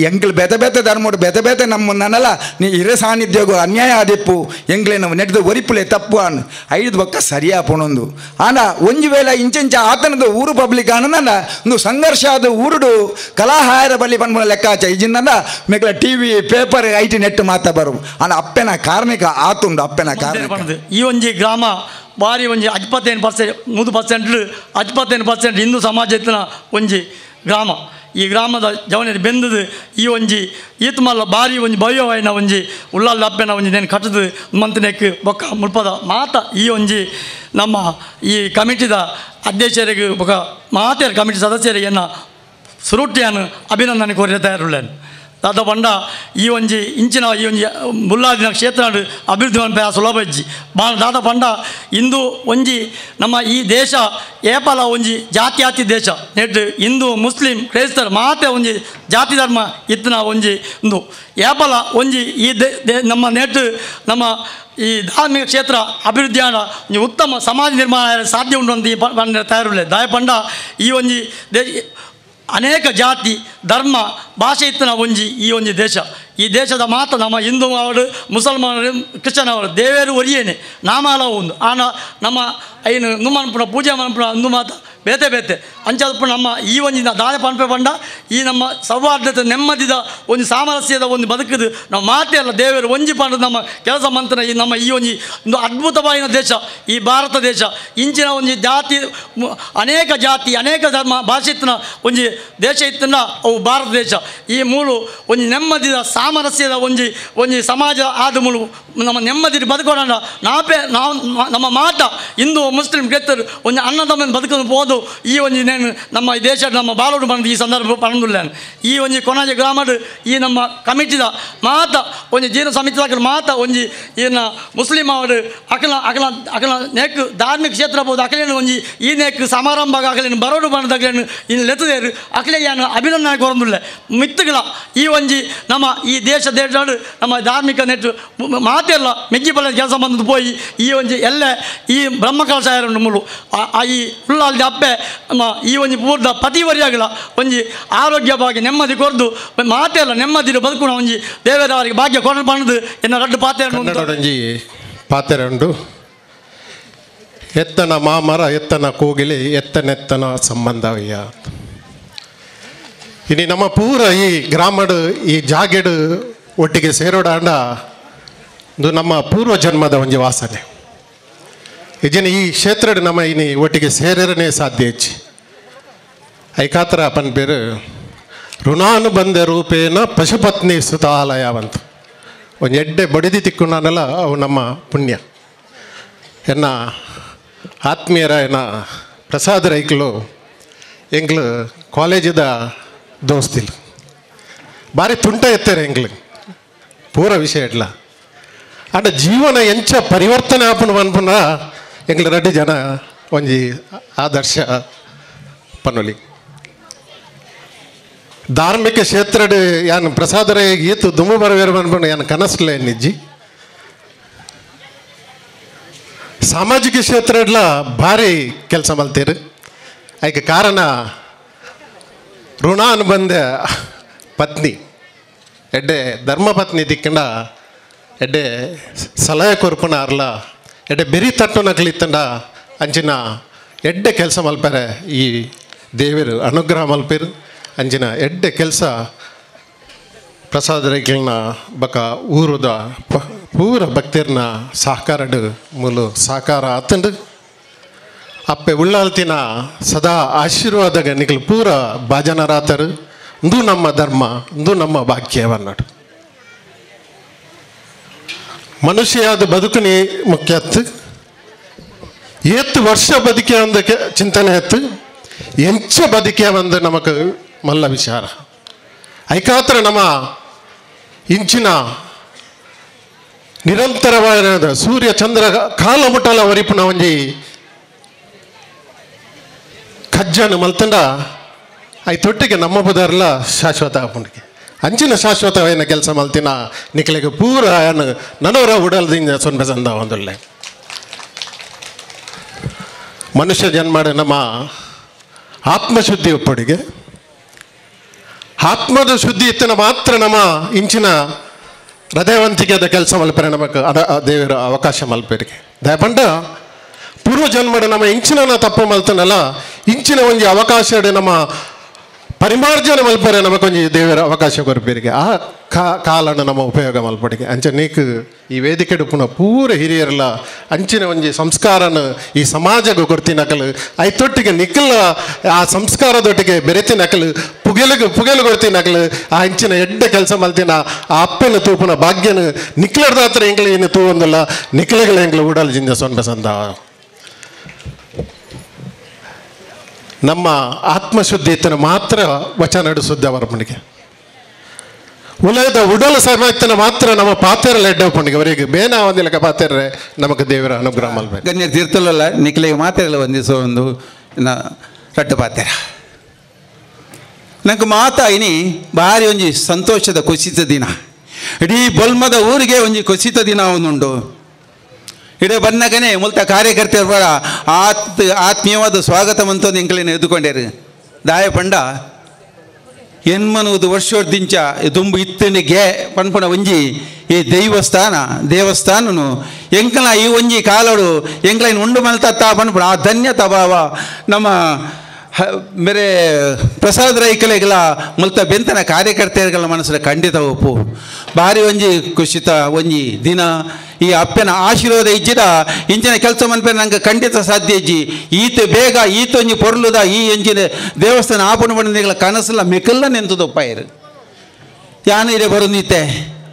ಎಂಗ್ಲು ಬೇತೆ ಬೇತೆ ಧರ್ಮೋಡು ಬೇತೆ ಬೇತೆ ನಮ್ಮನ್ನಲ್ಲ ನೀ ಹಿರೇ ಸಾನ್ನಿಧ್ಯಗೂ ಅನ್ಯಾಯ ಆದಿಪ್ಪು ಎಂಗ್ಲೆ ನಾವು ನೆಡ್ದು ಒರಿಪುಲೆ ತಪ್ಪು ಅನ್ ಐದು ಬಕ್ಕ ಸರಿಯಾ ಪೋಣೊಂದು. ಆಂಡ ಒಂಜಿ ವೇಳೆ ಇಂಚಿಂಚ ಆತನದು ಊರು ಪಬ್ಲಿಕ್ ಆನಂದ ಒಂದು ಸಂಘರ್ಷ ಆದ ಊರುಡು ಕಲಾಹಾರ ಬಲ್ಲಿ ಪನ್ಪುನ ಲೆಕ್ಕಾಚ ಇಜಿಂದ ಮೇಕಲ TV paper IT net ಮಾತಾ ಬರು. ಆಂಡ ಅಪ್ಪೆನ ಕಾರ್ಮಿಕ ಆತುಂಡು ಅಪ್ಪೆನ ಕಾರ್ಮಿಕ. ಈ ಒಂಜಿ ಗ್ರಾಮ ಭಾರಿ ಒಂಜಿ 25% 100% 25% ಹಿಂದೂ ಸಮಾಜ ಇತ್ತಿನ ಒಂಜಿ ಗ್ರಾಮ. ಈ ಗ್ರಾಮದ ಜವನರು ಬೆಂದದು ಈ ಒಂಜಿ ಈತ್ಮಲ್ಲ ಭಾರಿ ಒಂಜಿ ಭವ್ಯವಾಯಿನ ಒಂಜಿ ಉಳ್ಳಾಲ್ ಅಪ್ಪೆನ ಒಂಜಿ ನೇನು ಕಟ್ಟದು ಮಂತನೆಕ್ ಬೊಕ್ಕ ಮುಲ್ಪದ ಮಾತ ಈ ಒಂಜಿ ನಮ್ಮ ಈ ಕಮಿಟಿದ ಅಧ್ಯಕ್ಷರಿಗೆ ಬೊಕ್ಕ ಮಾತೆಯ ಕಮಿಟಿ ಸದಸ್ಯರಿಗೆ ಸುರುಟ್ಟಿಯನ್ನು ಅಭಿನಂದನೆ ಕೋರಿ ತಯಾರುಳ್ಳೇನು. ದಾದ ಪಂಡ ಈ ಒಂಜಿ ಇಂಚಿನ ಈ ಒಂಜಿ ಬುಲ್ಲಾದಿನ ಕ್ಷೇತ್ರ ಅಭಿವೃದ್ಧಿ ಮನ್ಪೆ ಸುಲಭ ಇಜ್ಜಿ ದಾದ ಪಂಡ ಇಂದು ಒಂಜಿ ನಮ್ಮ ಈ ದೇಶ ಏಪಲ ಒಂಜಿ ಜಾತ್ಯಾತಿ ದೇಶ ನೆಟ್ ಹಿಂದೂ ಮುಸ್ಲಿಂ ಕ್ರೈಸ್ತರು ಮಾತೆ ಒಂಜಿ ಜಾತಿ ಧರ್ಮ ಇತ್ತಿನ ಒಂಜಿ ಇಂದು ಏಪಲ ಒಂಜಿ ಈ ನಮ್ಮ ನೆಟ್ ನಮ್ಮ ಈ ಧಾರ್ಮಿಕ ಕ್ಷೇತ್ರ ಅಭಿವೃದ್ಧಿ ಆಂಡ ಒಂಜಿ ಉತ್ತಮ ಸಮಾಜ ನಿರ್ಮಾಣ ಸಾಧ್ಯ ಉಂಟು ಅಂತ ಈ ಪಂಡ ತಯಾರುಳ್ಳೆ ದಾಯ ಪಂಡ ಈ ಒಂಜಿ ಅನೇಕ ಜಾತಿ ಧರ್ಮ ಭಾಷೆ ಇತ್ತಿನ ಒಂಜಿ ಈ ಒಂಜಿ ದೇಶ ಈ ದೇಶದ ಮಾತ್ರ ನಮ್ಮ ಹಿಂದೂ ಅವರು ಮುಸಲ್ಮಾನರು ಕ್ರಿಶ್ಚಿಯನ್ ಅವರು ದೇವೇರು ಒರಿಯೇನೆ ನಾಮಾಲ ಒಂದು ಆನ ನಮ್ಮ ಐನು ನುಮ್ಮನ್ಪುಣ ಪೂಜೆ ಮನ್ಪುಣ ಅಂದು ಮಾತ ಬೇತೆ ಬೇತೆ ಅಂಚಾದಪ್ಪು ನಮ್ಮ ಈ ಒಂಜಿ ದಾದ ಪನ್ಪೆ ಪಂಡ ಈ ನಮ್ಮ ಸೌಹಾರ್ದತೆ ನೆಮ್ಮದಿದ ಒಂದು ಸಾಮರಸ್ಯದ ಒಂದು ಬದುಕದು ನಮ್ಮ ಮಾತೇ ಅಲ್ಲ ದೇವರು ಒಂಜಿ ಪಂಡ ನಮ್ಮ ಕೆಲಸ ಮಂತನ ಈ ನಮ್ಮ ಈ ಒಂಜಿ ಒಂದು ಅದ್ಭುತವಾದ ದೇಶ ಈ ಭಾರತ ದೇಶ ಇಂಚಿನ ಒಂಜಿ ಜಾತಿ ಅನೇಕ ಜಾತಿ ಅನೇಕ ಧರ್ಮ ಭಾಷೆ ಇತ್ತಿನ ಒಂಜಿ ದೇಶ ಇತ್ತಿನ ಅವು ಭಾರತ ದೇಶ ಈ ಮೂಲು ಒಂಜಿ ನೆಮ್ಮದಿದ ಸಾಮರಸ್ಯದ ಒಂಜಿ ಒಂಜಿ ಸಮಾಜ ಆದ ಮೂಲು ನಮ್ಮ ನೆಮ್ಮದಿ ಬದುಕೋಣ ನಾಪೆ ನಾವು ನಮ್ಮ ಮಾತ ಹಿಂದೂ ಮುಸ್ಲಿಂ ಕ್ರೈಸ್ತರು ಒಂಜಿ ಅಣ್ಣ ತಮ್ಮನ ಬದುಕನ್ನು ಹೋದು ಈ ಒಂಜಿ ನೇನು ನಮ್ಮ ಈ ದೇಶ ನಮ್ಮ ಬಾಳೋಡು ಬಂದು ಈ ಸಂದರ್ಭ ಪಣದುಲ್ಲ ಈ ಒಂಜಿ ಕೊನಾಜಿ ಗ್ರಾಮಡ್ ಈ ನಮ್ಮ ಕಮಿಟಿದ ಮಾತ ಒಂಜಿ ಜೀರ್ಣ ಸಮಿತಿ ಮಾತ ಒಂಜಿ ಈನ ಮುಸ್ಲಿಂ ಅವರು ಅಕಲ ಅಕಲ ಅಕಲ ನೇಕ್ ಧಾರ್ಮಿಕ ಕ್ಷೇತ್ರ ಬೋದು ಅಕಲೇನು ಒಂಜಿ ಈ ನೇಕ್ ಸಮಾರಂಭ ಅಕಲೇನು ಬರೋಡು ಬಂದಕಲೇನು ಇನ್ನು ಲೆತ್ತದೇರು ಅಕಲೆ ಯಾನು ಅಭಿನಂದನೆ ಕೊರೊಂದುಲ್ಲ ಮಿತ್ತುಗಳ ಈ ಒಂಜಿ ನಮ್ಮ ಈ ದೇಶ ದೇಶಡು ನಮ್ಮ ಧಾರ್ಮಿಕ ನೆಟ್ಟು ಮಾತೆಲ್ಲ ಮೆಗ್ಗಿ ಪಲ್ಲ ಕೆಲಸ ಬಂದು ಪೋಯಿ ಈ ಒಂಜಿ ಎಲ್ಲ ಈ ಬ್ರಹ್ಮಕಲಶ ಮುಳು ಆ ಈ ಉಳ್ಳಾಲ್ದ ಅಪ್ಪೆ ನಮ್ಮ ಈ ಒಂಜಿ ಪೂರ್ದ ಪತಿವರಿಯಾಗಲ ಒಂಜಿ ಆರೋಗ್ಯ ಭಾಗ್ಯ ನೆಮ್ಮದಿ ಕೊರ್ದು ಮಾತೆಲ್ಲ ನೆಮ್ಮದಿ ಬದುಕುಣ ಒಂಜಿ ದೇವರವರಿಗೆ ಭಾಗ್ಯ ಕೊಡ ಬಂದು ಎನ್ನ ರಡ್ಡು ಪಾತೆ ಕನ್ನಡೊಂಜಿ ಪಾತೆರೆ ಉಂಡು ಎತ್ತನ ಮಾಮರ ಎತ್ತನ ಕೋಗಿಲೆ ಎತ್ತನೆತ್ತನ ಸಂಬಂಧವಯ್ಯ. ಇನಿ ನಮ್ಮ ಪೂರ ಈ ಗ್ರಾಮಡು ಈ ಜಾಗೆಡು ಒಟ್ಟಿಗೆ ಸೇರೋಡಾಂಡ ಇದು ನಮ್ಮ ಪೂರ್ವ ಜನ್ಮದ ಒಂಜಿ ವಾಸನೆ. ಇಜನ ಈ ಕ್ಷೇತ್ರಡು ನಮ್ಮ ಇನಿ ಒಟ್ಟಿಗೆ ಸೇರನೇ ಸಾಧ್ಯ ಹೆಚ್ಚು ಐಕಾತ್ರ ಪನ್ಪೇರು ಋಣಾನುಬಂಧ ರೂಪೇನ ಪಶುಪತ್ನಿ ಸುತಾಲಯವಂತ ಒಂದು ಎಡ್ಡೆ ಬಡಿದಿ ತಿಕ್ಕುನಾನಲ್ಲ ಅವು ನಮ್ಮ ಪುಣ್ಯ. ಎನ್ನ ಆತ್ಮೀಯರ ಎನ್ನ ಪ್ರಸಾದ ರೈಕ್ಲು ಎಂಗ್ಲು ಕಾಲೇಜಿದ ದೋಸ್ತಿಲ್ ಭಾರಿ ತುಂಟ ಎತ್ತಾರೆ ಎಂಗ್ಲು ಪೂರ ವಿಷಯ ಇಡ್ಲ ಆಂಡ ಜೀವನ ಎಂಚ ಪರಿವರ್ತನೆ ಆಪುನ ಪನ್ಪುನ ಎಂಗ್ಲು ರಡ್ಡು ಜನ ಒಂಜಿ ಆದರ್ಶ ಪನ್ನೊಲಿ. ಧಾರ್ಮಿಕ ಕ್ಷೇತ್ರಡ್ ಯಾನ್ ಪ್ರಸಾದರೇ ಈತು ದುಮ್ಮು ಬರವೇರು ಪನ್ಪುನ ಯಾನ್ ಕನಸ್ಲೆ ನಿಜ್ಜಿ. ಸಾಮಾಜಿಕ ಕ್ಷೇತ್ರಡ್ಲ ಭಾರಿ ಕೆಲಸ ಮಲ್ತೀರು. ಅದಕ್ಕೆ ಕಾರಣ ಋಣಾನುಬಂಧ ಪತ್ನಿ ಎಡ್ಡೆ ಧರ್ಮಪತ್ನಿ ದಿಕ್ಕಂಡ ಎಡ್ಡೆ ಸಲಹೆ ಕೊರ್ಪುನ ಅರ್ಲ ಎಡ್ಡೆ ಬೆರಿ ತಟ್ಟುನ ಕಲಿತಂಡ ಅಂಚಿನ ಎಡ್ಡೆ ಕೆಲಸ ಮಲ್ಪಾರೆ ಈ ದೇವರು ಅನುಗ್ರಹ ಮಲ್ಪೇರು. ಅಂಚಿನ ಎಡ್ಡೆ ಕೆಲಸ ಪ್ರಸಾದ ರೈಕ್ಲನ ಬಕ ಊರುದ ಪೂರ ಭಕ್ತಿರ್ನ ಸಹಕಾರಡು ಮೂಲು ಸಹಕಾರ ಆತಂಡು ಅಪ್ಪೆ ಉಳ್ಳಾಲ್ತಿನ ಸದಾ ಆಶೀರ್ವಾದ ನಿಖಲು ಪೂರ ಭಾಜನರಾತರು. ಇಂದು ನಮ್ಮ ಧರ್ಮ, ಇಂದು ನಮ್ಮ ಭಾಗ್ಯವನ್ನಾಡು. ಮನುಷ್ಯಾದ ಬದುಕನಿ ಮುಖ್ಯತ್ತು. ಏತ್ತು ವರ್ಷ ಬದುಕೆ ಅಂದ ಚಿಂತನೆ ಎತ್ತು ಎಂಚ ಬದುಕೆ ಒಂದು ನಮಕ್ ಮಲ್ಲ ವಿಚಾರ. ಐಕಾತ್ರ ನಮ್ಮ ಇಂಚಿನ ನಿರಂತರವಾದ ಸೂರ್ಯ ಚಂದ್ರ ಕಾಲ ಮುಟ್ಟಲ ವರಿಪುನ ಒಂಜಿ ಕಜ್ಜನ ಮಲ್ತಂಡ I ತೊಟ್ಟಿಗೆ ನಮ್ಮ ಬುದಾರ್ಲ ಶಾಶ್ವತ ಆಪುಂಡಿಗೆ ಅಂಚಿನ ಶಾಶ್ವತವಾದ ಕೆಲಸ ಮಲ್ತಿನ ನಿಖಲಿಗೆ ಪೂರ ನನವರ ಉಡಲ್ದಿಂದ ಸೊನ್ನೆ ಸಂದ ಒಂದೊಳ್ಳೆ ಮನುಷ್ಯ ಜನ್ಮಾಡ ನಮ್ಮ ಆತ್ಮಶುದ್ಧಿ ಒಪ್ಪಡಿಗೆ ಆತ್ಮದ ಶುದ್ಧಿ ಇತ್ತನ ಮಾತ್ರ ನಮ್ಮ ಇಂಚಿನ ಹೃದಯವಂತಿಕೆದ ಕೆಲಸ ಮಲ್ಪರೆ ನಮಕ್ ದೇವರ ಅವಕಾಶ ಮಲ್ಪರಿಗೆ. ದಯಪಂಡ ಪೂರ್ವ ಜನ್ಮಡ ನಮ್ಮ ಇಂಚಿನ ತಪ್ಪು ಮಲ್ತನಲ್ಲ ಇಂಚಿನ ಒಂಜಿ ಅವಕಾಶ ನಮ್ಮ ಪರಿಮಾರ್ಜನೆ ಮಲ್ಪರೆ ನಮಕೊಂಜಿ ದೇವರ ಅವಕಾಶ ಕೊರ್ಪೇರಿಗೆ ಆ ಕಾಲನ ನಮ್ಮ ಉಪಯೋಗ ಮಲ್ಪಡಿಗೆ. ಅಂಚ ನೀಕ್ ಈ ವೇದಿಕೆ ಪುನಃ ಪೂರ ಹಿರಿಯರಲ್ಲ ಅಂಚಿನ ಒಂಜಿ ಸಂಸ್ಕಾರನ ಈ ಸಮಾಜಕ್ಕೆ ಕೊಡ್ತಿನಕಲು ಐತೊಟ್ಟಿಗೆ ನಿಕ್ಕಲ ಆ ಸಂಸ್ಕಾರದೊಟ್ಟಿಗೆ ಬೆರೆತಿನಕಲು ಪುಗೆಲುಗು ಪುಗೆಲು ಕೊಡ್ತಿನಕಲು ಆ ಅಂಚಿನ ಎಡ್ಡೆ ಕೆಲಸ ಮಲ್ತಿನ ಆ ಅಪ್ಪನ ತೂಪುನ ಭಾಗ್ಯನ ನಿಕ್ಲರ್ದಾತ್ರ ಎಂಗ್ಲು ಏನು ತೂವಂದಲ್ಲ ನಿಕ್ಲಗಳ ಎಂಗ್ಲು ಉಡಲ್ ಜಿಂಜ ಸೊನ್ನೆ ಸಂದ. ನಮ್ಮ ಆತ್ಮಶುದ್ಧಿ ಇತ್ತನ ಮಾತ್ರ ವಚನ ಶುದ್ಧ ವರ್ಮನಿಗೆ. ಉಲಯದ ಉಡಲು ಸಮೇತನ ಮಾತ್ರ ನಮ್ಮ ಪಾತೆರಲ್ಲ ಎಡ್ಡೆ ಪಂಡಿಗೆ ಅವರಿಗೆ ಬೇನ ಒಂದಿಲಕ ಪಾತೆರ್ರೆ ನಮಕ್ ದೇವರ ಅನುಗ್ರಹ ಮಲ್ಬೇಕು. ಗಣ್ಯ ತೀರ್ಥಲಲ್ಲ ನಿಕ್ಲೆಗೆ ಮಾತೆರಲ್ಲ ಒಂದಿಸೋ ಒಂದು ರಡ್ಡು ಪಾತೆರ ನಂಗೆ ಮಾತಾ ಇನಿ ಭಾರಿ ಒಂಜಿ ಸಂತೋಷದ ಕುಸಿತ ದಿನ. ಇಡೀ ಬೊಲ್ಮದ ಊರಿಗೆ ಒಂಜಿ ಕುಸಿತ ದಿನ ಒಂದುಂಡು. ಇಡೀ ಬನ್ನಗನೆ ಮುಲ್ತ ಕಾರ್ಯಕರ್ತರ ಪರ ಆತ್ಮೀಯವಾದ ಸ್ವಾಗತ ಮಂತೊಂದು ಎಂಕಲೇನು ಎದ್ದುಕೊಂಡೇರು. ದಾಯ ಪಂಡ ಎನ್ಮನೂದು ವರ್ಷೋರ್ದಿಂಚ ದುಂಬು ಇತ್ತನಿಗೆ ಪನ್ಪುಣ ಒಂಜಿ ಈ ದೇವಸ್ಥಾನನು ಎಂಕಲ ಈ ಒಂಜಿ ಕಾಲಡು ಎಂಕಲೈನ್ ಉಂಡು ಮಲ್ತತ್ತ ಪನ್ಪುಣ ಆ ಧನ್ಯತಾ ಭಾವ ನಮ್ಮ ಬೇರೆ ಪ್ರಸಾದ್ ರೈಕಲೆಗಳ ಮುಲ್ತ ಬೆಂತನ ಕಾರ್ಯಕರ್ತೆಯರ್ಗಳ ಮನಸ್ಸು ಖಂಡಿತ ಒಪ್ಪು. ಭಾರಿ ಒಂಜಿ ಕುಶಿತ ಒಂಜಿ ದಿನ. ಈ ಅಪ್ಪನ ಆಶೀರ್ವಾದ ಇಜ್ಜಿದ ಇಂಚಿನ ಕೆಲಸ ಮನ್ಪೆ ನಂಗೆ ಖಂಡಿತ ಸಾಧ್ಯ ಇಜ್ಜಿ. ಈತ ಬೇಗ ಈತ ಒಂಜಿ ಪೊರ್ಲುದ ಈ ಎಂಜಿನ ದೇವಸ್ಥಾನ ಆಪಣ ಬಣ್ಣಗಳ ಕನಸಲ್ಲ ಮೆಕಲ್ಲ ನೆಂತದೊಪ್ಪಾಯರು. ಯಾನು ಇದೇ ಬರುಂದಿತ್ತೆ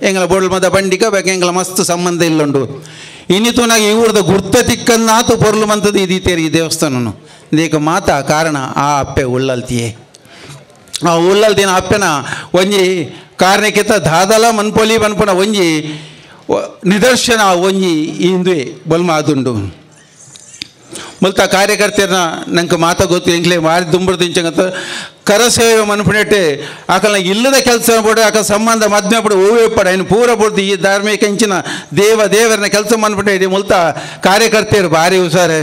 ಎಂಗಳ ಬೋಡ್ಲು ಮದ ಬಂಡಿಕ ಬೇಕು ಎಂಗಳ ಮಸ್ತ್ ಸಂಬಂಧ ಇಲ್ಲುಂಡು. ಇನ್ನಿತು ನಾಗ ಈ ಊರದ ಗುರ್ತ ತಿಕ್ಕನ್ನಾತು ಪೊರ್ಲು ಮಂತದ್ದು ಇದೀತೇರಿ ಈ ದೇವಸ್ಥಾನನು. ಇದಕ್ಕೆ ಮಾತಾ ಕಾರಣ ಆ ಅಪ್ಪೆ ಉಳ್ಳಲ್ತಿಯೇ. ಆ ಉಳ್ಳಲ್ತಿನ ಅಪ್ಪೆನ ಒಂಜಿ ಕಾರಣಕ್ಕಿಂತ ದಾದಲ ಮನ್ಪೊಲಿ ಮನ್ಪುನ ಒಂಜಿ ನಿದರ್ಶನ ಒಂಜಿ ಇಂದುವೆ ಬೊಲ್ಮ ಆದುಂಡು. ಮುಲ್ತ ಕಾರ್ಯಕರ್ತರನ್ನ ನಂಗೆ ಮಾತಾ ಗೊತ್ತು ಎಂಕ್ಲೆ ಮಾರಿ ದುಂಬುರ್ದು ಇಂಚಂಗತ್ತ ಕರಸೇವೆ ಮನ್ಪುನೆಟ್ಟೆ ಆಕಲ್ನ ಇಲ್ಲದ ಕೆಲಸ ಪಡು ಆಕ ಸಂಬಂಧ ಮದ್ಮೆ ಪಡು ಹೂವೇ ಪಡ ಇನ್ನು ಪೂರ ಪೂರ್ತಿ ಈ ಧಾರ್ಮಿಕ ಇಂಚಿನ ದೇವರನ್ನ ಕೆಲಸ ಮನ್ಪುನೆ ಇಡೀ ಮುಲ್ತ ಕಾರ್ಯಕರ್ತೆಯರು ಭಾರಿ ಹುಷಾರೆ.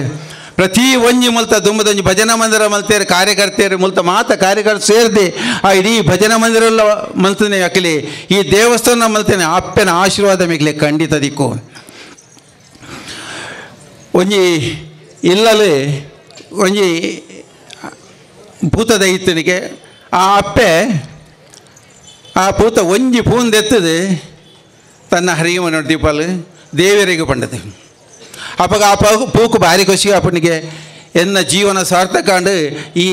ಪ್ರತಿ ಒಂಜಿ ಮುಲ್ತ ದುಂಬದೊಂಜಿ ಭಜನಾ ಮಂದಿರ ಮಲ್ತೇರು ಕಾರ್ಯಕರ್ತೆಯರು ಮುಲ್ತ ಮಾತ ಕಾರ್ಯಕರ್ತ ಸೇರಿದೆ ಆ ಇಡೀ ಭಜನಾ ಮಂದಿರ ಎಲ್ಲ ಮಲ್ತನೆ ಅಕಲಿ ಈ ದೇವಸ್ಥಾನ ಮಲ್ತೇನೆ ಅಪ್ಪನ ಆಶೀರ್ವಾದ ಮೇಕ್ಲೆ ಖಂಡಿತ ದಿಕ್ಕು. ಒಂಜಿ ಇಲ್ಲಲ್ಲಿ ಒಂಜಿ ಭೂತದ ಇತ್ತನಿಗೆ ಆ ಅಪ್ಪೆ ಆ ಭೂತ ಒಂಜಿ ಪೂಂದೆತ್ತದೆ ತನ್ನ ಹರಿಯುವ ದೀಪಾಲು ದೇವರಿಗೆ ಪಂಡದೆ. ಅಪ್ಪಾಗ ಆ ಪೂಕು ಭಾರಿ ಖುಷಿ ಅಪ್ಪನಿಗೆ ಎನ್ನ ಜೀವನ ಸಾರ್ಥಕಂಡು ಈ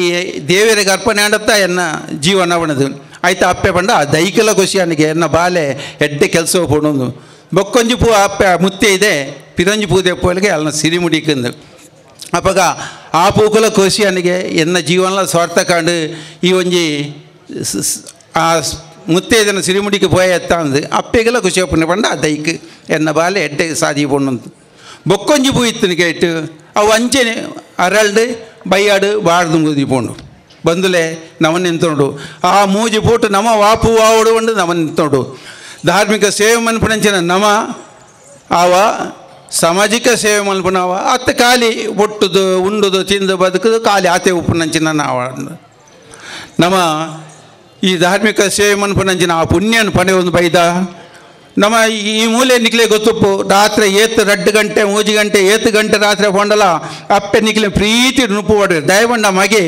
ದೇವರಿಗೆ ಅರ್ಪಣೆ ಆಡತ್ತ ಎನ್ನ ಜೀವನ ಬಣದು ಆಯ್ತು. ಅಪ್ಪೆ ಪಂಡ ದೈಕಲ ಖುಷಿ ಅನಿಗೆ ಎನ್ನ ಬಾಲೆ ಎಡ್ಡೆ ಕೆಲಸ ಪೋಣೊಂದು ಬೊಕ್ಕೊಂಜಿ ಪೂ ಅಪ್ಪೆ ಮುತ್ತೆ ಇದೆ ಪಿರಂಜಿ ಪೂ ದೆಪ್ಪಲಿಗೆ ಅಲ್ಲ ಸಿರಿಮುಡಿಕಂದು. ಅಪ್ಪಾಗ ಆ ಪೂಕುಲ ಖುಷಿ ಅನಿಗೆ ಎನ್ನ ಜೀವನ ಸಾರ್ಥಕಂಡು ಈ ಒಂಜಿ ಆ ಮುತ್ತೆ ಇದನ್ನು ಸಿರಿಮುಡಿಗೆ ಪೋಯ ಎತ್ತ ಅಂದು ಅಪ್ಪೆಗೆಲ್ಲ ಖುಷಿ ಅಪ್ಪನೆ ಪಂಡ ಆ ದೈಕ್ ಎನ್ನ ಬಾಲೆ ಎಡ್ಡೆ ಸಾದಿ ಪೋಣೊಂದು. ಬೊಕ್ಕೊಂಜಿ ಪೂ ಇತ್ತನು ಕೇಟು ಅವು ಅಂಚೆನೆ ಅರಳ್ಡು ಬೈಯಾಡು ಬಾಡ್ದು ಮುದಿ ಪೋಂಡು ಬಂದುಲೆ ನವ ನಿಂತೋಡು ಆ ಮೂಜಿ ಪೋಟು ನಮ ವಾಪು ವಾವಡು ಉಂಡು ನಮ ನಿಂತೋಡು. ಧಾರ್ಮಿಕ ಸೇವೆ ಮನ್ಪುನಂಚಿನ ನಮ ಆವ ಸಾಮಾಜಿಕ ಸೇವೆ ಮನ್ಪುನವ ಅತ್ತ ಖಾಲಿ ಒಟ್ಟುದು ಉಂಡುದು ತಿಂದು ಬದುಕುದು ಖಾಲಿ ಆತೆ ಉಪ್ಪುನಂಚಿನ ನಾವ ನಮ್ಮ ಈ ಧಾರ್ಮಿಕ ಸೇವೆ ಮನ್ಪುನಂಚಿನ ಆ ಪುಣ್ಯನ ಪಣೆ ಒಂದು ಬೈದ ನಮ್ಮ ಈ ಮೂಲೆ ನಿಕ್ಲೆ ಗೊತ್ತುಪ್ಪು. ರಾತ್ರಿ ಏತ್ 2 ಗಂಟೆ 3 ಗಂಟೆ 8 ಗಂಟೆ ರಾತ್ರಿ ಪೋಂಡಲ ಅಪ್ಪೆ ನಿಕ್ಲೆ ಪ್ರೀತಿ ನುಪ್ಪು ಹೊಡೆ ದಯವಂಡ ಮಗೆ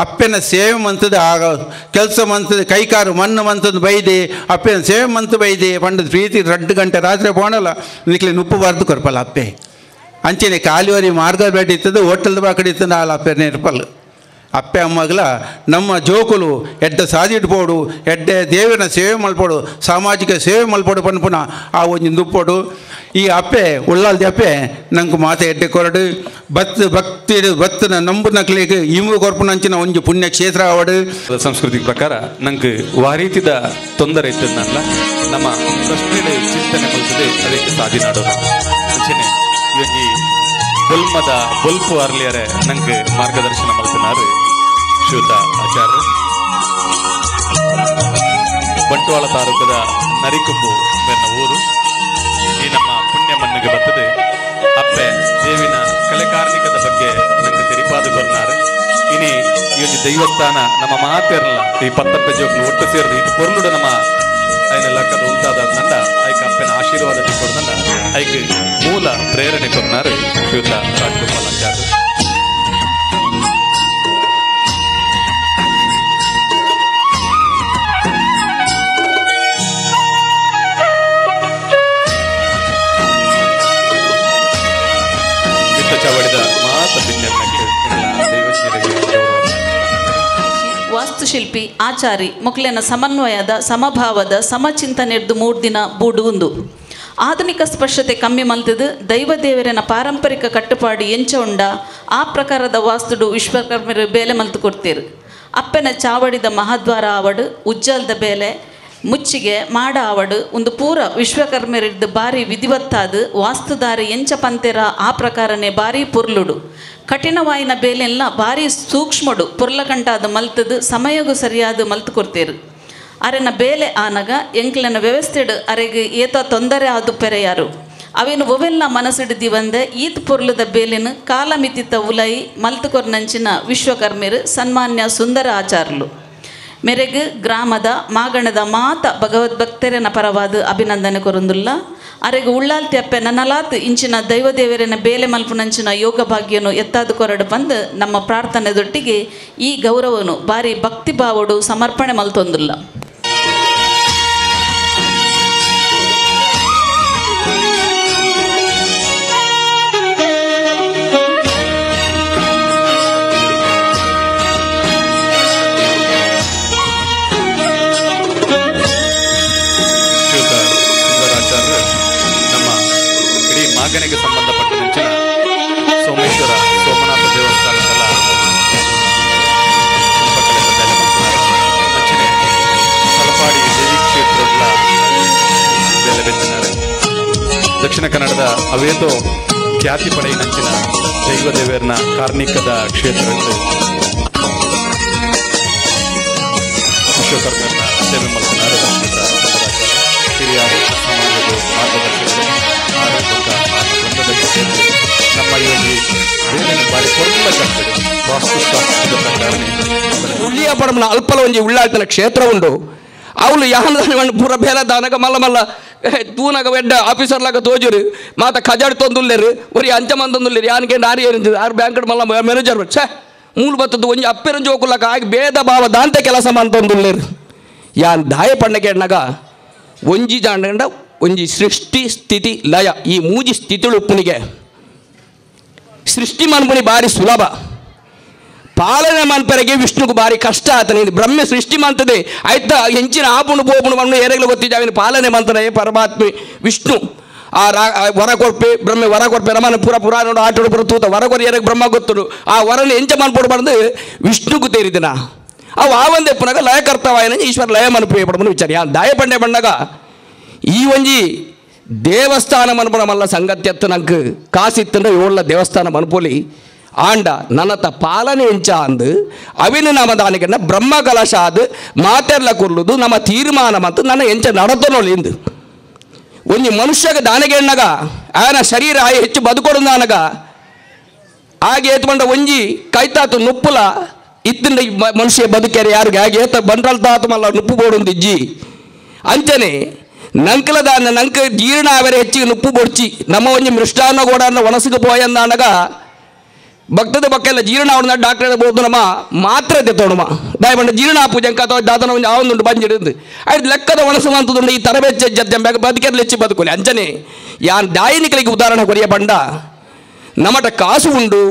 ಅಪ್ಪೆನ ಸೇವೆ ಮಂತದ ಆಗ ಕೆಲಸ ಮಂತದ ಕೈಕಾರು ಮಣ್ಣು ಮಂತದ್ದು ಬೈದೆ ಅಪ್ಪೆನ ಸೇವೆ ಮಂತು ಬೈದೆ ಪಂಡದ ಪ್ರೀತಿ 2 ಗಂಟೆ ರಾತ್ರಿ ಪೋಂಡಲ ನಿಕ್ಲೆ ನುಪ್ಪು ಬಾರ್ದು ಕೊರ್ಪಲ್ಲ ಅಪ್ಪೆ. ಅಂಚೆನೆ ಕಾಲಿವರಿ ಮಾರ್ಗ ಬೇಡ ಇತ್ತದ ಹೋಟೆಲ್ದ ಬಾಕಡಿ ಇತ್ತದ ಆಲ ಅಪ್ಪೆನೇ ಇರ್ಪಲ್ಲ. ಅಪ್ಪೆ ಅಮ್ಮಗಲ ನಮ್ಮ ಜೋಕುಲು ಎಡ್ಡೆ ಸಾದಿಟ್ಪೋಡು ಎಡ್ಡೆ ದೇವರನ್ನ ಸೇವೆ ಮಲ್ಪೋಡು ಸಾಮಾಜಿಕ ಸೇವೆ ಮಲ್ಪೋಡು ಪನ್ಪುನ ಆ ಒಂಜಿ ದುಪ್ಪೋಡು. ಈ ಅಪ್ಪೆ ಉಳ್ಳಾಲ್ದಿ ಅಪ್ಪೆ ನಂಗೆ ಮಾತೆ ಎಡ್ಡೆ ಕೊರಡು ಬತ್ ಭಕ್ತಿ ಬತ್ತನ ನಂಬು ನಕ್ಲಿಗೆ ಇಮು ಕೊರ್ಪುನಂಚಿನ ಒಂಜಿ ಪುಣ್ಯ ಕ್ಷೇತ್ರ ಆವಡು. ಸಂಸ್ಕೃತಿ ಪ್ರಕಾರ ನಂಗೆ ವಾರೀತಿದ ತೊಂದರೆ ಇತ್ತದಲ್ಲ ನಮ್ಮ ಪ್ರಶ್ನೆ ಚಿಂತನೆ ಮಲ್ತದೆ ಅದಕ್ಕೆ ಸಾಧಿ ನಾಡೋದು. ಅಂಚನೆ ಈ ಬೊಲ್ಮದ ಬೊಲ್ಪು ಅರ್ಲಿಯರೆ ನಂಗೆ ಮಾರ್ಗದರ್ಶನ ಮಲ್ತನಾರು ಶ್ರೀಯುತ ಆಚಾರ್ಯ ಬಂಟ್ವಾಳ ತಾಲೂಕದ ನರಿಕುಂಬು ಬೆನ್ನ ಊರು. ಈ ನಮ್ಮ ಪುಣ್ಯ ಮಣ್ಣಿಗೆ ಬರ್ತದೆ ಅಪ್ಪೆ ದೇವಿನ ಕಲೆಕಾರ್ಣಿಕದ ಬಗ್ಗೆ ನಂಗೆ ತೆರಿಪಾದ ಕೊರ್ನಾರು. ಇನಿ ಈ ಒಂದು ದೈವಸ್ಥಾನ ನಮ್ಮ ಮಾತಿರಲ್ಲ ಈ ಪತ್ತಪ್ಪೆ ಜೋಕ್ಲು ಒಟ್ಟು ಸೇರಿದು ಇದು ಪೊರ್ಲುಡು ನಮ್ಮ ಐನ ಲಕ್ಕದ ಉಂಟಾದ ನಂಡ ಐಕ ಅಪ್ಪನ ಆಶೀರ್ವಾದ ಕೊಡ್ದಂಡ ಐಕ್ ಮೂಲ ಪ್ರೇರಣೆ ಕೊರ್ನಾರು ಶ್ರೀಯುತ ರಾಜಗೋಪಾಲ್ ಆಚಾರ್ಯ. ಚಾವಡಿದ ಮಾತ ವಾಸ್ತುಶಿಲ್ಪಿ ಆಚಾರಿ ಮೊಕ್ಲೆನ ಸಮನ್ವಯದ ಸಮಭಾವದ ಸಮಚಿಂತನೆರ್ದು 3 ದಿನ ಬೂಡುಂದು ಆಧುನಿಕ ಸ್ಪರ್ಶತೆ ಕಮ್ಮಿ ಮಲ್ತದು ದೈವ ದೇವರನ ಪಾರಂಪರಿಕ ಕಟ್ಟುಪಾಡು ಎಂಚ ಉಂಡ ಆ ಪ್ರಕಾರದ ವಾಸ್ತುಡು ವಿಶ್ವಕರ್ಮರು ಬೇಲೆ ಮಲ್ತು ಕೊಡ್ತೀರು. ಅಪ್ಪನ ಚಾವಡಿದ ಮಹಾದ್ವಾರ ಆವಡು ಉಜ್ಜಲ್ದ ಬೇಲೆ ಮುಚ್ಚಿಗೆ ಮಾಡ ಆವಡು ಒಂದು ಪೂರ ವಿಶ್ವಕರ್ಮರಿದ್ದು ಬಾರಿ ವಿಧಿವತ್ತಾದ ವಾಸ್ತುದಾರಿ ಎಂಚ ಪಂತೆರ ಆ ಪ್ರಕಾರನೇ ಬಾರಿ ಪೊರ್ಲುಡು ಕಠಿಣವಾಯಿನ ಬೇಲೆಲ್ಲ ಬಾರಿ ಸೂಕ್ಷ್ಮಡು ಪೊರ್ಲಕಂಟಾದ ಮಲ್ತದು ಸಮಯಗೂ ಸರಿಯಾದ ಮಲ್ತು ಕೊಡ್ತೇರು. ಅರೆನ ಬೇಲೆ ಆನಗ ಎಂಕ್ಲೆನ ವ್ಯವಸ್ಥೆಡು ಅರೆಗೆ ಏತ ತೊಂದರೆ ಆದು ಪೆರೆಯಾರು ಅವೇನು ಒವೆಲ್ಲ ಮನಸ್ಸಿಡ್ದಿ ಬಂದೆ ಈತ್ ಪೊರ್ಲದ ಬೇಲೆನು ಕಾಲಮಿತಿತ ಉಲೈ ಮಲ್ತುಕೊರ್ನಂಚಿನ ವಿಶ್ವಕರ್ಮರು ಸನ್ಮಾನ್ಯ ಸುಂದರ ಆಚಾರ್ಲು ಮೆರೆಗು ಗ್ರಾಮದ ಮಾಗಣದ ಮಾತ ಭಗವದ್ಭಕ್ತರನ ಪರವಾದ ಅಭಿನಂದನೆ ಕೊರಂದುಲ್ಲ. ಅರೆಗು ಉಳ್ಳಾಲ್ತಿ ಅಪ್ಪೆ ನನ್ನಲಾತ್ ಇಂಚಿನ ದೈವದೇವರನ ಬೇಲೆ ಮಲ್ಪುನಂಚಿನ ಯೋಗ ಭಾಗ್ಯನು ಎತ್ತಾದು ಕೊರಡು ಬಂದು ನಮ್ಮ ಪ್ರಾರ್ಥನೆ ದೊಟ್ಟಿಗೆ ಈ ಗೌರವನು ಬಾರಿ ಭಕ್ತಿ ಭಾವಡು ಸಮರ್ಪಣೆ ಮಲ್ತೊಂದುಲ್ಲ. ಮಾಗನೆಗೆ ಸಂಬಂಧಪಟ್ಟ ಮುಂಚಿನ ಸೋಮೇಶ್ವರ ಸೋಮನಾಥ ದೇವಸ್ಥಾನದಲ್ಲ ಶಿಲ್ಪಕಲೆ ಬೇಲೆ ಮಾಡ್ತಾರೆ. ಅಂಚಿನ ತಲಪಾಡಿ ದೇವಿ ಕ್ಷೇತ್ರದ ಬೇಲೆ ಬೆತ್ತಿದ್ದಾರೆ. ದಕ್ಷಿಣ ಕನ್ನಡದ ಅವೇತೋ ಖ್ಯಾತಿ ಪಡೆಯಿನಂಚಿನ ದೈವ ದೇವರನ ಕಾರ್ಣಿಕದ ಕ್ಷೇತ್ರಗಳು ವಿಶ್ವಕರ್ಮನ ಸೇವೆ ಮಾಡ್ತಾರೆ. ಹಿರಿಯರು ಸಮಾಜದ ಮಾರ್ಗದರ್ಶಕರು ನಮ್ಮ ಯೋಗಿ ಬಾರಿ ವಾಸ್ತುಶಾಸ್ತ್ರದ ಪ್ರಕಾರ ಉಳ್ಳಿಯ ಪಡಮನ ಅಲ್ಪಲ ಒಂಜಿ ಉಳ್ಳಾಳ್ತನ ಕ್ಷೇತ್ರ ಉಂಡು. ಅವಳು ಯಾನ ಪೂರ ಬೇಲ ದಾನಗ ಮಲ್ಲ ಮಲ್ಲ ತೂನಗ ಎಡ್ಡ ಆಫೀಸರ್ಲಾಗ ತೋಜುರು ಮಾತ ಖಜಾಡ್ ತೊಂದುಲ್ಲೇರು ಒರಿ ಅಂಚ ಮಂದೊಂದುಲ್ಲೇರು ಯಾನಿಗೆ ನಾರಿ ಏರಿಂಚು ಆರು ಬ್ಯಾಂಕ್ ಮಲ್ಲ ಮ್ಯಾನೇಜರ್ ಛೇ ಮೂಲು ಬತ್ತದ್ದು ಒಂಜಿ ಅಪ್ಪೆರಂಜಿ ಹೋಗುಲಕ ಆಗಿ ಭೇದ ಭಾವ ದಾಂತೆ ಕೆಲಸ ಮಂತೊಂದುಲ್ಲೇರು. ಯಾನ್ ದಾಯ ಪಣ್ಣಕ್ಕೆ ಒಂಜಿ ಜಾಂಡ ಒಂಜಿ ಸೃಷ್ಟಿ ಸ್ಥಿತಿ ಲಯ ಈ ಮೂಜಿ ಸ್ಥಿತಿಳು ಉಪ್ಪುನಿಗೆ ಸೃಷ್ಟಿ ಮನ್ಪುನಿ ಬಾರಿ ಸುಲಭ, ಪಾಲನೆ ಮನ್ಪರೆಗೆ ವಿಷ್ಣುಗು ಬಾರಿ ಕಷ್ಟ ಆತನ. ಬ್ರಹ್ಮ ಸೃಷ್ಟಿ ಮಂತದೆ ಆಯ್ತಾ ಹೆಂಚಿನ ಆಪುಣು ಪೋಪುಣು ಮಣ್ಣು ಏರೆಗ್ಲು ಗೊತ್ತಿದ್ದಾವಿನ ಪಾಲನೆ ಮಂತನೇ ಪರಮಾತ್ಮೆ ವಿಷ್ಣು. ಆ ವರ ಕೊರ್ಪೆ ಬ್ರಹ್ಮ ವರ ಕೊರ್ಪೆ ರಮನ ಪುರ ಪುರಾಣ ಆಟೋಡು ಪುರ ತೂತ ವರ ಕೊರಿ ಏರೆಗ್ ಬ್ರಹ್ಮ ಗೊತ್ತುಡು ಆ ವರನ ಎಂಚ ಮನ್ಪೋಡು ಬಂದು ವಿಷ್ಣುಗು ತೇರಿದಿನ ಅವು ಆ ಒಂದೇ ಪುನಗ ಲಯ ಕರ್ತವಾಯನ ಈಶ್ವರ ಲಯ ಮನ್ಪು ಪಡಮನು ವಿಚಾರ. ಯಾ ದಾಯ ಪಂಡೆ ಬಂಡಗ ಈ ಒಂಜಿ ದೇವಸ್ಥಾನ ಮನ್ಪುನ ಮಲ್ಲ ಸಂಗತ್ಯತ್ತು ನಂಗೆ ಕಾಸಿತ್ತಂದ್ರೆ ಏಳ್ಲ ದೇವಸ್ಥಾನ ಮನ್ಪೋಲಿ ಆಂಡ ನನ್ನತ ಪಾಲನೆ ಎಂಚ ಅಂದು ಅವಿನ ನಮ್ಮ ದಾನಿಕನ್ನ ಬ್ರಹ್ಮ ಕಲಶ ಅದು ಮಾತೆರ್ಲ ಕೊರ್ಲುದು ನಮ್ಮ ತೀರ್ಮಾನ ಮತ್ತು ನನ್ನ ಎಂಚ ನಡತನೋಲಿ ಎಂದು ಒಂಜಿ ಮನುಷ್ಯಗ ದಾನಿಗೆ ಎಣ್ಣಗ ಆಯನ ಶರೀರ ಆಯ ಹೆಚ್ಚು ಬದುಕೊಡು ನಾನಗ ಹಾಗೆ ಏತ್ಕೊಂಡ ಒಂಜಿ ಕೈತಾತು ನುಪ್ಪುಲ ಇತ್ತಿಂದ ಮನುಷ್ಯ ಬದುಕ್ಯಾರ ಯಾರಿಗೆ ಹಾಗೆ ಏತ ಬಂಡ್ರಲ್ ತಾತು ಮಲ್ಲ ನುಪ್ಪು ಬೋಡೊಂದಿಜ್ಜಿ ಅಂಚನೆ ನಂಕಲದಾನ ನಂಕ ಜೀರ್ಣ ಅವರೇ ಹೆಚ್ಚಿಗೆ ನುಪ್ಪು ಬೊಡ್ಚಿ ನಮ್ಮ ಒಂಜಿ ಮೃಷ್ಟಾನ್ನ ಗೋಡನ್ನ ಒಣಸಿಗೆ ಪೋಯಂದಾನಗ ಭಕ್ತದ ಬಕ್ಕೆಲ್ಲ ಜೀರ್ಣ ಅವನ ಡಾಕ್ಟರ್ ಬೋದು ನಮ್ಮ ಮಾತ್ರ ತೆತ್ತೋಣಮ ದಯಮಂಡ ಜೀರ್ಣ ಪೂಜಂಕ ಅಥವಾ ದಾದನ ಒಂಜಿ ಆವೊಂದುಂಡು ಬಂಜಿಡಿಂದು ಆಯ್ತು ಲೆಕ್ಕದ ಒಣಸು ಅಂತದುಂಡು ಈ ತರಬೇಚ ಜದ್ದೆ ಬದುಕೆಲ್ಲ ಹೆಚ್ಚಿ ಬದುಕೊಲಿ ಅಂಚನೆ ಯಾನ್ ದಾಯಿನಿಕಲಿಗೆ ಉದಾಹರಣೆ ಕೊರಿಯ ಬಂಡ ನಮಟ ಕಾಸು ಉಂಡು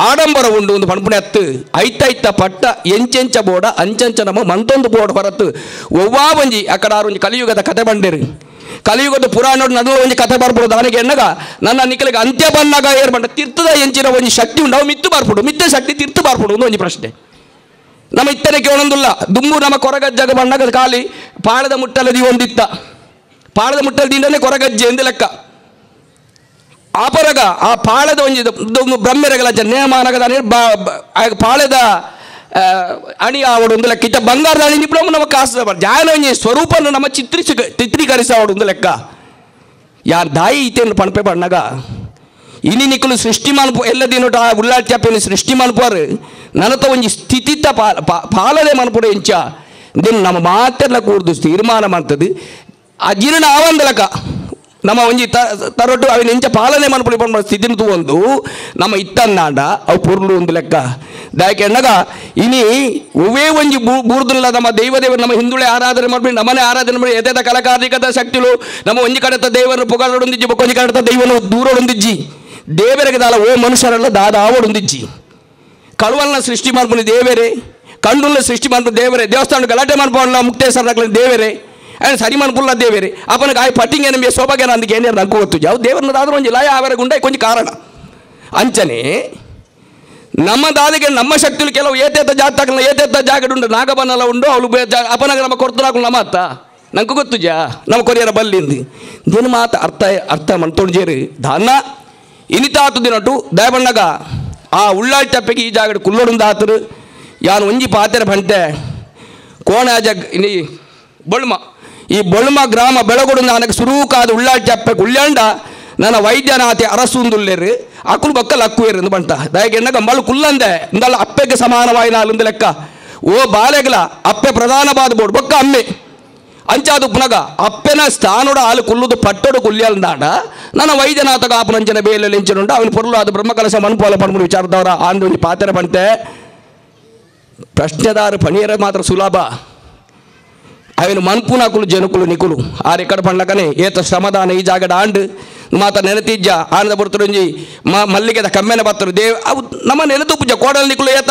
ಆಡಂಬರ ಉಂಡು ಒಂದು ಪಣಪುಣೆ ಅತ್ತು ಐತೈತ ಪಟ್ಟ ಎಂಚೆಂಚ ಬೋಡ ಅಂಚಂಚ ನಮ್ಮ ಮಂತೊಂದು ಬೋಡ ಹೊರತು ಒವ್ವಾ ಒಂಜಿ ಅಕಡ ಒಂಜಿ ಕಲಿಯುಗದ ಕತೆ ಬಂಡೇರು ಕಲಿಯುಗದ ಪುರಾಣ ನಡುವೆ ಒಂಜಿ ಕತೆ ಬರ್ಬೋದು ಅವನಿಗೆ ಎನ್ನಗ ನನ್ನ ನಿಕಲಿಗೆ ಅಂತ್ಯ ಬಂದಾಗ ಏರ್ ಬಂಡ ತೀರ್ಥದ ಎಂಚಿನ ಒಂಜಿ ಶಕ್ತಿ ಉಂಡು ಅವು ಮಿತ್ತು ಬರ್ಪುಡು ಮಿತ್ತ ಶಕ್ತಿ ತೀರ್ಥ ಬರ್ಪುಡು ಒಂದು ಒಂಜಿ ಪ್ರಶ್ನೆ. ನಮ್ಮ ಇತ್ತನೆ ಕೇಳೊಂದುಲ್ಲ ದುಮ್ಮು ನಮ್ಮ ಕೊರಗಜ್ಜಗ ಬಂಡಾಗ ಖಾಲಿ ಪಾಳದ ಮುಟ್ಟಲದಿ ಒಂದಿತ್ತ ಪಾಳದ ಮುಟ್ಟಲದಿಂದಲೇ ಕೊರಗಜ್ಜೆ ಎಂದು ಲೆಕ್ಕ ಆಪರಗ ಆ ಪಾಳದ ಒಂಜಿ ಬ್ರಹ್ಮರಗಲ ನೇಮಾನಗದ ಪಾಳದ ಅಣಿ ಆವಡು ಒಂದು ಲೆಕ್ಕ ಇತ್ತ ಬಂಗಾರದ ಅಣಿ ನಿಪ್ಲಮ್ಮ ನಮ್ಮ ಕಾಸು ಜಾನ ಒಂಜಿ ಸ್ವರೂಪನ್ನು ನಮ್ಮ ಚಿತ್ರೀಕರಿಸ ಅವಡು ಒಂದು ಲೆಕ್ಕ. ಯಾರು ದಾಯಿ ಈತೇನು ಪಣಪೆ ಬಣ್ಣಗ ಇನಿ ನಿಕ್ಕಲು ಸೃಷ್ಟಿ ಮನ್ಪು ಎಲ್ಲ ದಿನೋಟ ಆ ಉಳ್ಳಾಟ್ಯಾಪೆಯನ್ನು ಸೃಷ್ಟಿ ಮನ್ಪುವರು ನನತ ಒಂಜಿ ಸ್ಥಿತಿತ ಪಾಲನೆ ಮನ್ಪುಡು ಎಂಚ ದಿನ ನಮ್ಮ ಮಾತೆಲ್ಲ ಕೂರ್ದು ತೀರ್ಮಾನ ಮಾಡ್ತದೆ ಅಜೀರ್ಣ ಆವಂದಲಕ ನಮ್ಮ ಒಂಜಿ ತರೊಟ್ಟು ಅವಿನ ಎಂಚ ಪಾಲನೆ ಮನ್ಪುಡಿ ಪಂಡ ಸ್ಥಿತಿನ ತೂವೊಂದು ನಮ್ಮ ಇತ್ತನ್ನಾಂಡ ಅವು ಪೊರ್ಲು ಒಂದು ಲೆಕ್ಕ. ದಾಯಕೆ ಎಣ್ಣಗ ಇನಿ ಒವ್ವೇ ಒಂಜಿ ಬೂರ್ದುಲ್ಲ ನಮ್ಮ ದೈವದೇವರು ನಮ್ಮ ಹಿಂದುಳೆ ಆರಾಧನೆ ಮಾಡ್ಬಿಡಿ ನಮ್ಮನೆ ಆರಾಧನೆ ಮಾಡಿ ಎತೆದ ಕಲಕಾರ್ಮಿಕದ ಶಕ್ತಿಲು ನಮ್ಮ ಒಂಜಿ ಕಡೆತ ದೇವರು ಪುಗಾಡೊಂದಿಜ್ಜಿ ಬೊಕ್ಕೊಂಜಿ ಕಡೆತ ದೈವನು ದೂರೊಂದಿಜ್ಜಿ ದೇವರಿಗೆ ದಾಲ ಓ ಮನುಷ್ಯರಲ್ಲ ದಾದ ಆವಡೊಂದಿಜ್ಜಿ ಕಳುವಲ್ನ ಸೃಷ್ಟಿ ಮಾಡ್ಕೊಂಡು ದೇವರೇ ಕಂಡುಲ್ಲ ಸೃಷ್ಟಿ ಮಾಡ್ಕೊಂಡು ದೇವರೇ ದೇವಸ್ಥಾನ ಗಲಾಟೆ ಮಾಡ್ಕೊಳ್ಳ ಮುಕ್ತೇಶ್ವರ ದೇವರೇ ಆ್ಯಂಡ್ ಸರಿ ಮನ್ಪುಲ್ಲ ದೇವರೇ ಅಪ್ಪನಿಗೆ ಆಯ್ ಪಟ್ಟಿಂಗ್ ನಮಗೆ ಸೋಭಾಗ್ಯನ ಅಂದಕ್ಕೆ ಏನೇನು ನಂಗೆ ಗೊತ್ತು ಯಾವ ದೇವರನ್ನಾದ್ರೂ ಒಂಜಿ ಲಯ ಆವರ ಗುಂಡ ಕೊಂಚ ಕಾರಣ ಅಂಚನೆ ನಮ್ಮ ದಾದಿಗೆ ನಮ್ಮ ಶಕ್ತಿಲು ಕೆಲವು ಏತೇತ ಜಾತಕನ ಏತೇತ ಜಾಗಡುಂಡು ನಾಗಬನಲ ಉಂಡು ಅವಳು ಅಪನಗ ನಮ್ಮ ಕೊರ್ತನಾಕಲು ನಮ್ಮ ಅತ್ತ ನಂಗೆ ಗೊತ್ತುಜಾ ನಮ್ಮ ಕೊರಿಯರ ಬಲ್ಲಿಂದು ದಿನ ಮಾತು ಅರ್ಥ ಅರ್ಥ ಮಂತೊಂಜೇರು ದಾನ ಇನಿತಾತು ದಿನಟು ದಯಬಣ್ಣಗ ಆ ಉಳ್ಳಾಳ್ ತಪ್ಪಿಗೆ ಈ ಜಾಗಡೆ ಕುಲ್ಲೋಡುಂದ ಆತರು ಯಾನು ಒಂಜಿ ಪಾತೆರ ಬಂತೆ ಕೋಣಾಜ ಇನಿ ಬೊಳ್ಮ ಈ ಬೊಳ್ಮ ಗ್ರಾಮ ಬೆಳಗೊಡು ನನಗೆ ಸುರೂಕಾದ ಉಳ್ಳಾಳ್ ಚಪ್ಪೆ ಉಳ್ಳಾಂಡ ನನ್ನ ವೈದ್ಯನಾಥೆ ಅರಸುಂದುಲ್ಲೇರು ಅಕುಲು ಬಕ್ಕಲ್ ಅಕ್ಕುವೇರು ಎಂದು ಬಂಟ ದಯಗೆ ಎಣ್ಣಗ ಮಳು ಕುಲ್ಲಂದೆ ಇಂದಲ್ಲ ಅಪ್ಪೆಗೆ ಸಮಾನವಾಯಿನ ಅಲ್ಲೊಂದು ಲೆಕ್ಕ ಓ ಬಾಲೆಗಲ ಅಪ್ಪೆ ಪ್ರಧಾನ ಬಾದ ಬೋರ್ಡ್ ಬೊಕ್ಕ ಅಮ್ಮೆ ಅಂಚಾದು ಪುನಗ ಅಪ್ಪೆನ ಸ್ಥಾನೋಡ ಆಲು ಕುಲ್ಲುದು ಪಟ್ಟೋಡು ಕುಲ್ಯಲ್ದಾಂಡ ನನ್ನ ವೈದ್ಯನಾಥ ಕಾಪುನಂಚನ ಬೇಲೆ ಎಂಚನುಂಡ ಅವನು ಪೊರ್ಲು ಅದು ಬ್ರಹ್ಮಕಲಶ ಮನ್ಪೋಲ ಪಡ್ಮುಡಿ ವಿಚಾರದವರ ಆಂದು ಒಂಜಿ ಪಾತೆರ ಬಂತೆ ಪ್ರಶ್ನೆದಾರ ಪಣಿಯರ ಮಾತ್ರ ಸುಲಭ ಅವನು ಮನ್ಪುನಕುಲು ಜನಕುಲು ನಿಕುಲು ಆರ್ ಎಕ್ಕಡ ಪಂಡ್ಲಕನೆ ಏತ ಶ್ರಮದಾನ ಈ ಜಾಗಡ ಆಂಡ್ ಮಾತ ನೆನತಿಜ್ಜ ಆನಂದ ಬರ್ತುಂಜಿ ಮಲ್ಲಿಗೆದ ಕಮ್ಮೆನ ಬತ್ತರು ದೇವ್ ಅವು ನಮ್ಮ ನೆನತು ಪೂಜೆ ಕೋಡಲ್ ನಿಕುಲು ಏತ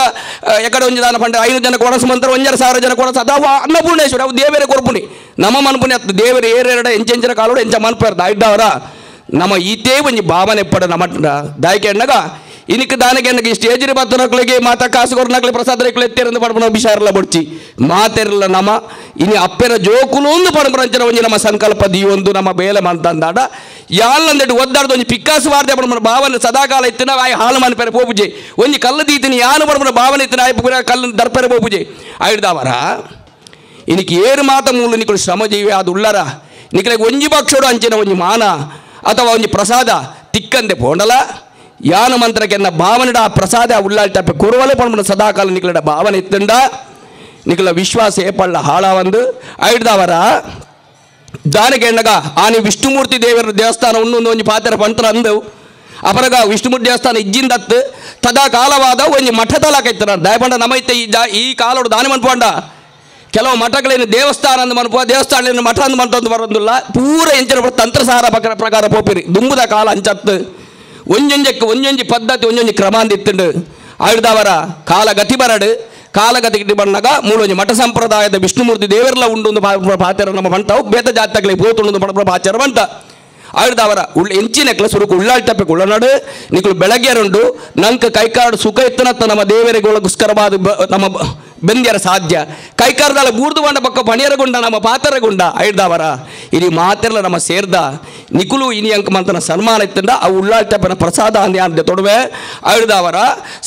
ಎಕಡೆ ಒಂಜಿ ದಾನ ಪಂಡ 5 ಜನ ಕೊಡಸ ಮಂತ್ರ 1,500 ಜನ ಕೊಡಸ ಅದಾವ ಅನ್ನಪೂರ್ಣೇಶ್ವರ ಅವು ದೇವರೇ ಕೊರ್ಪುನಿ ನಮ್ಮ ಮನ್ಪುನಿ ಅತ್ತು ದೇವರೇ ಏರೆರಡ ಎಂಚೆಂಚನ ಕಾಲೋಡು ಎಂಚ ಮನ್ಪರ್ದ ಇದ್ದವರ ನಮ್ಮ ಈತೇ ಒಂಜಿ ಭಾವನೆ ಪಡ ನಮ್ಮ ದಾಯಕೆ ಎಣ್ಣಗ ಇನಿಕ್ ದಾನಕ್ಕೆ ಎಣ್ಣಗೆ ಈ ಸ್ಟೇಜ್ ಬತ್ತನಕ್ಳಿಗೆ ಮಾತಾ ಕಾಸು ಕೊರ್ನಕ್ಲೆ ಪ್ರಸಾದ ರೇಕ್ಲೆ ಎತ್ತೇರಂದು ಪಡ್ಪಣ ಬಿಷಾರಲ್ಲ ಬೊಡ್ಚಿ ಮಾತೆರಲ್ಲ ನಮ್ಮ ಇನಿ ಅಪ್ಪೆರ ಜೋಕುಲು ಒಂದು ಪಡಂಪರಂಚನ ಒಂಜಿ ನಮ್ಮ ಸಂಕಲ್ಪ ದೀವೊಂದು ನಮ್ಮ ಬೇಲೆ ಮಂತಂದಾಡ ಯಾಲ್ಲಂದೆಡು ಒದ್ದಾಡ್ದು ಒಂಜಿ ಪಿಕ್ಕಾಸು ವಾರ್ತೆ ಪಡಮನ ಭಾವನೆ ಸದಾಕಾಲ ಇತ್ತಿನ ಆಯ್ ಹಾಲು ಮನ್ಪೆರೆ ಪೋಪುಜೆ ಒಂಜಿ ಕಲ್ಲು ದೀತಿನಿ ಯಾನು ಪಡಮನ ಭಾವನೆ ಇತ್ತಿನ ಆಯ್ ಪೂರ ಕಲ್ಲು ದರ್ಪೆರೆ ಪೋಪುಜೆ ಆಯ್ದಾವರ ಇನಿಕ್ ಏರು ಮಾತ ಮೂಲು ನಿಕುಲು ಶ್ರಮಜೀವಿ ಅದು ಉಳ್ಳರ ನಿಕಲಿಗೆ ಒಂಜಿ ಪಕ್ಷೋಡು ಅಂಚಿನ ಒಂಜಿ ಮಾನ ಅಥವಾ ಒಂಜಿ ಪ್ರಸಾದ ತಿಕ್ಕಂದೆ ಪೋಂಡಲ ಯಾನ ಮಂತ್ರಕ್ಕೆನ್ನ ಭಾವನೆಡ ಪ್ರಸಾದ ಉಳ್ಳಾಳ್ ತಪ್ಪೆ ಕುರುವಲೆ ಪಣಮನ ಸದಾಕಾಲ ನಿಕಲಡ ಭಾವನೆ ಇತ್ತಂಡ ನಿಕಲ ವಿಶ್ವಾಸ ಏಪಳ್ಳ ಹಾಳಾವಂದು ಐಡ್ದವರ ದಾನಕ್ಕೆ ಎಣ್ಣಗ ಆನಿ ವಿಷ್ಣುಮೂರ್ತಿ ದೇವರ ದೇವಸ್ಥಾನ ಉಣ್ಣೊಂದು ಒಂಜಿ ಪಾತ್ರ ಪಂತ್ರ ಅಂದು ಅಪರಗ ವಿಷ್ಣುಮೂರ್ತಿ ದೇವಸ್ಥಾನ ಇಜ್ಜಿಂದತ್ತು ತದಾ ಕಾಲವಾದ ಒಂಜಿ ಮಠದಲಾಕೈತನ ದಯಪಂಡ ನಮೈತೆ ಈ ಈ ಕಾಲೋಡು ದಾನಿ ಮನ್ಪಂಡ ಕೆಲವು ಮಠಗಳೇನು ದೇವಸ್ಥಾನ ಅಂದ್ ಮನ್ಪುವ ದೇವಸ್ಥಾನ ಮಠ ಅಂದ್ ಮಂತಂದು ಬರೋದಿಲ್ಲ ಪೂರ ಎಂಚಿನ ತಂತ್ರಸಾರ ಪ್ರಕಾರ ಪೋಪಿರಿ ದುಂಬುದ ಕಾಲ ಅಂಚತ್ತು ಒಂಜೊಂಜಕ್ಕೆ ಒಂಜೊಂಜಿ ಪದ್ಧತಿ ಒಂಜೊಂಜಿ ಕ್ರಮ ಅಂದಿತ್ತುಂಡು ಆಯ್ದವರ ಕಾಲಗತಿ ಬರಡು ಕಾಲಗತಿ ಬಣ್ಣಗ ಮೂಲೊಂಜಿ ಮಠ ಸಂಪ್ರದಾಯದ ವಿಷ್ಣುಮೂರ್ತಿ ದೇವರೆಲ್ಲ ಉಂಡು ಪಾತೆರ ನಮ್ಮ ಬಂಟವು ಬೇತ ಜಾತಗಳಿಗೆ ಪೋತುಂಡು ಪಡಪಡ ಪಾಚಾರ ಬಂಟ ಆಯ್ದವರ ಉಳ್ಳ ಎಂಚಿನಕ್ಲ ಸುರುಕು ಉಳ್ಳಾಳ್ತಪ್ಪೆ ಉಳ್ಳನಾಡು ನಿಕಲು ಬೆಳಗ್ಗೆರುಂಡು ನಂಕ ಕೈಕಾಡು ಸುಖ ಇತ್ತನತ್ತ ನಮ್ಮ ದೇವರಿಗೊಳಗುಸ್ಕರವಾದ ನಮ್ಮ ಬೆಂದ್ಯರ ಸಾಧ್ಯ ಕೈಕಾರದಲ್ಲ ಬೂರ್ದು ಬಂಡ ಪಕ್ಕ ಪಣಿಯರಗುಂಡ ನಮ್ಮ ಪಾತರಗುಂಡ ಐಡ್ದವರ ಇನಿ ಮಾತೆಲ್ಲ ನಮ್ಮ ಸೇರ್ದ ನಿಕುಲು ಇನಿ ಅಂಕ ಮಂತನ ಸನ್ಮಾನ ಇತ್ತಂಡ ಅವು ಉಳ್ಳಾಳ್ತಪ್ಪನ ಪ್ರಸಾದ ಅಂದ ತೊಡುವೆ ಐಡ್ದವರ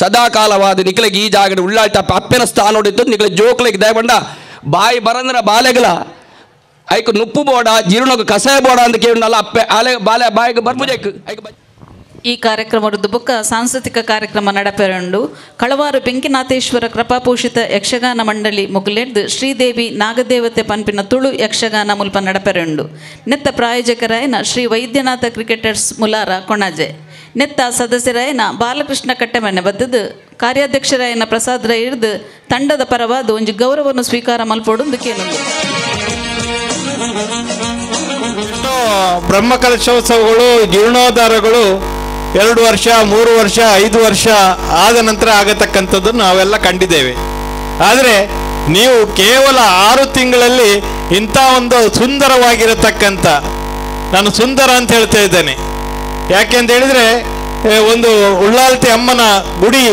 ಸದಾಕಾಲವಾದ ನಿಕಲಿಗೆ ಈ ಜಾಗಡೆ ಉಳ್ಳಾಳ್ತಪ್ಪ ಅಪ್ಪನ ಸ್ಥಾನ ನಿಕಲ ಜೋಕ್ಲಿಗೆ ದಯಬಂಡ ಬಾಯಿ ಬರಂದ್ರ ಬಾಲೆಗಲ ಐಕ್ ನುಪ್ಪು ಬೋಡ ಜೀರ್ಣಕ್ಕೆ ಕಸಾಯ ಬೋಡ ಅಂತ ಕೇಳಲ್ಲ ಅಪ್ಪೆ ಆಲೆ ಬಾಲೆ ಬಾಯಿಗೆ ಬರ್ಪುಜೈಕ್ ಐಕ್. ಈ ಕಾರ್ಯಕ್ರಮದ ಬೊಕ್ಕ ಸಾಂಸ್ಕೃತಿಕ ಕಾರ್ಯಕ್ರಮ ನಡಪೆರುಂಡು ಕಳವಾರು ಬೆಂಕಿನಾಥೇಶ್ವರ ಕೃಪಾಪೋಷಿತ ಯಕ್ಷಗಾನ ಮಂಡಳಿ ಮುಗುಲೆಡ್ದು ಶ್ರೀದೇವಿ ನಾಗದೇವತೆ ಪನ್ಪಿನ ತುಳು ಯಕ್ಷಗಾನ ಮುಲ್ಪ ನಡಪೆರುಂಡು ನೆತ್ತ ಪ್ರಾಯೋಜಕರಾಯನ ಶ್ರೀ ವೈದ್ಯನಾಥ ಕ್ರಿಕೆಟರ್ಸ್ ಮುಲಾರ ಕೊಣಾಜೆ ನೆತ್ತ ಸದಸ್ಯರಾಯನ ಬಾಲಕೃಷ್ಣ ಕಟ್ಟೆಮನೆ ಬದ್ದದು ಕಾರ್ಯಾಧ್ಯಕ್ಷರಾಯನ ಪ್ರಸಾದ್ ರೈ ಹಿಡಿದು ತಂಡದ ಪರವಾದ ಒಂಜಿ ಗೌರವವನ್ನು ಸ್ವೀಕಾರ ಮಲ್ಪೊಡುಂದು ಕೇನುಂಡು. ಬ್ರಹ್ಮಕಲಶೋತ್ಸವಗಳು ಜೀರ್ಣೋದ್ಧಾರಗಳು 2 ವರ್ಷ 3 ವರ್ಷ 5 ವರ್ಷ ಆದ ನಂತರ ಆಗತಕ್ಕಂಥದ್ದನ್ನು ನಾವೆಲ್ಲ ಕಂಡಿದ್ದೇವೆ. ಆದರೆ ನೀವು ಕೇವಲ 6 ತಿಂಗಳಲ್ಲಿ ಇಂಥ ಒಂದು ಸುಂದರವಾಗಿರತಕ್ಕಂಥ, ನಾನು ಸುಂದರ ಅಂತ ಹೇಳ್ತಾ ಇದ್ದೇನೆ ಯಾಕೆ ಅಂತ ಹೇಳಿದರೆ, ಒಂದು ಉಳ್ಳಾಲ್ತಿ ಅಮ್ಮನ ಗುಡಿ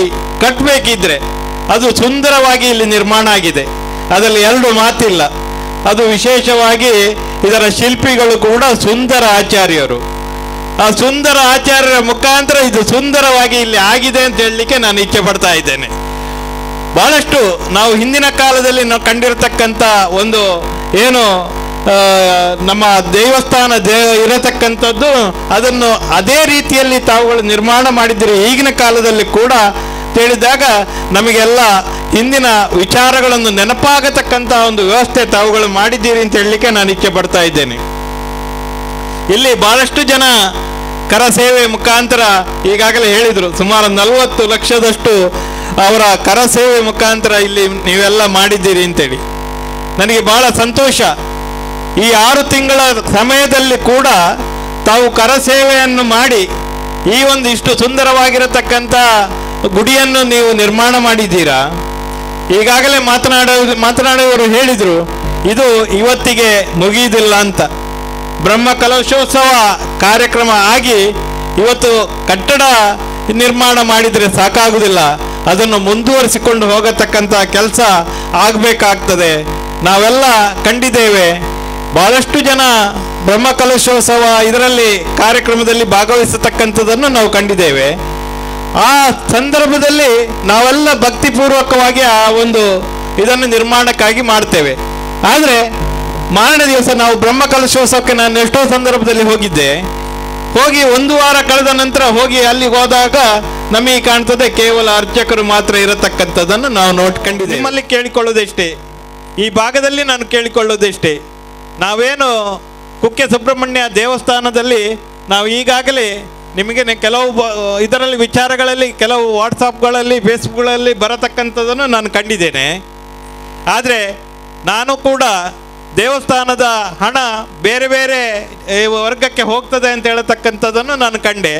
ಕಟ್ಟಬೇಕಿದ್ರೆ ಅದು ಸುಂದರವಾಗಿ ಇಲ್ಲಿ ನಿರ್ಮಾಣ ಆಗಿದೆ, ಅದರಲ್ಲಿ 2 ಮಾತಿಲ್ಲ. ಅದು ವಿಶೇಷವಾಗಿ ಇದರ ಶಿಲ್ಪಿಗಳು ಕೂಡ ಸುಂದರ ಆಚಾರ್ಯರು. ಆ ಸುಂದರ ಆಚಾರ್ಯರ ಮುಖಾಂತರ ಇದು ಸುಂದರವಾಗಿ ಇಲ್ಲಿ ಆಗಿದೆ ಅಂತ ಹೇಳಲಿಕ್ಕೆ ನಾನು ಇಚ್ಛೆ ಪಡ್ತಾ ಇದ್ದೇನೆ. ಬಹಳಷ್ಟು ನಾವು ಹಿಂದಿನ ಕಾಲದಲ್ಲಿ ನಾವು ಕಂಡಿರತಕ್ಕಂಥ ಒಂದು ಏನು ನಮ್ಮ ದೇವಸ್ಥಾನ ಇರತಕ್ಕಂಥದ್ದು ಅದನ್ನು ಅದೇ ರೀತಿಯಲ್ಲಿ ತಾವುಗಳು ನಿರ್ಮಾಣ ಮಾಡಿದ್ದೀರಿ ಈಗಿನ ಕಾಲದಲ್ಲಿ ಕೂಡ ಹೇಳಿದಾಗ ನಮಗೆಲ್ಲ ಹಿಂದಿನ ವಿಚಾರಗಳನ್ನು ನೆನಪಾಗತಕ್ಕಂಥ ಒಂದು ವ್ಯವಸ್ಥೆ ತಾವುಗಳು ಮಾಡಿದ್ದೀರಿ ಅಂತ ಹೇಳಲಿಕ್ಕೆ ನಾನು ಇಚ್ಛೆ ಪಡ್ತಾ ಇದ್ದೇನೆ. ಇಲ್ಲಿ ಬಹಳಷ್ಟು ಜನ ಕರಸೇವೆ ಮುಖಾಂತರ ಈಗಾಗಲೇ ಹೇಳಿದರು, ಸುಮಾರು 40 ಲಕ್ಷದಷ್ಟು ಅವರ ಕರಸೇವೆ ಮುಖಾಂತರ ಇಲ್ಲಿ ನೀವೆಲ್ಲ ಮಾಡಿದ್ದೀರಿ ಅಂತೇಳಿ. ನನಗೆ ಬಹಳ ಸಂತೋಷ. ಈ 6 ತಿಂಗಳ ಸಮಯದಲ್ಲಿ ಕೂಡ ತಾವು ಕರಸೇವೆಯನ್ನು ಮಾಡಿ ಈ ಒಂದು ಇಷ್ಟು ಸುಂದರವಾಗಿರತಕ್ಕಂಥ ಗುಡಿಯನ್ನು ನೀವು ನಿರ್ಮಾಣ ಮಾಡಿದ್ದೀರಾ. ಈಗಾಗಲೇ ಮಾತನಾಡುವವರು ಹೇಳಿದರು, ಇದು ಇವತ್ತಿಗೆ ಮುಗಿಯುವುದಿಲ್ಲ ಅಂತ. ಬ್ರಹ್ಮ ಕಲಶೋತ್ಸವ ಕಾರ್ಯಕ್ರಮ ಆಗಿ ಇವತ್ತು ಕಟ್ಟಡ ನಿರ್ಮಾಣ ಮಾಡಿದರೆ ಸಾಕಾಗುವುದಿಲ್ಲ, ಅದನ್ನು ಮುಂದುವರಿಸಿಕೊಂಡು ಹೋಗತಕ್ಕಂಥ ಕೆಲಸ ಆಗಬೇಕಾಗ್ತದೆ. ನಾವೆಲ್ಲ ಕಂಡಿದ್ದೇವೆ, ಭಾಳಷ್ಟು ಜನ ಬ್ರಹ್ಮಕಲಶೋತ್ಸವ ಇದರಲ್ಲಿ ಕಾರ್ಯಕ್ರಮದಲ್ಲಿ ಭಾಗವಹಿಸತಕ್ಕಂಥದ್ದನ್ನು ನಾವು ಕಂಡಿದ್ದೇವೆ. ಆ ಸಂದರ್ಭದಲ್ಲಿ ನಾವೆಲ್ಲ ಭಕ್ತಿಪೂರ್ವಕವಾಗಿ ಆ ಒಂದು ಇದನ್ನು ನಿರ್ಮಾಣಕ್ಕಾಗಿ ಮಾಡ್ತೇವೆ. ಆದರೆ ಮಾರನೇ ದಿವಸ ನಾವು ಬ್ರಹ್ಮಕಲಶೋತ್ಸವಕ್ಕೆ ನಾನು ಎಷ್ಟೋ ಸಂದರ್ಭದಲ್ಲಿ ಹೋಗಿದ್ದೆ. ಹೋಗಿ ಒಂದು ವಾರ ಕಳೆದ ನಂತರ ಹೋಗಿ ಅಲ್ಲಿಗೆ ಹೋದಾಗ ನಮಗೆ ಕಾಣ್ತದೆ ಕೇವಲ ಅರ್ಚಕರು ಮಾತ್ರ ಇರತಕ್ಕಂಥದ್ದನ್ನು ನಾವು ನೋಡ್ಕೊಂಡಿದ್ದೇವೆ. ನಿಮ್ಮಲ್ಲಿ ಕೇಳಿಕೊಳ್ಳೋದಿಷ್ಟೇ, ಈ ಭಾಗದಲ್ಲಿ ನಾನು ಕೇಳಿಕೊಳ್ಳೋದಿಷ್ಟೇ, ನಾವೇನು ಕುಕ್ಕೆ ಸುಬ್ರಹ್ಮಣ್ಯ ದೇವಸ್ಥಾನದಲ್ಲಿ ನಾವು ಈಗಾಗಲೇ ನಿಮಗೆ ಕೆಲವು ಇದರಲ್ಲಿ ವಿಚಾರಗಳಲ್ಲಿ ಕೆಲವು ವಾಟ್ಸಪ್ಗಳಲ್ಲಿ ಫೇಸ್ಬುಕ್ಗಳಲ್ಲಿ ಬರತಕ್ಕಂಥದ್ದನ್ನು ನಾನು ಕಂಡಿದ್ದೇನೆ. ಆದರೆ ನಾನು ಕೂಡ ದೇವಸ್ಥಾನದ ಹಣ ಬೇರೆ ಬೇರೆ ವರ್ಗಕ್ಕೆ ಹೋಗ್ತದೆ ಅಂತ ಹೇಳತಕ್ಕಂಥದ್ದನ್ನು ನಾನು ಕಂಡೆ.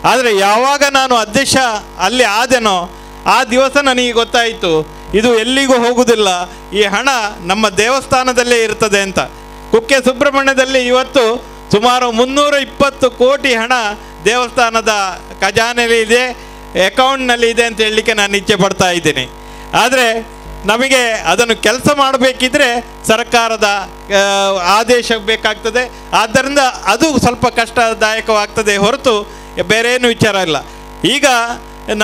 ಆದರೆ ಯಾವಾಗ ನಾನು ಅಧ್ಯಕ್ಷ ಅಲ್ಲಿ ಆದೆನೋ ಆ ದಿವಸ ನನಗೆ ಗೊತ್ತಾಯಿತು ಇದು ಎಲ್ಲಿಗೂ ಹೋಗುವುದಿಲ್ಲ, ಈ ಹಣ ನಮ್ಮ ದೇವಸ್ಥಾನದಲ್ಲೇ ಇರ್ತದೆ ಅಂತ. ಕುಕ್ಕೆ ಸುಬ್ರಹ್ಮಣ್ಯದಲ್ಲಿ ಇವತ್ತು ಸುಮಾರು 320 ಕೋಟಿ ಹಣ ದೇವಸ್ಥಾನದ ಖಜಾನೆಯಲ್ಲಿ ಇದೆ, ಅಕೌಂಟ್ನಲ್ಲಿ ಇದೆ ಅಂತ ಹೇಳಲಿಕ್ಕೆ ನಾನು ಇಚ್ಛೆ ಪಡ್ತಾ ಇದ್ದೀನಿ. ಆದರೆ ನಮಗೆ ಅದನ್ನು ಕೆಲಸ ಮಾಡಬೇಕಿದ್ರೆ ಸರ್ಕಾರದ ಆದೇಶ ಬೇಕಾಗ್ತದೆ. ಆದ್ದರಿಂದ ಅದು ಸ್ವಲ್ಪ ಕಷ್ಟದಾಯಕವಾಗ್ತದೆ ಹೊರತು ಬೇರೆ ಏನು ವಿಚಾರ ಇಲ್ಲ. ಈಗ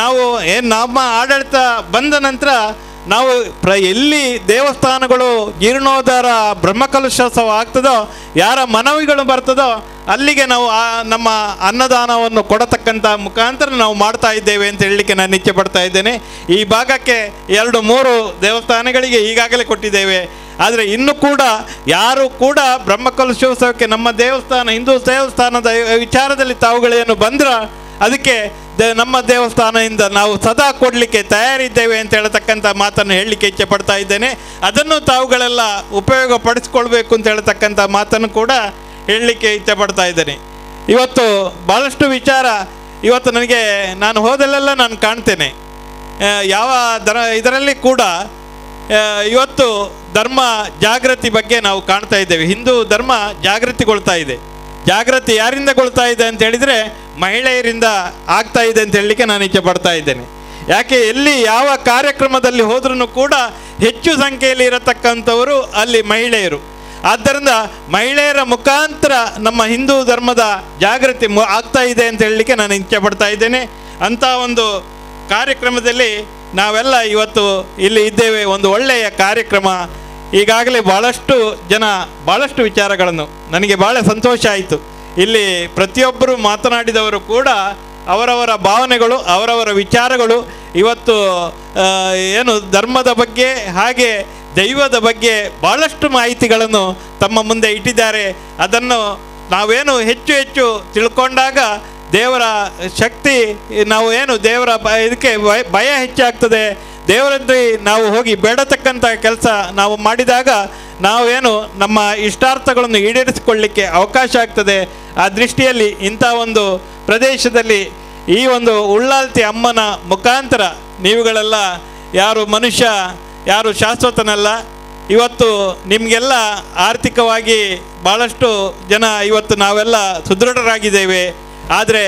ನಾವು ಏನು ನಮ್ಮ ಆಡಳಿತ ಬಂದ ನಂತರ ನಾವು ಎಲ್ಲಿ ದೇವಸ್ಥಾನಗಳು ಜೀರ್ಣೋದ್ಧಾರ ಬ್ರಹ್ಮಕಲಶೋತ್ಸವ ಆಗ್ತದೋ, ಯಾರ ಮನವಿಗಳು ಬರ್ತದೋ ಅಲ್ಲಿಗೆ ನಾವು ಆ ನಮ್ಮ ಅನ್ನದಾನವನ್ನು ಕೊಡತಕ್ಕಂಥ ಮುಖಾಂತರ ನಾವು ಮಾಡ್ತಾ ಇದ್ದೇವೆ ಅಂತ ಹೇಳಲಿಕ್ಕೆ ನಾನು ಇಚ್ಛೆ ಪಡ್ತಾ ಇದ್ದೇನೆ. ಈ ಭಾಗಕ್ಕೆ 2-3 ದೇವಸ್ಥಾನಗಳಿಗೆ ಈಗಾಗಲೇ ಕೊಟ್ಟಿದ್ದೇವೆ. ಆದರೆ ಇನ್ನೂ ಕೂಡ ಯಾರು ಕೂಡ ಬ್ರಹ್ಮಕಲಶೋತ್ಸವಕ್ಕೆ ನಮ್ಮ ದೇವಸ್ಥಾನ ಹಿಂದೂ ದೇವಸ್ಥಾನದ ವಿಚಾರದಲ್ಲಿ ತಾವುಗಳೇನು ಬಂದ್ರ ಅದಕ್ಕೆ ನಮ್ಮ ದೇವಸ್ಥಾನದಿಂದ ನಾವು ಸದಾ ಕೊಡಲಿಕ್ಕೆ ತಯಾರಿದ್ದೇವೆ ಅಂತ ಹೇಳತಕ್ಕಂಥ ಮಾತನ್ನು ಹೇಳಲಿಕ್ಕೆ ಇಚ್ಛೆ ಪಡ್ತಾ ಇದ್ದೇನೆ. ಅದನ್ನು ತಾವುಗಳೆಲ್ಲ ಉಪಯೋಗ ಪಡಿಸ್ಕೊಳ್ಬೇಕು ಅಂತ ಹೇಳತಕ್ಕಂಥ ಮಾತನ್ನು ಕೂಡ ಹೇಳಲಿಕ್ಕೆ ಇಚ್ಛೆ ಪಡ್ತಾ ಇದ್ದೇನೆ. ಇವತ್ತು ಭಾಳಷ್ಟು ವಿಚಾರ ಇವತ್ತು ನನಗೆ ನಾನು ಹೋದಲ್ಲೆಲ್ಲ ನಾನು ಕಾಣ್ತೇನೆ. ಯಾವ ಇದರಲ್ಲಿ ಕೂಡ ಇವತ್ತು ಧರ್ಮ ಜಾಗೃತಿ ಬಗ್ಗೆ ನಾವು ಕಾಣ್ತಾ ಇದ್ದೇವೆ. ಹಿಂದೂ ಧರ್ಮ ಜಾಗೃತಿಗೊಳ್ತಾ ಇದೆ. ಜಾಗೃತಿ ಯಾರಿಂದ ಗೊಳ್ತಾ ಇದೆ ಅಂತ ಹೇಳಿದರೆ ಮಹಿಳೆಯರಿಂದ ಆಗ್ತಾ ಇದೆ ಅಂತ ಹೇಳಲಿಕ್ಕೆ ನಾನು ಇಚ್ಛೆ ಪಡ್ತಾ ಇದ್ದೇನೆ. ಯಾಕೆ ಎಲ್ಲಿ ಯಾವ ಕಾರ್ಯಕ್ರಮದಲ್ಲಿ ಹೋದ್ರೂ ಕೂಡ ಹೆಚ್ಚು ಸಂಖ್ಯೆಯಲ್ಲಿ ಇರತಕ್ಕಂಥವರು ಅಲ್ಲಿ ಮಹಿಳೆಯರು. ಆದ್ದರಿಂದ ಮಹಿಳೆಯರ ಮುಖಾಂತರ ನಮ್ಮ ಹಿಂದೂ ಧರ್ಮದ ಜಾಗೃತಿ ಆಗ್ತಾ ಇದೆ ಅಂತ ಹೇಳಲಿಕ್ಕೆ ನಾನು ಇಚ್ಛೆ ಪಡ್ತಾ ಇದ್ದೇನೆ. ಅಂಥ ಒಂದು ಕಾರ್ಯಕ್ರಮದಲ್ಲಿ ನಾವೆಲ್ಲ ಇವತ್ತು ಇಲ್ಲಿ ಇದ್ದೇವೆ. ಒಂದು ಒಳ್ಳೆಯ ಕಾರ್ಯಕ್ರಮ. ಈಗಾಗಲೇ ಭಾಳಷ್ಟು ಜನ ಭಾಳಷ್ಟು ವಿಚಾರಗಳನ್ನು ನನಗೆ ಭಾಳ ಸಂತೋಷ ಆಯಿತು. ಇಲ್ಲಿ ಪ್ರತಿಯೊಬ್ಬರು ಮಾತನಾಡಿದವರು ಕೂಡ ಅವರವರ ಭಾವನೆಗಳು, ಅವರವರ ವಿಚಾರಗಳು ಇವತ್ತು ಏನು ಧರ್ಮದ ಬಗ್ಗೆ ಹಾಗೆ ದೈವದ ಬಗ್ಗೆ ಭಾಳಷ್ಟು ಮಾಹಿತಿಗಳನ್ನು ತಮ್ಮ ಮುಂದೆ ಇಟ್ಟಿದ್ದಾರೆ. ಅದನ್ನು ನಾವೇನು ಹೆಚ್ಚು ಹೆಚ್ಚು ತಿಳ್ಕೊಂಡಾಗ ದೇವರ ಶಕ್ತಿ, ನಾವು ಏನು ದೇವರ ಇದಕ್ಕೆ ಭಯ ಹೆಚ್ಚಾಗ್ತದೆ. ದೇವರಲ್ಲಿ ನಾವು ಹೋಗಿ ಬೇಡತಕ್ಕಂಥ ಕೆಲಸ ನಾವು ಮಾಡಿದಾಗ ನಾವೇನು ನಮ್ಮ ಇಷ್ಟಾರ್ಥಗಳನ್ನು ಈಡೇರಿಸಿಕೊಳ್ಳಲಿಕ್ಕೆ ಅವಕಾಶ ಆಗ್ತದೆ. ಆ ದೃಷ್ಟಿಯಲ್ಲಿ ಇಂಥ ಒಂದು ಪ್ರದೇಶದಲ್ಲಿ ಈ ಒಂದು ಉಳ್ಳಾಲ್ತಿ ಅಮ್ಮನ ಮುಖಾಂತರ ನೀವುಗಳೆಲ್ಲ ಯಾರು ಮನುಷ್ಯ ಯಾರು ಶಾಶ್ವತನಲ್ಲ. ಇವತ್ತು ನಿಮಗೆಲ್ಲ ಆರ್ಥಿಕವಾಗಿ ಭಾಳಷ್ಟು ಜನ ಇವತ್ತು ನಾವೆಲ್ಲ ಸುದೃಢರಾಗಿದ್ದೇವೆ. ಆದರೆ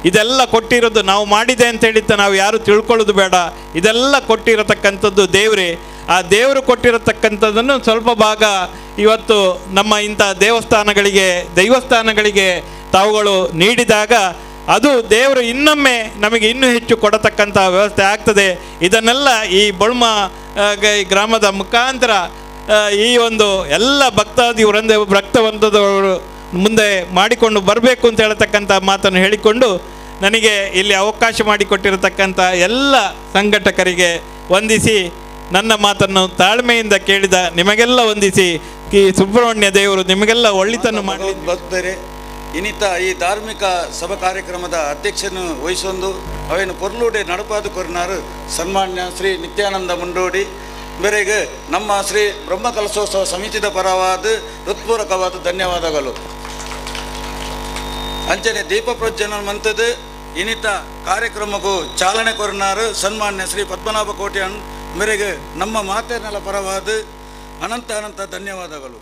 ಇದೆಲ್ಲ ಕೊಟ್ಟಿರೋದು ನಾವು ಮಾಡಿದೆ ಅಂತೇಳಿದ್ದ ನಾವು ಯಾರು ತಿಳ್ಕೊಳ್ಳೋದು ಬೇಡ. ಇದೆಲ್ಲ ಕೊಟ್ಟಿರತಕ್ಕಂಥದ್ದು ದೇವರೇ. ಆ ದೇವರು ಕೊಟ್ಟಿರತಕ್ಕಂಥದ್ದನ್ನು ಸ್ವಲ್ಪ ಭಾಗ ಇವತ್ತು ನಮ್ಮ ಇಂಥ ದೇವಸ್ಥಾನಗಳಿಗೆ ದೈವಸ್ಥಾನಗಳಿಗೆ ತಾವುಗಳು ನೀಡಿದಾಗ ಅದು ದೇವರು ಇನ್ನೊಮ್ಮೆ ನಮಗೆ ಇನ್ನೂ ಹೆಚ್ಚು ಕೊಡತಕ್ಕಂಥ ವ್ಯವಸ್ಥೆ ಆಗ್ತದೆ. ಇದನ್ನೆಲ್ಲ ಈ ಬೊಳ್ಮ ಗ್ರಾಮದ ಮುಖಾಂತರ ಈ ಒಂದು ಎಲ್ಲ ಭಕ್ತಾದಿ ಭಕ್ತವೃಂದದವರು ಮುಂದೆ ಮಾಡಿಕೊಂಡು ಬರಬೇಕು ಅಂತ ಹೇಳತಕ್ಕಂಥ ಮಾತನ್ನು ಹೇಳಿಕೊಂಡು ನನಗೆ ಇಲ್ಲಿ ಅವಕಾಶ ಮಾಡಿಕೊಟ್ಟಿರತಕ್ಕಂಥ ಎಲ್ಲ ಸಂಘಟಕರಿಗೆ ವಂದಿಸಿ, ನನ್ನ ಮಾತನ್ನು ತಾಳ್ಮೆಯಿಂದ ಕೇಳಿದ ನಿಮಗೆಲ್ಲ ವಂದಿಸಿ, ಈ ಸುಬ್ರಹ್ಮಣ್ಯ ದೇವರು ನಿಮಗೆಲ್ಲ ಒಳ್ಳಿತನ್ನು ಮಾಡಿ ಭಕ್ತರೇ, ಇನ್ನಿತ ಈ ಧಾರ್ಮಿಕ ಸಭಾ ಕಾರ್ಯಕ್ರಮದ ಅಧ್ಯಕ್ಷನು ವಹಿಸೊಂದು ಅವೇನು ಪೊರ್ಲೂಡೆ ನಡಪಾದು ಕೊರ್ನಾರು ಸನ್ಮಾನ್ಯ ಶ್ರೀ ನಿತ್ಯಾನಂದ ಮುಂಡೋಡಿ ಮೇರೆಗೆ ನಮ್ಮ ಶ್ರೀ ಬ್ರಹ್ಮಕಲಶೋತ್ಸವ ಸಮಿತಿದ ಪರವಾದ ಹೃತ್ಪೂರ್ವಕವಾದ ಧನ್ಯವಾದಗಳು. ಅಂಚನೆ ದೀಪ ಪ್ರಜ್ವಲನ ಮಂತದ ಇನ್ನಿತ ಕಾರ್ಯಕ್ರಮಕ್ಕೂ ಚಾಲನೆ ಕೊರ್ನಾರು ಸನ್ಮಾನ್ಯ ಶ್ರೀ ಪದ್ಮನಾಭ ಕೋಟ್ಯಾನ್ ಮೇರೆಗೆ ನಮ್ಮ ಮಾತಿನ ಪರವಾದ ಅನಂತ ಅನಂತ ಧನ್ಯವಾದಗಳು.